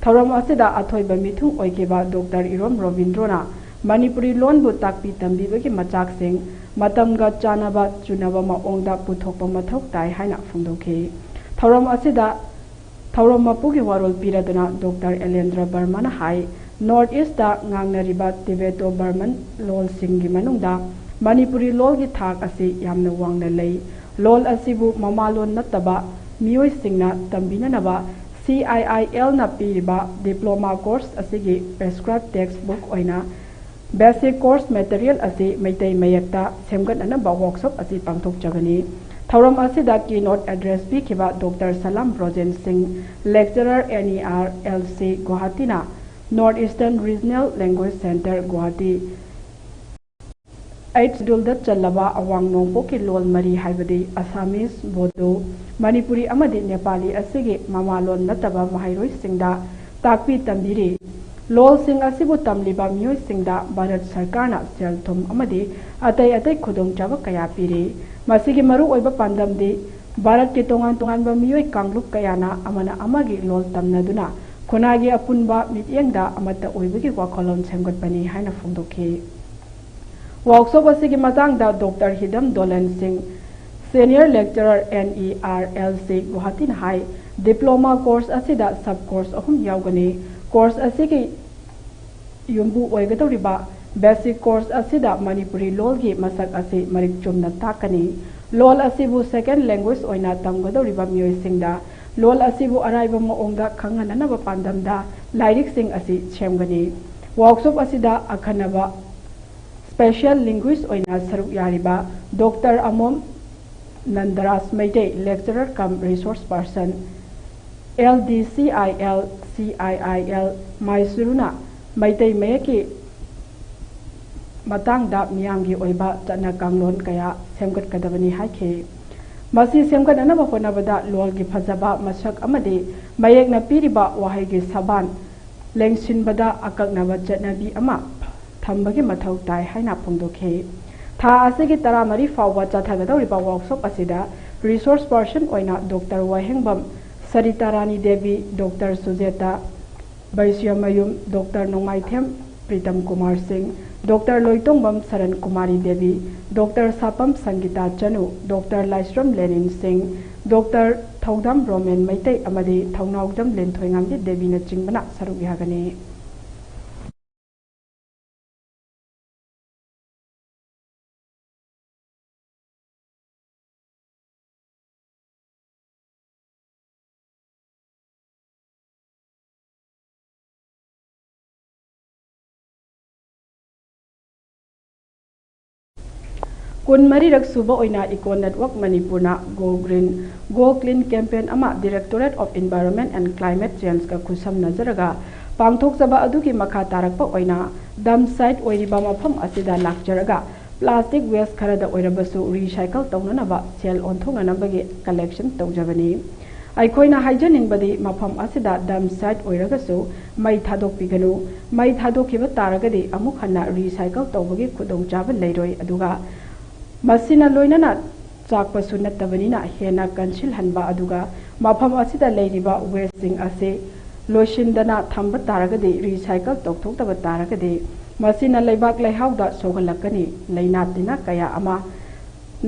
ꯊꯧꯔꯝ ꯑꯁꯤꯗ ꯑꯊꯣꯏꯕ ꯃꯤꯊꯨꯡ ꯑꯣꯏꯈꯤꯕ ꯗꯣꯛꯇꯔ ꯏꯔꯣꯝ ꯔꯣꯕꯤꯟꯗ꯭ꯔꯣꯅ ꯃꯅꯤꯄꯨꯔꯤ ꯂꯣꯟꯕꯨ ꯇꯥꯛꯄꯤ ꯇꯝꯕꯤꯕꯒꯤ ꯃꯆꯥꯛꯁꯤꯡ ꯃꯇꯝꯒ ꯆꯥꯟꯅꯕ ꯆꯨꯅꯕ ꯃꯑꯣꯡꯗ ꯄꯨꯊꯣꯛꯄ ꯃꯊꯧ ꯇꯥꯏ ꯍꯥꯏꯅ ꯐꯣꯡꯗꯣꯛꯈꯤ꯫ ꯊꯧꯔꯝ ꯑꯁꯤꯗ ꯊꯧꯔꯝ ꯃꯄꯨꯒꯤ ꯋꯥꯔꯣꯜ ꯄꯤꯔꯗꯨꯅ ꯗꯣꯛꯇꯔ ꯑꯦꯂꯦꯟꯗ꯭ꯔ ꯕꯔꯃꯅ ꯍꯥꯏ, North East ꯇ ꯉꯥꯡꯅꯔꯤꯕ Tibeto Burman ꯂꯣꯜꯁꯤꯡꯒꯤ ꯃꯅꯨꯡꯗ ꯃꯅꯤꯄꯨꯔꯤ ꯂꯣꯜꯒꯤ ꯊꯥꯛ ꯑꯁꯤ ꯌꯥꯝꯅ ꯋꯥꯡꯅ ꯂꯩ꯫ ꯂꯣꯜ ꯑꯁꯤꯕꯨ ꯃꯃꯥꯂꯣꯟ ꯅꯠꯇꯕ ꯃꯤꯑꯣꯏꯁꯤꯡꯅ ꯇꯝꯕꯤꯅꯅꯕ C I I L ꯅ ꯄꯤꯔꯤꯕ diploma course ꯑꯁꯤꯒꯤ prescribed textbook ꯑꯣꯏꯅ basic course material ꯑꯁꯤ ꯃꯩꯇꯩ ꯃꯌꯦꯛꯇ ꯁꯦꯝꯒꯠꯅꯅꯕ workshop ꯑꯁꯤ ꯄꯥꯡꯊꯣꯛꯆꯒꯅꯤ꯫ ꯊꯧꯔꯝ ꯑꯁꯤꯗ keynote address ꯄꯤꯈꯤꯕ doctor Salam Brojen Singh, lecturer N E R L C ꯒꯨꯋꯥꯍꯥꯇꯤꯅ North Eastern Regional Language Centre Guwahati, eight ꯁꯦꯗ꯭ꯌꯨꯜꯗ ꯆꯜꯂꯕ ꯑꯋꯥꯡ ꯅꯣꯡꯄꯣꯛꯀꯤ ꯂꯣꯜ ꯃꯔꯤ ꯍꯥꯏꯕꯗꯤ ꯑꯁꯥꯃꯤꯁ, ꯕꯣꯗꯣ, ꯃꯅꯤꯄꯨꯔꯤ ꯑꯃꯗꯤ ꯅꯦꯄꯥꯂꯤ ꯑꯁꯤꯒꯤ ꯃꯃꯥꯂꯣꯟ ꯅꯠꯇꯕ ꯃꯍꯩꯔꯣꯏꯁꯤꯡꯗ ꯇꯥꯛꯄꯤ ꯇꯝꯕꯤꯔꯤ꯫ ꯂꯣꯜꯁꯤꯡ ꯑꯁꯤꯕꯨ ꯇꯝꯂꯤꯕ ꯃꯤꯑꯣꯏꯁꯤꯡꯗ ꯚꯥꯔꯠ ꯁꯔꯀꯥꯔꯅ ꯁꯦꯜ ꯊꯨꯝ ꯑꯃꯗꯤ ꯑꯇꯩ ꯑꯇꯩ ꯈꯨꯗꯣꯡꯆꯥꯕ ꯀꯌꯥ ꯄꯤꯔꯤ꯫ ꯃꯁꯤꯒꯤ ꯃꯔꯨꯑꯣꯏꯕ ꯄꯥꯟꯗꯝꯗꯤ ꯚꯥꯔꯠꯀꯤ ꯇꯣꯉꯥꯟ ꯇꯣꯉꯥꯟꯕ ꯃꯤꯑꯣꯏ ꯀꯥꯡꯂꯨꯞ ꯀꯌꯥꯅ ꯑꯃꯅ ꯑꯃꯒꯤ ꯂꯣꯜ ꯇꯝꯅꯗꯨꯅ ꯈꯨꯟꯅꯥꯏꯒꯤ ꯑꯄꯨꯟꯕ ꯃꯤꯠꯌꯦꯡꯗ ꯑꯃꯠꯇ ꯑꯣꯏꯕꯒꯤ ꯋꯥꯈꯜꯂꯣꯟ ꯁꯦꯝꯒꯠꯄꯅꯤ ꯍꯥꯏꯅ ꯐꯣꯡꯗꯣꯛꯈꯤ꯫ ꯋꯥꯔꯛꯁꯣꯞ ꯑꯁꯤꯒꯤ ꯃꯇꯥꯡꯗ ꯗꯣꯛꯇꯔ ꯍꯤꯗꯝ ꯗꯣꯂꯟ ꯁꯤꯡ, Senior Lecturer, N E R L C, ꯒꯨꯋꯥꯍꯥꯇꯤꯅ ꯍꯥꯏ, ꯗꯤꯄ꯭ꯂꯣꯃꯥ ꯀꯣꯔꯁ ꯑꯁꯤꯗ ꯁꯕ ꯀꯣꯔꯁ ꯑꯍꯨꯝ ꯌꯥꯎꯒꯅꯤ꯫ ꯀꯣꯔꯁ ꯑꯁꯤꯒꯤ ꯌꯨꯝꯕꯨ ꯑꯣꯏꯒꯗꯧꯔꯤꯕ ꯕꯦꯁꯤꯛ ꯀꯣꯔꯁ ꯑꯁꯤꯗ ꯃꯅꯤꯄꯨꯔꯤ ꯂꯣꯜꯒꯤ ꯃꯁꯛ ꯑꯁꯤ ꯃꯔꯤꯛ ꯆꯨꯝꯅ ꯇꯥꯛꯀꯅꯤ꯫ ꯂꯣꯜ ꯑꯁꯤꯕꯨ ꯁꯦꯀꯦꯟ ꯂꯦꯡꯒ꯭ꯋꯦꯖ ꯑꯣꯏꯅ ꯇꯝꯒꯗꯧꯔꯤꯕ ꯃꯤꯑꯣꯏꯁꯤꯡꯗ ꯂꯣꯜ ꯑꯁꯤꯕꯨ ꯑꯔꯥꯏꯕ ꯃꯑꯣꯡꯗ ꯈꯪꯍꯟꯅꯅꯕ ꯄꯥꯟꯗꯝꯗ ꯂꯥꯏꯔꯤꯛꯁꯤꯡ ꯑꯁꯤ ꯁꯦꯝꯒꯅꯤ꯫ ꯋꯥꯔꯛꯁꯣꯞ ꯑꯁꯤꯗ ꯑꯈꯟꯅꯕ ꯁ꯭ꯄꯦꯁꯦꯜ ꯂꯤꯡꯒ꯭ꯋꯤꯁ ꯑꯣꯏꯅ ꯁꯔꯨꯛ ꯌꯥꯔꯤꯕ doctor Amom Nandaraj Meitei, Lecturer cum Resource Person, L D C I L, C I I L, ꯃꯥꯏꯁꯨꯔꯨꯅ ꯃꯩꯇꯩ ꯃꯌꯦꯛꯀꯤ ꯃꯇꯥꯡꯗ ꯃꯤꯌꯥꯝꯒꯤ ꯑꯣꯏꯕ ꯆꯠꯅ ꯀꯥꯡꯂꯣꯟ ꯀꯌꯥ ꯁꯦꯝꯒꯠꯀꯗꯕꯅꯤ ꯍꯥꯏꯈꯤ꯫ ꯃꯁꯤ ꯁꯦꯝꯒꯠꯅꯅꯕ ꯍꯣꯠꯅꯕꯗ ꯂꯣꯜꯒꯤ ꯐꯖꯕ ꯃꯁꯛ ꯑꯃꯗꯤ ꯃꯌꯦꯛꯅ ꯄꯤꯔꯤꯕ ꯋꯥꯍꯩꯒꯤ ꯁꯕꯥꯟ ꯂꯦꯡꯁꯤꯟꯕꯗ ꯑꯀꯛꯅꯕ ꯆꯠꯅꯕꯤ ꯑꯃ ꯊꯝꯕꯒꯤ ꯃꯊꯧ ꯇꯥꯏ ꯍꯥꯏꯅ ꯐꯣꯡꯗꯣꯛꯈꯤ꯫ ꯊꯥ ꯑꯁꯤꯒꯤ ꯇꯔꯥꯃꯔꯤ ꯐꯥꯎꯕ ꯆꯠꯊꯒꯗꯧꯔꯤꯕ ꯋꯥꯔꯛꯁꯣꯞ ꯑꯁꯤꯗ ꯔꯤꯁꯣꯔꯁ ꯄꯔꯁꯟ ꯑꯣꯏꯅ ꯗꯣꯛꯇꯔ ꯋꯥꯍꯦꯡꯕꯝ ꯁꯔꯤꯇꯥ ꯔꯥꯅꯤ ꯗꯦꯕꯤ, ꯗꯣꯛꯇꯔ ꯁꯨꯖꯦꯇꯥ ꯕꯩꯁ꯭ꯌꯃꯌꯨꯝ, ꯗꯣꯛꯇꯔ ꯅꯣꯡꯃꯥꯏꯊꯦꯝ ꯄ꯭ꯔꯤꯇꯝ ꯀꯨꯃꯥꯔ ꯁꯤꯡ, ꯗꯣꯛꯇꯔ ꯂꯣꯏꯇꯣꯡꯕꯝ ꯁꯔꯟ ꯀꯨꯃꯥꯔꯤ ꯗꯦꯕꯤ, ꯗꯣꯛꯇꯔ ꯁꯥꯄꯝ ꯁꯪꯒꯤꯇꯥ ꯆꯅꯨ, ꯗꯣꯛꯇꯔ ꯂꯥꯏꯁ꯭ꯔꯝ ꯂꯦꯅꯤꯟ ꯁꯤꯡ, ꯗꯣꯛꯇꯔ ꯊꯧꯗꯥꯝ ꯔꯣꯃꯦꯟ ꯃꯩꯇꯩ ꯑꯃꯗꯤ ꯊꯧꯅꯥꯎꯖꯝ ꯂꯦꯟꯊꯣꯏꯉꯥꯝꯕꯤ ꯗꯦꯕꯤꯅꯆꯤꯡꯕꯅ ꯁꯔꯨꯛ ꯌꯥꯒꯅꯤ꯫ ꯀꯨꯟꯃꯔꯤꯔꯛ ꯁꯨꯕ ꯑꯣꯏꯅ Eco Network ꯃꯅꯤꯄꯨꯔꯅ Go Green, Go Clean campaign ꯑꯃ Directorate of Environment and Climate Change ꯀ ꯈꯨꯠꯁꯝꯅꯖꯔꯒ ꯄꯥꯡꯊꯣꯛꯆꯕ ꯑꯗꯨꯒꯤ ꯃꯈꯥ ꯇꯥꯔꯛꯄ ꯑꯣꯏꯅ dump site ꯑꯣꯏꯔꯤꯕ ꯃꯐꯝ ꯑꯁꯤꯗ ꯂꯥꯛꯆꯔꯒ Plastic waste ꯈꯔꯗ ꯑꯣꯏꯔꯕꯁꯨ recycle ꯇꯧꯅꯅꯕ ꯁꯦꯜ ꯑꯣꯟꯊꯣꯛꯅꯅꯕꯒꯤ collection ꯇꯧꯖꯕꯅꯤ꯫ ꯑꯩꯈꯣꯏꯅ ꯍꯥꯏꯖꯅꯤꯡꯕꯗꯤ ꯃꯐꯝ ꯑꯁꯤꯗ dump site ꯑꯣꯏꯔꯒꯁꯨ ꯃꯩ ꯊꯥꯗꯣꯛꯄꯤꯒꯅꯨ꯫ ꯃꯩ ꯊꯥꯗꯣꯛꯈꯤꯕ ꯇꯥꯔꯒꯗꯤ ꯑꯃꯨꯛ ꯍꯟꯅ recycle ꯇꯧꯕꯒꯤ ꯈꯨꯗꯣꯡꯆꯥꯕ ꯂꯩꯔꯣꯏ, ꯑꯗꯨꯒ ꯃꯁꯤꯅ ꯂꯣꯏꯅꯅ ꯆꯥꯛꯄꯁꯨ ꯅꯠꯇꯕꯅꯤꯅ ꯍꯦꯟꯅ ꯀꯟꯁꯤꯜꯍꯟꯕ, ꯑꯗꯨꯒ ꯃꯐꯝ ꯑꯁꯤꯗ ꯂꯩꯔꯤꯕ wasteꯁꯤꯡ ꯑꯁꯤ ꯂꯣꯏꯁꯤꯟꯗꯅ ꯊꯝꯕ ꯇꯥꯔꯒꯗꯤ, recycle ꯇꯧꯊꯣꯛꯇꯕ ꯇꯥꯔꯒꯗꯤ, ꯃꯁꯤꯅ ꯂꯩꯕꯥꯛ ꯂꯩꯍꯥꯎꯗ ꯁꯣꯛꯍꯜꯂꯛꯀꯅꯤ, ꯂꯥꯏꯅꯥ ꯇꯤꯟꯅꯥ ꯀꯌꯥ ꯑꯃ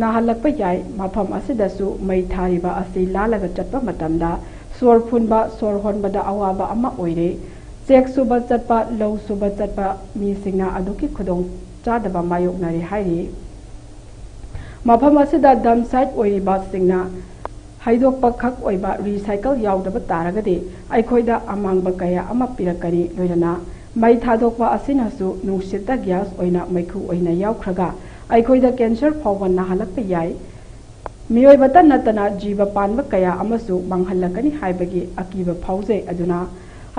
ꯅꯥꯍꯜꯂꯛꯄ ꯌꯥꯏ꯫ ꯃꯐꯝ ꯑꯁꯤꯗꯁꯨ ꯃꯩ ꯊꯥꯔꯤꯕ ꯑꯁꯤ ꯂꯥꯜꯂꯒ ꯆꯠꯄ ꯃꯇꯝꯗ ꯁꯣꯔ ꯐꯨꯟꯕ, ꯁꯣꯔ ꯍꯣꯟꯕꯗ ꯑꯋꯥꯕ ꯑꯃ ꯑꯣꯏꯔꯦ꯫ ꯆꯦꯛ ꯁꯨꯕ ꯆꯠꯄ, ꯂꯧ ꯁꯨꯕ ꯆꯠꯄ ꯃꯤꯁꯤꯡꯅ ꯑꯗꯨꯒꯤ ꯈꯨꯗꯣꯡ ꯆꯥꯗꯕ ꯃꯥꯌꯣꯛꯅꯔꯦ ꯍꯥꯏꯔꯤ꯫ ꯃꯐꯝ ꯑꯁꯤꯗ dump site ꯑꯣꯏꯔꯤꯕꯁꯤꯡꯅ ꯍꯩꯗꯣꯛꯄ ꯈꯛ ꯑꯣꯏꯕ recycle ꯌꯥꯎꯗꯕ ꯇꯥꯔꯒꯗꯤ ꯑꯩꯈꯣꯏꯗ ꯑꯃꯥꯡꯕ ꯀꯌꯥ ꯑꯃ ꯄꯤꯔꯛꯀꯅꯤ꯫ ꯂꯣꯏꯅꯅ ꯃꯩ ꯊꯥꯗꯣꯛꯄ ꯑꯁꯤꯅꯁꯨ ꯅꯨꯡꯁꯤꯠꯇ gas ꯑꯣꯏꯅ ꯃꯩꯈꯨ ꯑꯣꯏꯅ ꯌꯥꯎꯈ꯭ꯔꯒ ꯑꯩꯈꯣꯏꯗ cancer ꯐꯥꯎꯕ ꯅꯥꯍꯜꯂꯛꯄ ꯌꯥꯏ꯫ ꯃꯤꯑꯣꯏꯕꯇ ꯅꯠꯇꯅ ꯖꯤꯕ ꯄꯥꯟꯕ ꯀꯌꯥ ꯑꯃꯁꯨ ꯃꯥꯡꯍꯜꯂꯛꯀꯅꯤ ꯍꯥꯏꯕꯒꯤ ꯑꯀꯤꯕ ꯐꯥꯎꯖꯩ꯫ ꯑꯗꯨꯅ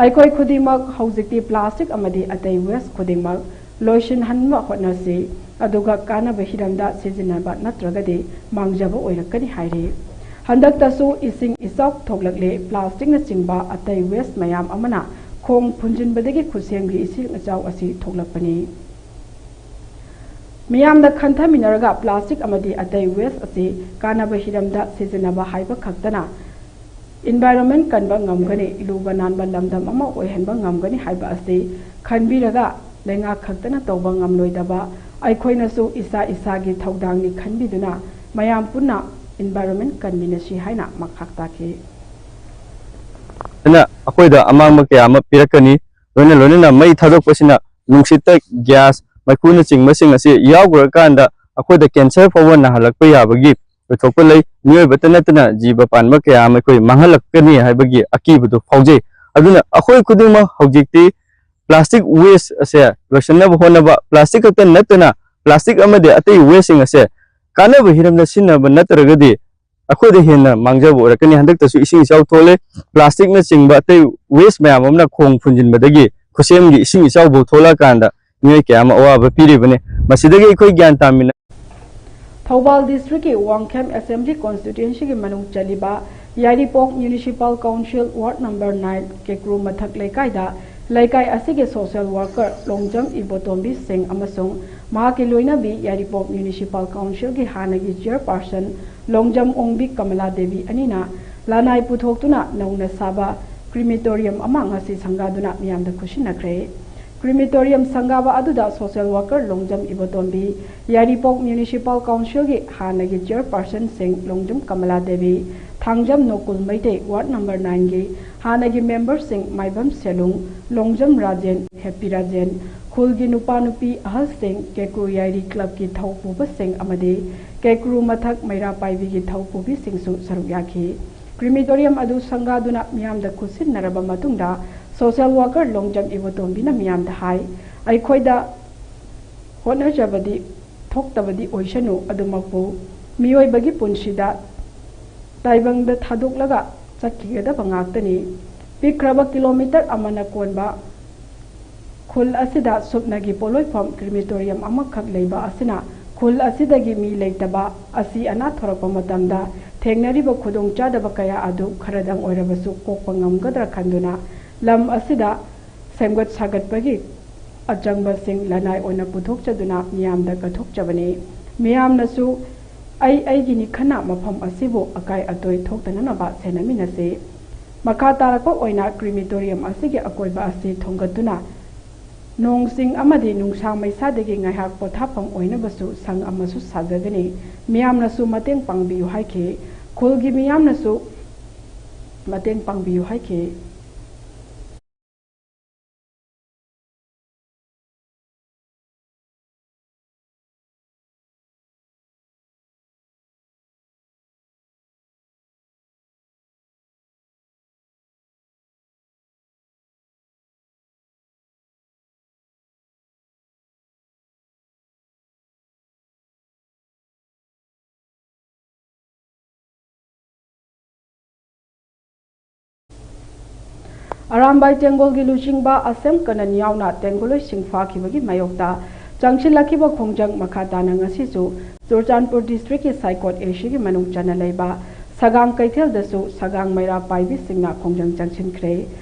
ꯑꯩꯈꯣꯏ ꯈꯨꯗꯤꯡꯃꯛ ꯍꯧꯖꯤꯛꯇꯤ plastic ꯑꯃꯗꯤ ꯑꯇꯩ waste ꯈꯨꯗꯤꯡꯃꯛ ꯂꯣꯏꯁꯤꯟꯍꯟꯕ ꯍꯣꯠꯅꯁꯤ, ꯑꯗꯨꯒ ꯀꯥꯟꯅꯕ ꯍꯤꯔꯝꯗ ꯁꯤꯖꯤꯟꯅꯕ ꯅꯠꯇ꯭ꯔꯒꯗꯤ ꯃꯥꯡꯖꯕ ꯑꯣꯏꯔꯛꯀꯅꯤ ꯍꯥꯏꯔꯤ꯫ ꯍꯟꯗꯛꯇꯁꯨ ꯏꯁꯤꯡ ꯏꯆꯥꯎ ꯊꯣꯛꯂꯛꯂꯦ꯫ Plasticꯅꯆꯤꯡꯕ ꯑꯇꯩ waste ꯃꯌꯥꯝ ꯑꯃꯅ ꯈꯣꯡ ꯐꯨꯟꯖꯤꯟꯕꯗꯒꯤ ꯈꯨꯠꯁꯦꯝꯒꯤ ꯏꯁꯤꯡ ꯏꯆꯥꯎ ꯑꯁꯤ ꯊꯣꯛꯂꯛꯄꯅꯤ꯫ ꯃꯤꯌꯥꯝꯅ ꯈꯟꯊꯃꯤꯟꯅꯔꯒ plastic ꯑꯃꯗꯤ ꯑꯇꯩ waste ꯑꯁꯤ ꯀꯥꯟꯅꯕ ꯍꯤꯔꯝꯗ ꯁꯤꯖꯤꯟꯅꯕ ꯍꯥꯏꯕ ꯈꯛꯇꯅ environment ꯀꯟꯕ ꯉꯝꯒꯅꯤ, ꯂꯨꯕ ꯅꯥꯟꯕ ꯂꯝꯗꯝ ꯑꯃ ꯑꯣꯏꯍꯟꯕ ꯉꯝꯒꯅꯤ ꯍꯥꯏꯕ ꯑꯁꯤ ꯈꯟꯕꯤꯔꯒ ꯂꯩꯉꯥꯛ ꯈꯛꯇꯅ ꯇꯧꯕ ꯉꯝꯂꯣꯏꯗꯕ ꯑꯩꯈꯣꯏꯅꯁꯨ ꯏꯁꯥ ꯏꯁꯥꯒꯤ ꯊꯧꯗꯥꯡꯅꯤ ꯈꯟꯕꯤꯗꯨꯅ ꯃꯌꯥꯝ ꯄꯨꯟꯅ environment ꯀꯟꯃꯤꯟꯅꯁꯤ ꯍꯥꯏꯅ ꯃꯈꯥ ꯇꯥꯈꯤ꯫ ꯑꯗꯨꯅ ꯑꯩꯈꯣꯏꯗ ꯑꯃꯥꯡꯕ ꯀꯌꯥ ꯑꯃ ꯄꯤꯔꯛꯀꯅꯤ꯫ ꯂꯣꯏꯅ ꯂꯣꯏꯅꯅ ꯃꯩ ꯊꯥꯗꯣꯛꯄꯁꯤꯅ ꯅꯨꯡꯁꯤꯠꯇ gas, ꯃꯩꯈꯨꯅꯆꯤꯡꯕꯁꯤꯡ ꯑꯁꯤ ꯌꯥꯎꯈ꯭ꯔꯀꯥꯟꯗ ꯑꯩꯈꯣꯏꯗ cancer ꯐꯥꯎꯕ ꯅꯥꯍꯜꯂꯛꯄ ꯌꯥꯕꯒꯤ ꯑꯣꯏꯊꯣꯛꯄ ꯂꯩ꯫ ꯃꯤꯑꯣꯏꯕꯇ ꯅꯠꯇꯅ ꯖꯤꯕ ꯄꯥꯟꯕ ꯀꯌꯥ ꯑꯃ ꯑꯩꯈꯣꯏ ꯃꯥꯡꯍꯜꯂꯛꯀꯅꯤ ꯍꯥꯏꯕꯒꯤ ꯑꯀꯤꯕꯗꯨ ꯐꯥꯎꯖꯩ꯫ ꯑꯗꯨꯅ ꯑꯩꯈꯣꯏ ꯈꯨꯗꯤꯡꯃꯛ ꯍꯧꯖꯤꯛꯇꯤ plastic waste ꯑꯁꯦ ꯂꯣꯏꯁꯤꯟꯅꯕ ꯍꯣꯠꯅꯕ, plastic ꯈꯛꯇ ꯅꯠꯇꯅ plastic ꯑꯃꯗꯤ ꯑꯇꯩ wasteꯁꯤꯡ ꯑꯁꯦ ꯀꯥꯟꯅꯕ ꯍꯤꯔꯝꯗ ꯁꯤꯖꯤꯟꯅꯕ ꯅꯠꯇ꯭ꯔꯒꯗꯤ ꯑꯩꯈꯣꯏꯗ ꯍꯦꯟꯅ ꯃꯥꯡꯖꯕ ꯑꯣꯏꯔꯛꯀꯅꯤ꯫ ꯍꯟꯗꯛꯇꯁꯨ ꯏꯁꯤꯡ ꯏꯆꯥꯎ ꯊꯣꯛꯂꯦ, plasticꯅꯆꯤꯡꯕ ꯑꯇꯩ waste ꯃꯌꯥꯝ ꯑꯃꯅ ꯈꯣꯡ ꯐꯨꯟꯖꯤꯟꯕꯗꯒꯤ ꯈꯨꯠꯁꯦꯝꯒꯤ ꯏꯁꯤꯡ ꯏꯆꯥꯎ ꯐꯥꯎ ꯊꯣꯛꯂꯛꯑꯀꯥꯟꯗ ꯃꯤꯑꯣꯏ ꯀꯌꯥ ꯑꯃ ꯑꯋꯥꯕ ꯄꯤꯔꯤꯕꯅꯤ꯫ ꯃꯁꯤꯗꯒꯤ ꯑꯩꯈꯣꯏ ꯒ꯭ꯌꯥꯟ ꯇꯥꯃꯤꯟꯅ ꯊꯧꯕꯥꯜ district ꯀꯤ ꯋꯥꯡꯈꯦꯝ assembly constituency ꯒꯤ ꯃꯅꯨꯡ ꯆꯜꯂꯤꯕ ꯌꯥꯏꯔꯤꯄꯣꯛ Municipal Council Ward number nine ꯀꯦꯀ꯭ꯔꯨ ꯃꯊꯛ ꯂꯩꯀꯥꯏꯗ ꯂꯩꯀꯥꯏ ꯑꯁꯤꯒꯤ social worker ꯂꯣꯡꯖꯝ ꯏꯕꯣꯇꯣꯝꯕꯤ ꯁꯤꯡ ꯑꯃꯁꯨꯡ ꯃꯍꯥꯛꯀꯤ ꯂꯣꯏꯅꯕꯤ ꯌꯥꯏꯔꯤꯄꯣꯛ Municipal Council ꯒꯤ ꯍꯥꯟꯅꯒꯤ chairperson ꯂꯣꯡꯖꯝ ꯑꯣꯡꯕꯤ ꯀꯃꯂꯥ ꯗꯦꯕꯤ ꯑꯅꯤꯅ ꯂꯅꯥꯏ ꯄꯨꯊꯣꯛꯇꯨꯅ ꯅꯧꯅ ꯁꯥꯕ crematorium ꯑꯃ ꯉꯁꯤ ꯁꯪꯒꯥꯗꯨꯅ ꯃꯤꯌꯥꯝꯗ ꯈꯨꯠꯁꯤꯟꯅꯈ꯭ꯔꯦ꯫ Crematorium ꯁꯪꯒꯥꯕ ꯑꯗꯨꯗ social worker ꯂꯣꯡꯖꯝ ꯏꯕꯣꯇꯣꯝꯕꯤ, ꯌꯥꯏꯔꯤꯄꯣꯛ Municipal Council ꯒꯤ ꯍꯥꯟꯅꯒꯤ chairperson ꯁꯤꯡ Longjam Kamala Devi, Thangjam ꯅꯣꯀꯨꯜ Meitei Ward number nine ꯒꯤ ꯍꯥꯟꯅꯒꯤ member ꯁꯤꯡ ꯃꯥꯏꯕꯝ ꯁꯦꯂꯨꯡ, ꯂꯣꯡꯖꯝ ꯔꯥꯖꯦꯟ, ꯍꯦꯄꯤ ꯔꯥꯖꯦꯟ, ꯈꯨꯜꯒꯤ ꯅꯨꯄꯥ ꯅꯨꯄꯤ ꯑꯍꯜꯁꯤꯡ, ꯀꯦꯀ꯭ꯔꯨ ꯌꯥꯏꯔꯤ club ꯀꯤ ꯊꯧꯄꯨꯕꯁꯤꯡ ꯑꯃꯗꯤ ꯀꯦꯀ꯭ꯔꯨ ꯃꯊꯛ ꯃꯩꯔꯥ ꯄꯥꯏꯕꯤꯒꯤ ꯊꯧꯄꯨꯕꯤꯁꯤꯡꯁꯨ ꯁꯔꯨꯛ ꯌꯥꯈꯤ꯫ Crematorium ꯑꯗꯨ ꯁꯪꯒꯥꯗꯨꯅ ꯃꯤꯌꯥꯝꯗ ꯈꯨꯠꯁꯤꯟꯅꯔꯕ ꯃꯇꯨꯡꯗ social worker ꯂꯣꯡꯖꯝ ꯏꯕꯣꯇꯣꯝꯕꯤꯅ ꯃꯤꯌꯥꯝꯗ ꯍꯥꯏ, ꯑꯩꯈꯣꯏꯗ ꯍꯣꯠꯅꯖꯕꯗꯤ ꯊꯣꯛꯇꯕꯗꯤ ꯑꯣꯏꯁꯅꯨ, ꯑꯗꯨꯃꯛꯄꯨ ꯃꯤꯑꯣꯏꯕꯒꯤ ꯄꯨꯟꯁꯤꯗ ꯇꯥꯏꯕꯪꯗ ꯊꯥꯗꯣꯛꯂꯒ ꯆꯠꯈꯤꯒꯗꯕ ꯉꯥꯛꯇꯅꯤ꯫ ꯄꯤꯛꯈ꯭ꯔꯕ kilometre ꯑꯃꯅ ꯀꯣꯟꯕ ꯈꯨꯜ ꯑꯁꯤꯗ ꯁꯨꯞꯅꯒꯤ ꯄꯣꯠꯂꯣꯏꯐꯝ crematorium ꯑꯃꯈꯛ ꯂꯩꯕ ꯑꯁꯤꯅ ꯈꯨꯜ ꯑꯁꯤꯗꯒꯤ ꯃꯤ ꯂꯩꯇꯕ, ꯑꯁꯤ ꯑꯅꯥ ꯊꯣꯔꯛꯄ ꯃꯇꯝꯗ ꯊꯦꯡꯅꯔꯤꯕ ꯈꯨꯗꯣꯡꯆꯥꯗꯕ ꯀꯌꯥ ꯑꯗꯨ ꯈꯔꯗꯪ ꯑꯣꯏꯔꯕꯁꯨ ꯀꯣꯛꯄ ꯉꯝꯒꯗ꯭ꯔꯥ ꯈꯟꯗꯨꯅ ꯂꯝ ꯑꯁꯤꯗ ꯁꯦꯝꯒꯠ ꯁꯥꯒꯠꯄꯒꯤ ꯑꯆꯪꯕꯁꯤꯡ ꯂꯅꯥꯏ ꯑꯣꯏꯅ ꯄꯨꯊꯣꯛꯆꯗꯨꯅ ꯃꯤꯌꯥꯝꯗ ꯀꯠꯊꯣꯛꯆꯕꯅꯤ꯫ ꯃꯤꯌꯥꯝꯅꯁꯨ ꯑꯩ ꯑꯩꯒꯤꯅꯤ ꯈꯟꯅ ꯃꯐꯝ ꯑꯁꯤꯕꯨ ꯑꯀꯥꯏ ꯑꯇꯣꯏ ꯊꯣꯛꯇꯅꯅꯕ ꯁꯦꯟꯅꯃꯤꯟꯅꯁꯤ꯫ ꯃꯈꯥ ꯇꯥꯔꯛꯄ ꯑꯣꯏꯅ crematorium ꯑꯁꯤꯒꯤ ꯑꯀꯣꯏꯕ ꯑꯁꯤ ꯊꯣꯡꯒꯠꯇꯨꯅ ꯅꯣꯡ ꯆꯤꯡ ꯑꯃꯗꯤ ꯅꯨꯡꯁꯥ ꯃꯩꯁꯥꯗꯒꯤ ꯉꯥꯏꯍꯥꯛ ꯄꯣꯊꯥꯐꯝ ꯑꯣꯏꯅꯕꯁꯨ ꯁꯪ ꯑꯃꯁꯨ ꯁꯥꯖꯒꯅꯤ꯫ ꯃꯤꯌꯥꯝꯅꯁꯨ ꯃꯇꯦꯡ ꯄꯥꯡꯕꯤꯌꯨ ꯍꯥꯏꯈꯤ꯫ ꯈꯨꯜꯒꯤ ꯃꯤꯌꯥꯝꯅꯁꯨ ꯃꯇꯦꯡ ꯄꯥꯡꯕꯤꯌꯨ ꯍꯥꯏꯈꯤ꯫ ꯑꯔꯥꯝꯕꯥꯏ ꯇꯦꯡꯒꯣꯜꯒꯤ ꯂꯨꯆꯤꯡꯕ ꯑꯁꯦꯝ ꯀꯅꯟ ꯌꯥꯎꯅ ꯇꯦꯡꯒꯣꯂꯣꯏꯁꯤꯡ ꯐꯥꯈꯤꯕꯒꯤ ꯃꯥꯌꯣꯛꯇ ꯆꯪꯁꯤꯜꯂꯛꯈꯤꯕ ꯈꯣꯡꯖꯪ ꯃꯈꯥ ꯇꯥꯅ ꯉꯁꯤꯁꯨ ꯆꯨꯔꯆꯥꯟꯄꯨꯔ ꯗꯤꯁꯇ꯭ꯔꯤꯛꯀꯤ ꯁꯥꯏꯀꯣꯠ ꯑꯦꯁꯤꯒꯤ ꯃꯅꯨꯡ ꯆꯟꯅ ꯂꯩꯕ ꯁꯒꯥꯡ ꯀꯩꯊꯦꯜꯗꯁꯨ ꯁꯒꯥꯡ ꯃꯩꯔꯥ ꯄꯥꯏꯕꯤꯁꯤꯡꯅ ꯈꯣꯡꯖꯪ ꯆꯪꯁꯤꯟꯈ꯭ꯔꯦ꯫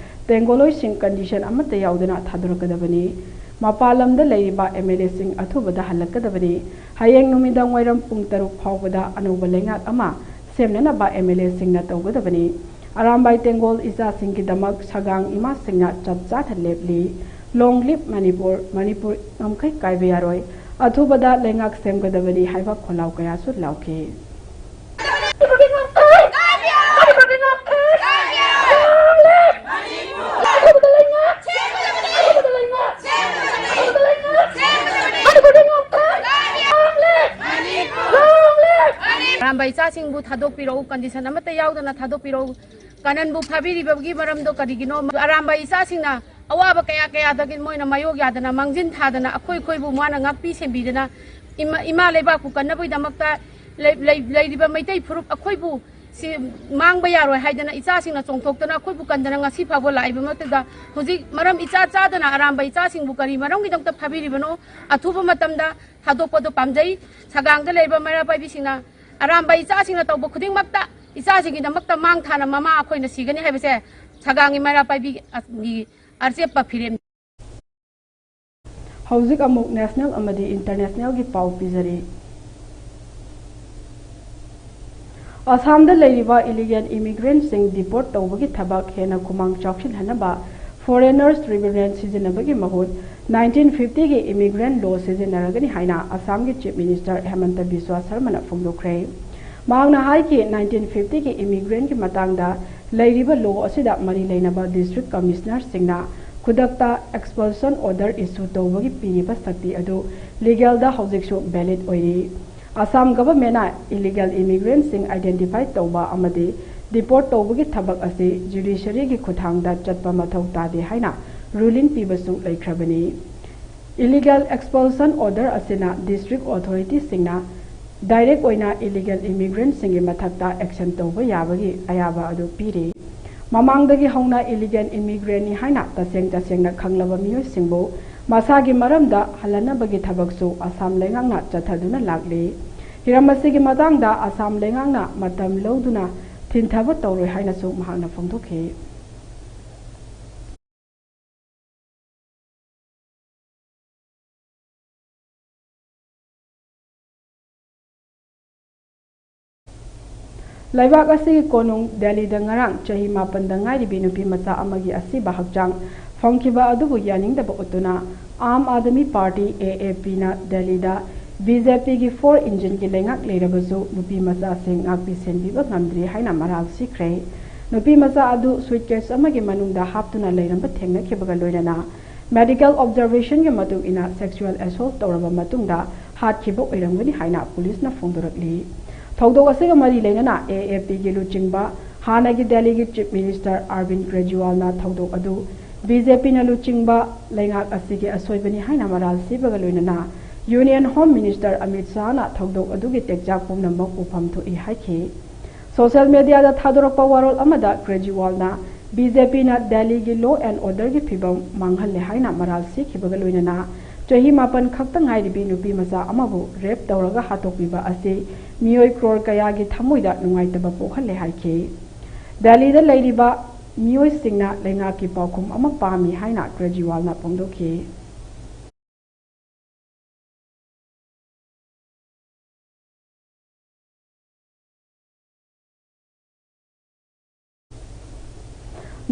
ꯇꯦꯡꯒꯣꯂꯣꯏꯁꯤꯡ ꯀꯟꯗꯤꯁꯟ ꯑꯃꯠꯇ ꯌꯥꯎꯗꯅ ꯊꯥꯗꯣꯔꯛꯀꯗꯕꯅꯤ꯫ ꯃꯄꯥꯟ ꯂꯝꯗ ꯂꯩꯔꯤꯕ ꯑꯦꯝ ꯑꯦꯜ ꯑꯦꯁꯤꯡ ꯑꯊꯨꯕꯗ ꯍꯜꯂꯛꯀꯗꯕꯅꯤ꯫ ꯍꯌꯦꯡ ꯅꯨꯃꯤꯗꯥꯡ ꯋꯥꯏꯔꯝ ꯄꯨꯡ ꯇꯔꯨꯛ ꯐꯥꯎꯕꯗ ꯑꯅꯧꯕ ꯂꯩꯉꯥꯛ ꯑꯃ ꯁꯦꯝꯅꯅꯕ ꯑꯦꯝ ꯑꯦꯜ ꯑꯦꯁꯤꯡꯅ ꯇꯧꯒꯗꯕꯅꯤ꯫ ꯑꯔꯥꯝꯕꯥꯏ ꯇꯦꯡꯒꯣꯜ ꯏꯆꯥꯁꯤꯡꯒꯤꯗꯃꯛ ꯁꯒꯥꯡ ꯏꯃꯥꯁꯤꯡꯅ ꯆꯞ ꯆꯥꯅ ꯂꯦꯞꯂꯤ꯫ Long live ꯃꯅꯤꯄꯨꯔ, ꯃꯅꯤꯄꯨꯔ ꯉꯝꯈꯩ ꯀꯥꯏꯕ ꯌꯥꯔꯣꯏ, ꯑꯊꯨꯕꯗ ꯂꯩꯉꯥꯛ ꯁꯦꯝꯒꯗꯕꯅꯤ ꯍꯥꯏꯕ ꯈꯣꯜꯂꯥꯎ ꯀꯌꯥꯁꯨ ꯂꯥꯎꯈꯤ꯫ ꯑꯔꯥꯝꯕ ꯏꯆꯥꯁꯤꯡꯕꯨ ꯊꯥꯗꯣꯛꯄꯤꯔꯛꯎ, ꯀꯟꯗꯤꯁꯟ ꯑꯃꯠꯇ ꯌꯥꯎꯗꯅ ꯊꯥꯗꯣꯛꯄꯤꯔꯛꯎ꯫ ꯀꯅꯟꯕꯨ ꯐꯥꯕꯤꯔꯤꯕꯒꯤ ꯃꯔꯝꯗꯣ ꯀꯔꯤꯒꯤꯅꯣ? ꯑꯔꯥꯝꯕ ꯏꯆꯥꯁꯤꯡꯅ ꯑꯋꯥꯕ ꯀꯌꯥ ꯀꯌꯥꯗꯒꯤ ꯃꯣꯏꯅ ꯃꯥꯌꯣꯛ ꯌꯥꯗꯅ, ꯃꯥꯡꯖꯤꯟ ꯊꯥꯗꯅ, ꯑꯩꯈꯣꯏ ꯑꯩꯈꯣꯏꯕꯨ ꯃꯥꯅ ꯉꯥꯛꯄꯤ ꯁꯦꯟꯕꯤꯗꯅ, ꯏꯃꯥ, ꯏꯃꯥ ꯂꯩꯕꯥꯛꯄꯨ ꯀꯟꯅꯕꯒꯤꯗꯃꯛꯇ ꯂꯩ-, ꯂꯩ-, ꯂꯩꯔꯤꯕ ꯃꯩꯇꯩ ꯐꯨꯔꯨꯞ ꯑꯩꯈꯣꯏꯕꯨ ꯁꯤ ꯃꯥꯡꯕ ꯌꯥꯔꯣꯏ ꯍꯥꯏꯗꯅ ꯏꯆꯥꯁꯤꯡꯅ ꯆꯣꯡꯊꯣꯛꯇꯅ ꯑꯩꯈꯣꯏꯕꯨ ꯀꯟꯗꯅ ꯉꯁꯤ ꯐꯥꯎꯕ ꯂꯥꯛꯏꯕ ꯃꯛꯇꯗ ꯍꯧꯖꯤꯛ ꯃꯔꯝ ꯏꯆꯥ ꯆꯥꯗꯅ ꯑꯔꯥꯝꯕ ꯏꯆꯥꯁꯤꯡꯕꯨ ꯀꯔꯤ ꯃꯔꯝꯒꯤꯗꯃꯛꯇ ꯐꯥꯕꯤꯔꯤꯕꯅꯣ? ꯑꯊꯨꯕ ꯃꯇꯝꯗ ꯊꯥꯗꯣꯛꯄꯗꯣ ꯄꯥꯝꯖꯩ꯫ ꯁꯒꯥꯡꯗ ꯂꯩꯔꯤꯕ ꯃꯩꯔꯥ ꯄꯥꯏꯕꯤꯁꯤꯡꯅ ꯑꯔꯥꯝꯕ ꯏꯆꯥꯁꯤꯡꯅ ꯇꯧꯕ ꯈꯨꯗꯤꯡꯃꯛꯇ ꯏꯆꯥꯁꯤꯡꯒꯤꯗꯃꯛꯇ ꯃꯥꯡ ꯊꯥꯅ ꯃꯃꯥ ꯑꯩꯈꯣꯏꯅ ꯁꯤꯒꯅꯤ ꯍꯥꯏꯕꯁꯦ ꯁꯒꯥꯡꯒꯤ ꯃꯩꯔꯥ ꯄꯥꯏꯕꯤꯒꯤ ꯑꯆꯦꯠꯄ ꯐꯤꯔꯦꯞ꯫ ꯍꯧꯖꯤꯛ ꯑꯃꯨꯛ ꯅꯦꯁꯅꯦꯜ ꯑꯃꯗꯤ ꯏꯟꯇꯔꯅꯦꯁꯅꯦꯜꯒꯤ ꯄꯥꯎ ꯄꯤꯖꯔꯤ꯫ ꯑꯁꯥꯝꯗ ꯂꯩꯔꯤꯕ ꯏꯂꯤꯒꯦꯜ ꯏꯃꯤꯒ꯭ꯔꯦꯟꯠꯁꯤꯡ ꯗꯤꯄꯣꯔꯠ ꯇꯧꯕꯒꯤ ꯊꯕꯛ ꯍꯦꯟꯅ ꯈꯨꯃꯥꯡ ꯆꯥꯎꯁꯤꯜꯍꯟꯅꯕ ꯐꯣꯔꯦꯅꯔꯁ ꯇ꯭ꯔꯤꯕ꯭ꯌꯨꯅꯦꯜ ꯁꯤꯖꯤꯟꯅꯕꯒꯤ ꯃꯍꯨꯠ ꯅꯥꯏꯟꯇꯤꯟ ꯐꯤꯐꯇꯤꯒꯤ ꯏꯃꯤꯒ꯭ꯔꯦꯟꯠ ꯂꯣ ꯁꯤꯖꯤꯟꯅꯔꯒꯅꯤ ꯍꯥꯏꯅ ꯑꯁꯥꯝꯒꯤ ꯆꯤꯐ ꯃꯤꯅꯤꯁꯇꯔ ꯍꯦꯃꯟꯇ ꯕꯤꯁ꯭ꯋꯥ ꯁꯔꯃꯅ ꯐꯣꯡꯗꯣꯛꯈ꯭ꯔꯦ꯫ ꯃꯍꯥꯛꯅ ꯍꯥꯏꯈꯤ, ꯅꯥꯏꯟꯇꯤꯟ ꯐꯤꯐꯇꯤꯒꯤ ꯏꯃꯤꯒ꯭ꯔꯦꯟꯠꯀꯤ ꯃꯇꯥꯡꯗ ꯂꯩꯔꯤꯕ ꯂꯣ ꯑꯁꯤꯗ ꯃꯔꯤ ꯂꯩꯅꯕ ꯗꯤꯁꯇ꯭ꯔꯤꯛ ꯀꯃꯤꯁꯅꯔꯁꯤꯡꯅ ꯈꯨꯗꯛꯇ ꯑꯦꯛꯁꯄꯜꯁꯟ ꯑꯣꯔꯗꯔ ꯏꯁꯨ ꯇꯧꯕꯒꯤ ꯄꯤꯔꯤꯕ ꯁꯛꯇꯤ ꯑꯗꯨ ꯂꯤꯒꯦꯜꯗ ꯍꯧꯖꯤꯛꯁꯨ ꯚꯦꯂꯤꯗ ꯑꯣꯏꯔꯤ꯫ ꯑꯁꯥꯝ ꯒꯚꯔꯟꯃꯦꯟꯠꯅ ꯏꯂꯤꯒꯦꯜ ꯏꯃꯤꯒ꯭ꯔꯦꯟꯠꯁꯤꯡ ꯑꯥꯏꯗꯦꯟꯇꯤꯐꯥꯏ ꯇꯧꯕ ꯑꯃꯗꯤ ꯗꯤꯄꯣꯔꯠ ꯇꯧꯕꯒꯤ ꯊꯕꯛ ꯑꯁꯤ ꯖꯨꯗꯤꯁꯔꯤꯒꯤ ꯈꯨꯠꯊꯥꯡꯗ ꯆꯠꯄ ꯃꯊꯧ ꯇꯥꯗꯦ ꯍꯥꯏꯅ ꯔꯨꯂꯤꯡ ꯄꯤꯕꯁꯨ ꯂꯩꯈ꯭ꯔꯕꯅꯤ꯫ ꯏꯂꯤꯒꯦꯜ ꯑꯦꯛꯁꯄꯜꯁꯟ ꯑꯣꯔꯗꯔ ꯑꯁꯤꯅ ꯗꯤꯁꯇ꯭ꯔꯤꯛ ꯑꯣꯊꯣꯔꯤꯇꯤꯁꯤꯡꯅ ꯗꯥꯏꯔꯦꯛ ꯑꯣꯏꯅ ꯏꯂꯤꯒꯦꯜ ꯏꯃꯤꯒ꯭ꯔꯦꯟꯠꯁꯤꯡꯒꯤ ꯃꯊꯛꯇ ꯑꯦꯛꯁꯟ ꯇꯧꯕ ꯌꯥꯕꯒꯤ ꯑꯌꯥꯕ ꯑꯗꯨ ꯄꯤꯔꯤ꯫ ꯃꯃꯥꯡꯗꯒꯤ ꯍꯧꯅ ꯏꯂꯤꯒꯦꯜ ꯏꯃꯤꯒ꯭ꯔꯦꯟꯅꯤ ꯍꯥꯏꯅ ꯇꯁꯦꯡ ꯇꯁꯦꯡꯅ ꯈꯪꯂꯕ ꯃꯤꯑꯣꯏꯁꯤꯡꯕꯨ ꯃꯁꯥꯒꯤ ꯃꯔꯝꯗ ꯍꯜꯍꯟꯅꯕꯒꯤ ꯊꯕꯛꯁꯨ ꯑꯁꯥꯝ ꯂꯩꯉꯥꯛꯅ ꯆꯠꯊꯗꯨꯅ ꯂꯥꯛꯂꯤ꯫ ꯍꯤꯔꯝ ꯑꯁꯤꯒꯤ ꯃꯇꯥꯡꯗ ꯑꯁꯥꯝ ꯂꯩꯉꯥꯛꯅ ꯃꯇꯝ ꯂꯧꯗꯨꯅ ꯊꯤꯟꯊꯕ ꯇꯧꯔꯣꯏ ꯍꯥꯏꯅꯁꯨ ꯃꯍꯥꯛꯅ ꯐꯣꯡꯗꯣꯛꯈꯤ꯫ ꯂꯩꯕꯥꯛ ꯑꯁꯤꯒꯤ ꯀꯣꯅꯨꯡ ꯗꯦꯜꯂꯤꯗ ꯉꯔꯥꯡ ꯆꯍꯤ ꯃꯥꯄꯟꯗ ꯉꯥꯏꯔꯤꯕꯤ ꯅꯨꯄꯤ ꯃꯆꯥ ꯑꯃꯒꯤ ꯑꯁꯤꯕ ꯍꯛꯆꯥꯡ ꯐꯪꯈꯤꯕ ꯑꯗꯨꯕꯨ ꯌꯥꯅꯤꯡꯗꯕ ꯎꯠꯇꯨꯅ ꯑꯥꯝ ꯑꯥꯗꯃꯤ ꯄꯥꯔꯇꯤ, ꯑꯦ ꯑꯦ ꯄꯤꯅ ꯗꯦꯜꯂꯤꯗ ꯕꯤ ꯖꯦ ꯄꯤꯒꯤ ꯐꯣꯔ ꯏꯟꯖꯤꯟꯒꯤ ꯂꯩꯉꯥꯛ ꯂꯩꯔꯕꯁꯨ ꯅꯨꯄꯤ ꯃꯆꯥꯁꯤꯡ ꯉꯥꯛꯄꯤ ꯁꯦꯟꯕꯤꯕ ꯉꯝꯗ꯭ꯔꯤ ꯍꯥꯏꯅ ꯃꯔꯥꯜ ꯁꯤꯈ꯭ꯔꯦ꯫ ꯅꯨꯄꯤ ꯃꯆꯥ ꯑꯗꯨ ꯁꯨꯏꯠꯀꯦꯁ ꯑꯃꯒꯤ ꯃꯅꯨꯡꯗ ꯍꯥꯞꯇꯨꯅ ꯂꯩꯔꯝꯕ ꯊꯦꯡꯅꯈꯤꯕꯒ ꯂꯣꯏꯅꯅ ꯃꯦꯗꯤꯀꯦꯜ ꯑꯣꯕꯖꯔꯕꯦꯁꯟꯒꯤ ꯃꯇꯨꯡ ꯏꯟꯅ ꯁꯦꯛꯁꯨꯑꯦꯜ ꯑꯦꯁꯣꯜꯠ ꯇꯧꯔꯕ ꯃꯇꯨꯡꯗ ꯍꯥꯠꯈꯤꯕ ꯑꯣꯏꯔꯝꯒꯅꯤ ꯍꯥꯏꯅ ꯄꯨꯂꯤꯁꯅ ꯐꯣꯡꯗꯣꯔꯛꯂꯤ꯫ ꯊꯧꯗꯣꯛ ꯑꯁꯤꯒ ꯃꯔꯤ ꯂꯩꯅꯅ ꯑꯦ ꯑꯦ ꯄꯤꯒꯤ ꯂꯨꯆꯤꯡꯕ ꯍꯥꯟꯅꯒꯤ ꯗꯦꯜꯂꯤꯒꯤ ꯆꯤꯐ ꯃꯤꯅꯤꯁꯇꯔ ꯑꯔꯕꯤꯟ ꯀ꯭ꯔꯦꯖꯤꯋꯥꯜꯅ ꯊꯧꯗꯣꯛ ꯑꯗꯨ ꯕꯤ ꯖꯦ ꯄꯤꯅ ꯂꯨꯆꯤꯡꯕ ꯂꯩꯉꯥꯛ ꯑꯁꯤꯒꯤ ꯑꯁꯣꯏꯕꯅꯤ ꯍꯥꯏꯅ ꯃꯔꯥꯜ ꯁꯤꯕꯒ ꯂꯣꯏꯅꯅ ꯌꯨꯅꯤꯌꯟ ꯍꯣꯝ ꯃꯤꯅꯤꯁꯇꯔ ꯑꯃꯤꯠ ꯁꯥꯍꯅ ꯊꯧꯗꯣꯛ ꯑꯗꯨꯒꯤ ꯇꯦꯛꯆꯥꯛ ꯄꯨꯝꯅꯃꯛ ꯎꯐꯝ ꯊꯣꯛꯏ ꯍꯥꯏꯈꯤ꯫ ꯁꯣꯁꯤꯌꯦꯜ ꯃꯤꯗꯤꯌꯥꯗ ꯊꯥꯗꯣꯔꯛꯄ ꯋꯥꯔꯣꯜ ꯑꯃꯗ ꯀ꯭ꯔꯦꯖꯤꯋꯥꯜꯅ ꯕꯤ ꯖꯦ ꯄꯤꯅ ꯗꯦꯜꯂꯤꯒꯤ ꯂꯣ ꯑꯦꯟ ꯑꯣꯔꯗꯔꯒꯤ ꯐꯤꯕꯝ ꯃꯥꯡꯍꯜꯂꯦ ꯍꯥꯏꯅ ꯃꯔꯥꯜ ꯁꯤꯈꯤꯕꯒ ꯂꯣꯏꯅꯅ ꯆꯍꯤ ꯃꯥꯄꯟ ꯈꯛꯇ ꯉꯥꯏꯔꯤꯕꯤ ꯅꯨꯄꯤ ꯃꯆꯥ ꯑꯃꯕꯨ ꯔꯦꯞ ꯇꯧꯔꯒ ꯍꯥꯠꯇꯣꯛꯄꯤꯕ ꯑꯁꯤ ꯃꯤꯑꯣꯏ ꯀ꯭ꯔꯣꯔ ꯀꯌꯥꯒꯤ ꯊꯃꯣꯏꯗ ꯅꯨꯡꯉꯥꯏꯇꯕ ꯄꯣꯛꯍꯜꯂꯦ ꯍꯥꯏꯈꯤ꯫ ꯗꯦꯜꯂꯤꯗ ꯂꯩꯔꯤꯕ ꯃꯤꯑꯣꯏꯁꯤꯡꯅ ꯂꯩꯉꯥꯛꯀꯤ ꯄꯥꯎꯈꯨꯝ ꯑꯃ ꯄꯥꯝꯃꯤ ꯍꯥꯏꯅ ꯀ꯭ꯔꯦꯖꯤꯋꯥꯜꯅ ꯐꯣꯡꯗꯣꯛꯈꯤ꯫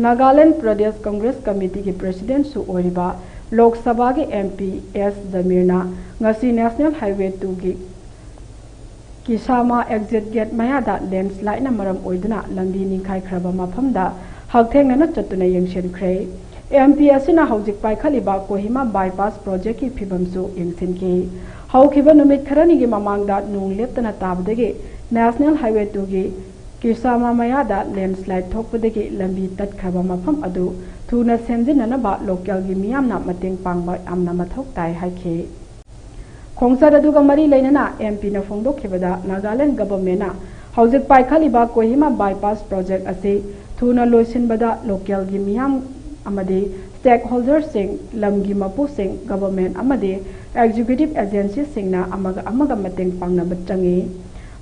ꯅꯥꯒꯥꯂꯦꯟ ꯄ꯭ꯔꯗꯦꯁ ꯀꯪꯒ꯭ꯔꯦꯁ ꯀꯃꯤꯇꯤꯒꯤ ꯄ꯭ꯔꯦꯁꯤꯗꯦꯟꯠꯁꯨ ꯑꯣꯏꯔꯤꯕ ꯂꯣꯛ ꯁꯚꯥꯒꯤ ꯑꯦꯝ ꯄꯤ ꯑꯦꯁ ꯖꯃꯤꯔꯅ ꯉꯁꯤ ꯅꯦꯁꯅꯦꯜ ꯍꯥꯏꯋꯦ ꯇꯨꯒꯤ ꯀꯤꯁꯥꯃꯥ ꯑꯦꯛꯖꯤꯠ ꯒꯦꯠ ꯃꯌꯥꯗ ꯂꯦꯟꯁꯂꯥꯏꯠꯅ ꯃꯔꯝ ꯑꯣꯏꯗꯨꯅ ꯂꯝꯕꯤ ꯅꯤꯡꯈꯥꯏꯈ꯭ꯔꯕ ꯃꯐꯝꯗ ꯍꯛꯊꯦꯡꯅꯅ ꯆꯠꯇꯨꯅ ꯌꯦꯡꯁꯤꯟꯈ꯭ꯔꯦ꯫ ꯑꯦꯝ ꯄꯤ ꯑꯁꯤꯅ ꯍꯧꯖꯤꯛ ꯄꯥꯏꯈꯠꯂꯤꯕ ꯀꯣꯍꯤꯃꯥ ꯕꯥꯏꯄꯥꯁ ꯄ꯭ꯔꯣꯖꯦꯛꯀꯤ ꯐꯤꯕꯝꯁꯨ ꯌꯦꯡꯁꯤꯟꯈꯤ꯫ ꯍꯧꯈꯤꯕ ꯅꯨꯃꯤꯠ ꯈꯔꯅꯤꯒꯤ ꯃꯃꯥꯡꯗ ꯅꯣꯡ ꯂꯦꯞꯇꯅ ꯇꯥꯕꯗꯒꯤ ꯅꯦꯁꯅꯦꯜ ꯍꯥꯏꯋꯦ ꯇꯨꯒꯤ ꯀꯤꯁꯥꯃꯥ ꯃꯌꯥꯗ ꯂꯦꯟꯁꯂꯥꯏꯠ ꯊꯣꯛꯄꯗꯒꯤ ꯂꯝꯕꯤ ꯇꯠꯈ꯭ꯔꯕ ꯃꯐꯝ ꯑꯗꯨ ꯊꯨꯅ ꯁꯦꯝꯖꯤꯟꯅꯅꯕ ꯂꯣꯀꯦꯜꯒꯤ ꯃꯤꯌꯥꯝꯅ ꯃꯇꯦꯡ ꯄꯥꯡꯕ ꯌꯥꯝꯅ ꯃꯊꯧ ꯇꯥꯏ ꯍꯥꯏꯈꯤ꯫ ꯈꯣꯡꯆꯠ ꯑꯗꯨꯒ ꯃꯔꯤ ꯂꯩꯅꯅ ꯑꯦꯝ ꯄꯤꯅ ꯐꯣꯡꯗꯣꯛꯈꯤꯕꯗ ꯅꯥꯒꯥꯂꯦꯟ ꯒꯚꯔꯟꯃꯦꯟꯠꯅ ꯍꯧꯖꯤꯛ ꯄꯥꯏꯈꯠꯂꯤꯕ ꯀꯣꯍꯤꯃꯥ ꯕꯥꯏꯄꯥꯁ ꯄ꯭ꯔꯣꯖꯦꯛ ꯑꯁꯤ ꯊꯨꯅ ꯂꯣꯏꯁꯤꯟꯕꯗ ꯂꯣꯀꯦꯜꯒꯤ ꯃꯤꯌꯥꯝ ꯑꯃꯗꯤ ꯁ꯭ꯇꯦꯛꯍꯣꯜꯗꯔꯁꯤꯡ, ꯂꯝꯒꯤ ꯃꯄꯨꯁꯤꯡ, ꯒꯚꯔꯟꯃꯦꯟꯠ ꯑꯃꯗꯤ ꯑꯦꯛꯖꯤꯀ꯭ꯌꯨꯇꯤꯚ ꯑꯦꯖꯦꯟꯁꯤꯁꯤꯡꯅ ꯑꯃꯒ ꯑꯃꯒ ꯃꯇꯦꯡ ꯄꯥꯡꯅꯕ ꯆꯪꯏ꯫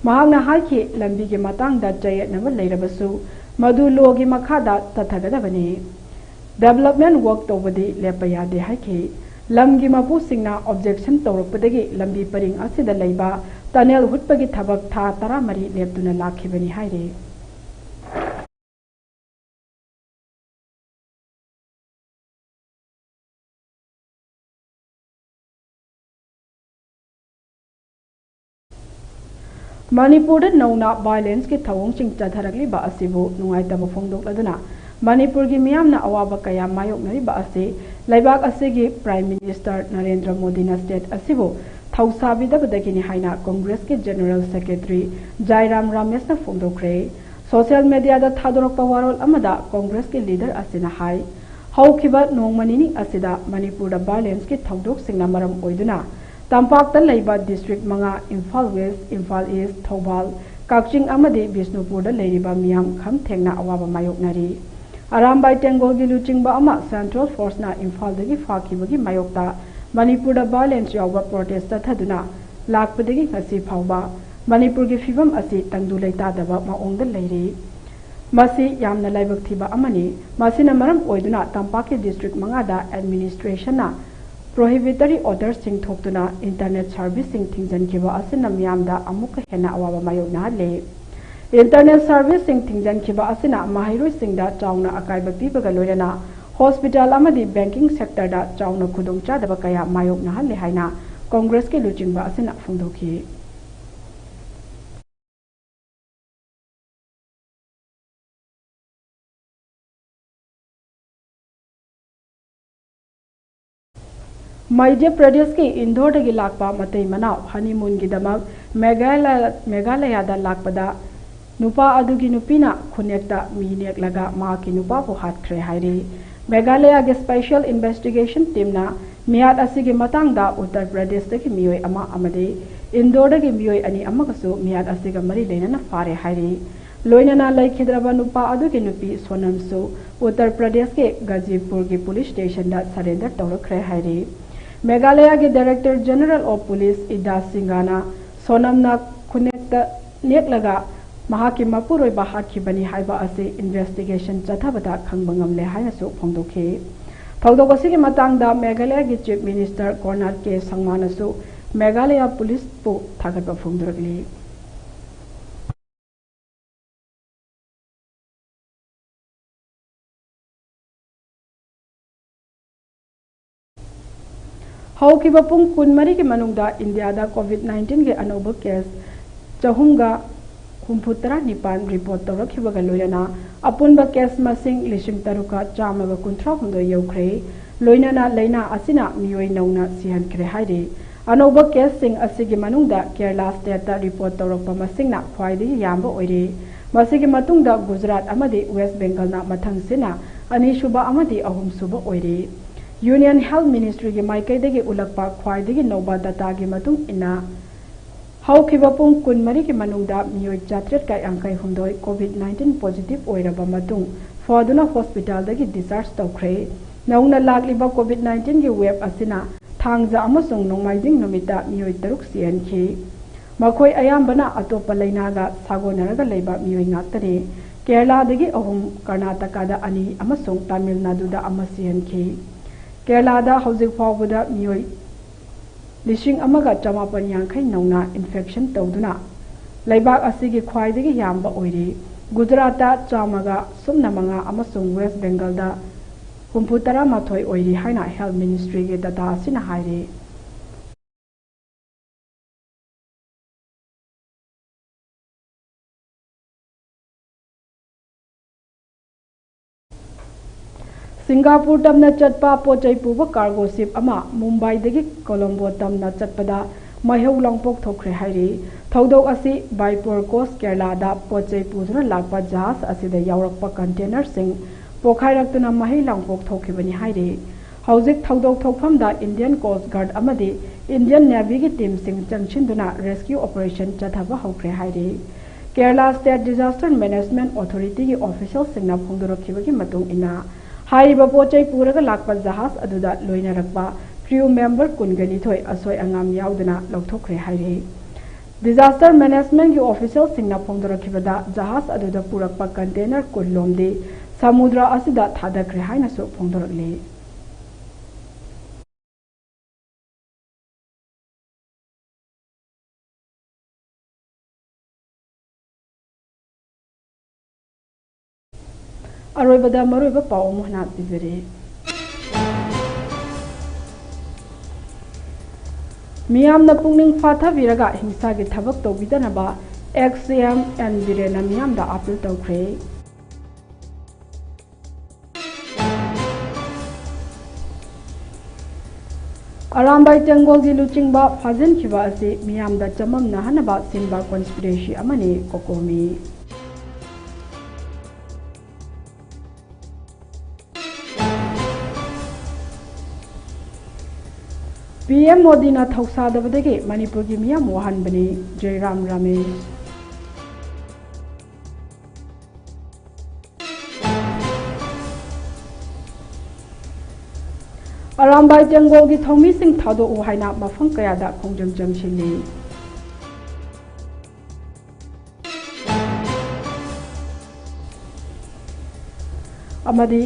ꯃꯍꯥꯛꯅ ꯍꯥꯏꯈꯤ, ꯂꯝꯕꯤꯒꯤ ꯃꯇꯥꯡꯗ ꯆꯌꯦꯠꯅꯕ ꯂꯩꯔꯕꯁꯨ ꯃꯗꯨ ꯂꯣꯒꯤ ꯃꯈꯥꯗ ꯆꯠꯊꯒꯗꯕꯅꯤ꯫ ꯗꯦꯕꯂꯞꯃꯦꯟꯠ ꯋꯥꯔꯛ ꯇꯧꯕꯗꯤ ꯂꯦꯞꯄ ꯌꯥꯗꯦ ꯍꯥꯏꯈꯤ꯫ ꯂꯝꯒꯤ ꯃꯄꯨꯁꯤꯡꯅ ꯑꯣꯕꯖꯦꯛꯁꯟ ꯇꯧꯔꯛꯄꯗꯒꯤ ꯂꯝꯕꯤ ꯄꯔꯤꯡ ꯑꯁꯤꯗ ꯂꯩꯕ ꯇꯅꯦꯜ ꯍꯨꯠꯄꯒꯤ ꯊꯕꯛ ꯊꯥ ꯇꯔꯥꯃꯔꯤ ꯂꯦꯞꯇꯨꯅ ꯂꯥꯛꯈꯤꯕꯅꯤ ꯍꯥꯏꯔꯤ꯫ ꯃꯅꯤꯄꯨꯔꯗ ꯅꯧꯅ ꯚꯥꯏꯂꯦꯟꯁꯀꯤ ꯊꯧꯑꯣꯡꯁꯤꯡ ꯆꯠꯊꯔꯛꯂꯤꯕ ꯑꯁꯤꯕꯨ ꯅꯨꯡꯉꯥꯏꯇꯕ ꯐꯣꯡꯗꯣꯛꯂꯗꯨꯅ ꯃꯅꯤꯄꯨꯔꯒꯤ ꯃꯤꯌꯥꯝꯅ ꯑꯋꯥꯕ ꯀꯌꯥ ꯃꯥꯌꯣꯛꯅꯔꯤꯕ ꯑꯁꯤ ꯂꯩꯕꯥꯛ ꯑꯁꯤꯒꯤ ꯄ꯭ꯔꯥꯏꯝ ꯃꯤꯅꯤꯁꯇꯔ ꯅꯔꯦꯟꯗ꯭ꯔ ꯃꯣꯗꯤꯅ ꯁ꯭ꯇꯦꯠ ꯑꯁꯤꯕꯨ ꯊꯧꯁꯥꯕꯤꯗꯕꯗꯒꯤꯅꯤ ꯍꯥꯏꯅ ꯀꯣꯡꯒ꯭ꯔꯦꯁꯀꯤ ꯖꯦꯅꯔꯦꯜ ꯁꯦꯀ꯭ꯔꯦꯇꯔꯤ ꯖꯥꯏꯔꯥꯝ ꯔꯥꯃꯦꯁꯅ ꯐꯣꯡꯗꯣꯛꯈ꯭ꯔꯦ꯫ ꯁꯣꯁꯤꯌꯦꯜ ꯃꯦꯗꯤꯌꯥꯗ ꯊꯥꯗꯣꯔꯛꯄ ꯋꯥꯔꯣꯜ ꯑꯃꯗ ꯀꯣꯡꯒ꯭ꯔꯦꯁꯀꯤ ꯂꯤꯗꯔ ꯑꯁꯤꯅ ꯍꯥꯏ, ꯍꯧꯈꯤꯕ ꯅꯣꯡꯃ ꯅꯤꯅꯤ ꯑꯁꯤꯗ ꯃꯅꯤꯄꯨꯔꯗ ꯚꯥꯏꯂꯦꯟꯁꯀꯤ ꯊꯧꯗꯣꯛꯁꯤꯡꯅ ꯃꯔꯝ ꯑꯣꯏꯗꯨꯅ ꯇꯝꯄꯥꯛꯇ ꯂꯩꯕ ꯗꯤꯁꯇ꯭ꯔꯤꯛ ꯃꯉꯥ, ꯏꯝꯐꯥꯜ ꯋꯦꯁ, ꯏꯝꯐꯥꯜ ꯏꯁ, ꯊꯧꯕꯥꯜ, ꯀꯛꯆꯤꯡ ꯑꯃꯗꯤ ꯕꯤꯁꯅꯨꯄꯨꯔꯗ ꯂꯩꯔꯤꯕ ꯃꯤꯌꯥꯝ ꯈꯝ ꯊꯦꯡꯅ ꯑꯋꯥꯕ ꯃꯥꯌꯣꯛꯅꯔꯤ꯫ ꯑꯔꯥꯝꯕꯥꯏ ꯇꯦꯡꯒꯣꯜꯒꯤ ꯂꯨꯆꯤꯡꯕ ꯑꯃ ꯁꯦꯟꯇ꯭ꯔꯦꯜ ꯐꯣꯔꯁꯅ ꯏꯝꯐꯥꯜꯗꯒꯤ ꯐꯥꯈꯤꯕꯒꯤ ꯃꯥꯌꯣꯛꯇ ꯃꯅꯤꯄꯨꯔꯗ ꯚꯥꯏꯂꯦꯟꯁ ꯌꯥꯎꯕ ꯄ꯭ꯔꯣꯇꯦꯁ ꯆꯠꯊꯗꯨꯅ ꯂꯥꯛꯄꯗꯒꯤ ꯉꯁꯤ ꯐꯥꯎꯕ ꯃꯅꯤꯄꯨꯔꯒꯤ ꯐꯤꯕꯝ ꯑꯁꯤ ꯇꯪꯗꯨ ꯂꯩꯇꯥꯗꯕ ꯃꯑꯣꯡꯗ ꯂꯩꯔꯤ꯫ ꯃꯁꯤ ꯌꯥꯝꯅ ꯂꯥꯏꯕꯛ ꯊꯤꯕ ꯑꯃꯅꯤ꯫ ꯃꯁꯤꯅ ꯃꯔꯝ ꯑꯣꯏꯗꯨꯅ ꯇꯝꯄꯥꯛꯀꯤ ꯗꯤꯁꯇ꯭ꯔꯤꯛ ꯃꯉꯥꯗ ꯑꯦꯗꯃꯤꯅꯤꯁꯇ꯭ꯔꯦꯁꯟꯅ ꯄ꯭ꯔꯣꯍꯤꯕꯤꯇꯔꯤ ꯑꯣꯔꯗꯔꯁꯤꯡ ꯊꯣꯛꯇꯨꯅ ꯏꯟꯇꯔꯅꯦꯠ ꯁꯥꯔꯚꯤꯁꯁꯤꯡ ꯊꯤꯡꯖꯤꯟꯈꯤꯕ ꯑꯁꯤꯅ ꯃꯤꯌꯥꯝꯗ ꯑꯃꯨꯛꯀ ꯍꯦꯟꯅ ꯑꯋꯥꯕ ꯃꯥꯌꯣꯛꯅꯍꯜꯂꯤ꯫ ꯏꯟꯇꯔꯅꯦꯠ ꯁꯥꯔꯚꯤꯁꯁꯤꯡ ꯊꯤꯡꯖꯤꯟꯈꯤꯕ ꯑꯁꯤꯅ ꯃꯍꯩꯔꯣꯏꯁꯤꯡꯗ ꯆꯥꯎꯅ ꯑꯀꯥꯏꯕ ꯄꯤꯕꯒ ꯂꯣꯏꯅꯅ ꯍꯣꯁꯄꯤꯇꯥꯜ ꯑꯃꯗꯤ ꯕꯦꯡꯀꯤꯡ ꯁꯦꯛꯇꯔꯗ ꯆꯥꯎꯅ ꯈꯨꯗꯣꯡꯆꯥꯗꯕ ꯀꯌꯥ ꯃꯥꯌꯣꯛꯅꯍꯜꯂꯦ ꯍꯥꯏꯅ ꯀꯣꯡꯒ꯭ꯔꯦꯁꯀꯤ ꯂꯨꯆꯤꯡꯕ ꯑꯁꯤꯅ ꯐꯣꯡꯗꯣꯛꯈꯤ꯫ ꯃꯙ꯭ꯌ ꯄ꯭ꯔꯗꯦꯁꯀꯤ ꯏꯟꯗꯣꯔꯗꯒꯤ ꯂꯥꯛꯄ ꯃꯇꯩ ꯃꯅꯥꯎ ꯍꯅꯤꯃꯨꯟꯒꯤꯗꯃꯛ ꯃꯦꯘꯥꯂꯌꯥ, ꯃꯦꯘꯥꯂꯌꯥꯗ ꯂꯥꯛꯄꯗ ꯅꯨꯄꯥ ꯑꯗꯨꯒꯤ ꯅꯨꯄꯤꯅ ꯈꯨꯅꯦꯛꯇ ꯃꯤ ꯅꯦꯛꯂꯒ ꯃꯍꯥꯛꯀꯤ ꯅꯨꯄꯥꯕꯨ ꯍꯥꯠꯈ꯭ꯔꯦ ꯍꯥꯏꯔꯤ꯫ ꯃꯦꯘꯥꯂꯌꯥꯒꯤ ꯁ꯭ꯄꯦꯁꯤꯌꯦꯜ ꯏꯟꯚꯦꯁꯇꯤꯒꯦꯁꯟ ꯇꯤꯝꯅ ꯃꯤꯍꯥꯠ ꯑꯁꯤꯒꯤ ꯃꯇꯥꯡꯗ ꯎꯠꯇꯔ ꯄ꯭ꯔꯗꯦꯁꯇꯒꯤ ꯃꯤꯑꯣꯏ ꯑꯃ ꯑꯃꯗꯤ ꯏꯟꯗꯣꯔꯗꯒꯤ ꯃꯤꯑꯣꯏ ꯑꯅꯤ ꯑꯃꯒꯁꯨ ꯃꯤꯍꯥꯠ ꯑꯁꯤꯒ ꯃꯔꯤ ꯂꯩꯅꯅ ꯐꯥꯔꯦ ꯍꯥꯏꯔꯤ꯫ ꯂꯣꯏꯅꯅ ꯂꯩꯈꯤꯗ꯭ꯔꯕ ꯅꯨꯄꯥ ꯑꯗꯨꯒꯤ ꯅꯨꯄꯤ ꯁꯣꯅꯝꯁꯨ ꯎꯠꯇꯔ ꯄ꯭ꯔꯗꯦꯁꯀꯤ ꯒꯥꯖꯤꯄꯨꯔꯒꯤ ꯄꯨꯂꯤꯁ ꯁ꯭ꯇꯦꯁꯟꯗ ꯁꯔꯦꯟꯗꯔ ꯇꯧꯔꯛꯈ꯭ꯔꯦ ꯍꯥꯏꯔꯤ꯫ ꯃꯦꯘꯥꯂꯌꯥꯒꯤ Director General of Police ꯏꯗꯥ ꯁꯤꯡꯒꯥꯅ ꯁꯣꯅꯝꯅ ꯈꯨꯅꯦꯛꯇ ꯅꯦꯛꯂꯒ ꯃꯍꯥꯛꯀꯤ ꯃꯄꯨꯔꯣꯏꯕ ꯍꯥꯠꯈꯤꯕꯅꯤ ꯍꯥꯏꯕ ꯑꯁꯤ ꯏꯟꯚꯦꯁꯇꯤꯒꯦꯁꯟ ꯆꯠꯊꯕꯗ ꯈꯪꯕ ꯉꯝꯂꯦ ꯍꯥꯏꯅꯁꯨ ꯐꯣꯡꯗꯣꯛꯈꯤ꯫ ꯊꯧꯗꯣꯛ ꯑꯁꯤꯒꯤ ꯃꯇꯥꯡꯗ ꯃꯦꯘꯥꯂꯌꯥꯒꯤ Chief Minister Conrad K ꯁꯪꯃꯥꯅꯁꯨ Meghalaya ꯄꯨꯂꯤꯁꯄꯨ ꯊꯥꯒꯠꯄ ꯐꯣꯡꯗꯣꯔꯛꯂꯤ꯫ ꯍꯧꯈꯤꯕ ꯄꯨꯡ ꯀꯨꯟꯃꯔꯤꯒꯤ ꯃꯅꯨꯡꯗ ꯏꯟꯗꯤꯌꯥꯗ COVID nineteen ꯒꯤ ꯑꯅꯧꯕ ꯀꯦꯁ ꯆꯍꯨꯝꯒ ꯍꯨꯝꯐꯨ ꯇꯔꯥ ꯅꯤꯄꯥꯟ ꯔꯤꯄꯣꯔꯠ ꯇꯧꯔꯛꯈꯤꯕꯒ ꯂꯣꯏꯅꯅ ꯑꯄꯨꯟꯕ ꯀꯦꯁ ꯃꯁꯤꯡ ꯂꯤꯁꯤꯡ ꯇꯔꯨꯛꯀ ꯆꯥꯝꯃꯒ ꯀꯨꯟꯊ꯭ꯔꯥ ꯍꯨꯝꯗꯣꯏ ꯌꯧꯈ꯭ꯔꯦ꯫ ꯂꯣꯏꯅꯅ ꯂꯥꯏꯅꯥ ꯑꯁꯤꯅ ꯃꯤꯑꯣꯏ ꯅꯧꯅ ꯁꯤꯍꯟꯈ꯭ꯔꯦ ꯍꯥꯏꯔꯤ꯫ ꯑꯅꯧꯕ ꯀꯦꯁꯁꯤꯡ ꯑꯁꯤꯒꯤ ꯃꯅꯨꯡꯗ ꯀꯦꯔꯂꯥ ꯁ꯭ꯇꯦꯠꯇ ꯔꯤꯄꯣꯔꯠ ꯇꯧꯔꯛꯄ ꯃꯁꯤꯡꯅ ꯈ꯭ꯋꯥꯏꯗꯒꯤ ꯌꯥꯝꯕ ꯑꯣꯏꯔꯤ꯫ ꯃꯁꯤꯒꯤ ꯃꯇꯨꯡꯗ ꯒꯨꯖꯔꯥꯠ ꯑꯃꯗꯤ ꯋꯦꯁ ꯕꯦꯡꯒꯜꯅ ꯃꯊꯪꯁꯤꯅ ꯑꯅꯤꯁꯨꯕ ꯑꯃꯗꯤ ꯑꯍꯨꯝꯁꯨꯕ ꯑꯣꯏꯔꯤ꯫ Union Health Ministry ꯒꯤ ꯃꯥꯏꯀꯩꯗꯒꯤ ꯎꯠꯂꯛꯄ ꯈ꯭ꯋꯥꯏꯗꯒꯤ ꯅꯧꯕ ꯗꯇꯥꯒꯤ ꯃꯇꯨꯡ ꯏꯟꯅ, ꯍꯧꯈꯤꯕ ꯄꯨꯡ ꯀꯨꯟꯃꯔꯤꯒꯤ ꯃꯅꯨꯡꯗ ꯃꯤꯑꯣꯏ ꯆꯥꯇ꯭ꯔꯦꯠꯀ ꯌꯥꯡꯈꯩ ꯍꯨꯝꯗꯣꯏ COVID nineteen positive ꯑꯣꯏꯔꯕ ꯃꯇꯨꯡ ꯐꯗꯨꯅ ꯍꯣꯁꯄꯤꯇꯥꯜꯗꯒꯤ discharge ꯇꯧꯈ꯭ꯔꯦ꯫ ꯅꯧꯅ ꯂꯥꯛꯂꯤꯕ COVID nineteen ꯒꯤ wave ꯑꯁꯤꯅ ꯊꯥꯡꯖ ꯑꯃꯁꯨꯡ ꯅꯣꯡꯃꯥꯏꯖꯤꯡ ꯅꯨꯃꯤꯠꯇ ꯃꯤꯑꯣꯏ ꯇꯔꯨꯛ ꯁꯤꯍꯟꯈꯤ꯫ ꯃꯈꯣꯏ ꯑꯌꯥꯝꯕꯅ ꯑꯇꯣꯞꯄ ꯂꯩꯅꯥꯒ ꯁꯥꯒꯣꯟꯅꯔꯒ ꯂꯩꯕ ꯃꯤꯑꯣꯏ ꯉꯥꯛꯇꯅꯤ꯫ ꯀꯦꯔꯂꯥꯗꯒꯤ ꯑꯍꯨꯝ, ꯀꯔꯅꯥꯇꯀꯥꯗ ꯑꯅꯤ ꯑꯃꯁꯨꯡ ꯇꯥꯃꯤꯜ ꯅꯥꯗꯨꯗ ꯑꯃ ꯁꯤꯍꯟꯈꯤ꯫ ꯀꯦꯔꯂꯥꯗ ꯍꯧꯖꯤꯛ ꯐꯥꯎꯕꯗ ꯃꯤꯑꯣꯏ ꯂꯤꯁꯤꯡ ꯑꯃꯒ ꯆꯃꯥꯄꯟ ꯌꯥꯡꯈꯩ ꯅꯧꯅ infection ꯇꯧꯗꯨꯅ ꯂꯩꯕꯥꯛ ꯑꯁꯤꯒꯤ ꯈ꯭ꯋꯥꯏꯗꯒꯤ ꯌꯥꯝꯕ ꯑꯣꯏꯔꯤ꯫ ꯒꯨꯖꯔꯥꯠꯇ ꯆꯥꯝꯃꯒ ꯁꯨꯞꯅ ꯃꯉꯥ ꯑꯃꯁꯨꯡ ꯋꯦꯁ ꯕꯦꯡꯒꯜꯗ ꯍꯨꯝꯐꯨ ꯇꯔꯥꯃꯥꯊꯣꯏ ꯑꯣꯏꯔꯤ ꯍꯥꯏꯅ Health Ministry ꯒꯤ data ꯑꯁꯤꯅ ꯍꯥꯏꯔꯤ꯫ ꯁꯤꯡꯒꯥꯄꯨꯔ ꯇꯝꯅ ꯆꯠꯄ ꯄꯣꯠ ꯆꯩ ꯄꯨꯕ cargo ship ꯑꯃ ꯃꯨꯝꯕꯥꯏꯗꯒꯤ ꯀꯣꯂꯝꯕꯣ ꯇꯝꯅ ꯆꯠꯄꯗ ꯃꯩꯍꯧ ꯂꯥꯡꯄꯣꯛ ꯊꯣꯛꯈ꯭ꯔꯦ ꯍꯥꯏꯔꯤ꯫ ꯊꯧꯗꯣꯛ ꯑꯁꯤ ꯕꯥꯏꯄꯣꯔ ꯀꯣꯁ ꯀꯦꯔꯂꯥꯗ ꯄꯣꯠ ꯆꯩ ꯄꯨꯗꯨꯅ ꯂꯥꯛꯄ ꯖꯍꯥꯖ ꯑꯁꯤꯗ ꯌꯥꯎꯔꯛꯄ containerꯁꯤꯡ ꯄꯣꯈꯥꯏꯔꯛꯇꯨꯅ ꯃꯍꯩ ꯂꯥꯡꯄꯣꯛ ꯊꯣꯛꯈꯤꯕꯅꯤ ꯍꯥꯏꯔꯤ꯫ ꯍꯧꯖꯤꯛ ꯊꯧꯗꯣꯛ ꯊꯣꯛꯐꯝꯗ Indian Coast Guard ꯑꯃꯗꯤ Indian Navyꯒꯤ teamꯁꯤꯡ ꯆꯪꯁꯤꯟꯗꯨꯅ rescue operation ꯆꯠꯊꯕ ꯍꯧꯈ꯭ꯔꯦ ꯍꯥꯏꯔꯤ꯫ Kerala State Disaster Management Authorityꯒꯤ officialꯁꯤꯡꯅ ꯐꯣꯡꯗꯣꯔꯛꯈꯤꯕꯒꯤ ꯃꯇꯨꯡ ꯏꯟꯅ, ꯍꯥꯏꯔꯤꯕ ꯄꯣꯠ ꯆꯩ ꯄꯨꯔꯒ ꯂꯥꯛꯄ ꯖꯍꯥꯖ ꯑꯗꯨꯗ ꯂꯣꯏꯅꯔꯛꯄ crew member ꯀꯨꯟꯒ ꯅꯤꯊꯣꯏ ꯑꯁꯣꯏ ꯑꯉꯥꯝ ꯌꯥꯎꯗꯅ ꯂꯧꯊꯣꯛꯈ꯭ꯔꯦ ꯍꯥꯏꯔꯤ꯫ Disaster Managementꯀꯤ officialꯁꯤꯡꯅ ꯐꯣꯡꯗꯣꯔꯛꯈꯤꯕꯗ, ꯖꯍꯥꯖ ꯑꯗꯨꯗ ꯄꯨꯔꯛꯄ container ꯀꯨꯟ ꯂꯣꯝꯗꯤ ꯁꯃꯨꯗ꯭ꯔ ꯑꯁꯤꯗ ꯊꯥꯗꯈ꯭ꯔꯦ ꯍꯥꯏꯅꯁꯨ ꯐꯣꯡꯗꯣꯔꯛꯂꯤ꯫ ꯑꯔꯣꯏꯕꯗ ꯃꯔꯨꯑꯣꯏꯕ ꯄꯥꯎ ꯑꯃꯨꯛ ꯍꯟꯅ ꯄꯤꯖꯔꯤ꯫ ꯃꯤꯌꯥꯝꯅ ꯄꯨꯛꯅꯤꯡ ꯐꯥꯊꯕꯤꯔꯒ ꯍꯤꯡꯁꯥꯒꯤ ꯊꯕꯛ ꯇꯧꯕꯤꯗꯅꯕ ex CM N ꯕꯤꯔꯦꯟꯅ ꯃꯤꯌꯥꯝꯗ appeal ꯇꯧꯈ꯭ꯔꯦ꯫ ꯑꯔꯥꯝꯕꯥꯏ ꯇꯦꯡꯒꯣꯜꯒꯤ ꯂꯨꯆꯤꯡꯕ ꯐꯥꯖꯤꯟꯈꯤꯕ ꯑꯁꯤ ꯃꯤꯌꯥꯝꯗ ꯆꯃꯝꯅꯍꯟꯅꯕ ꯁꯤꯟꯕ conspiracy ꯑꯃꯅꯤ, ꯀꯣꯀꯣꯃꯤ꯫ PM ꯃꯣꯗꯤꯅ ꯊꯧꯁꯥꯗꯕꯗꯒꯤ ꯃꯅꯤꯄꯨꯔꯒꯤ ꯃꯤꯌꯥꯝ ꯋꯥꯍꯟꯕꯅꯤ, ꯖꯌꯔꯥꯝ ꯔꯥꯃꯦꯁ꯫ ꯑꯔꯥꯝꯕꯥꯏ ꯇꯦꯡꯒꯣꯜꯒꯤ ꯊꯧꯃꯤꯁꯤꯡ ꯊꯥꯗꯣꯛꯎ ꯍꯥꯏꯅ ꯃꯐꯝ ꯀꯌꯥꯗ ꯈꯣꯡꯖꯪ ꯆꯪꯁꯤꯜꯂꯤ꯫ ꯑꯃꯗꯤ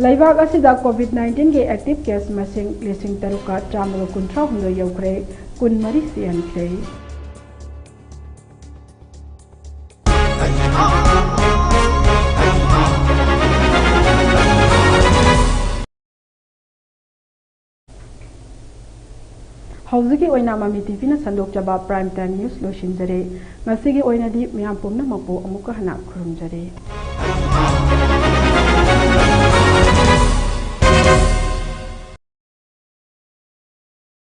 ꯂꯩꯕꯥꯛ ꯑꯁꯤꯗ COVID nineteenꯒꯤ active case ꯃꯁꯤꯡ ꯂꯤꯁꯤꯡ ꯇꯔꯨꯛꯀ ꯆꯥꯝꯃꯒ ꯀꯨꯟꯊ꯭ꯔꯥ ꯍꯨꯝꯗꯣꯏ ꯌꯧꯈ꯭ꯔꯦ, ꯀꯨꯟꯃꯔꯤ ꯁꯤꯍꯟꯈ꯭ꯔꯦ꯫ ꯍꯧꯖꯤꯛꯀꯤ ꯑꯣꯏꯅ ꯃꯃꯤ TVꯅ ꯁꯟꯗꯣꯛꯆꯕ Prime Time News ꯂꯣꯏꯁꯤꯟꯖꯔꯦ꯫ ꯉꯁꯤꯒꯤ ꯑꯣꯏꯅꯗꯤ ꯃꯤꯌꯥꯝ ꯄꯨꯝꯅꯃꯛꯄꯨ ꯑꯃꯨꯛꯀ ꯍꯟꯅ ꯈꯨꯔꯨꯝꯖꯔꯤ꯫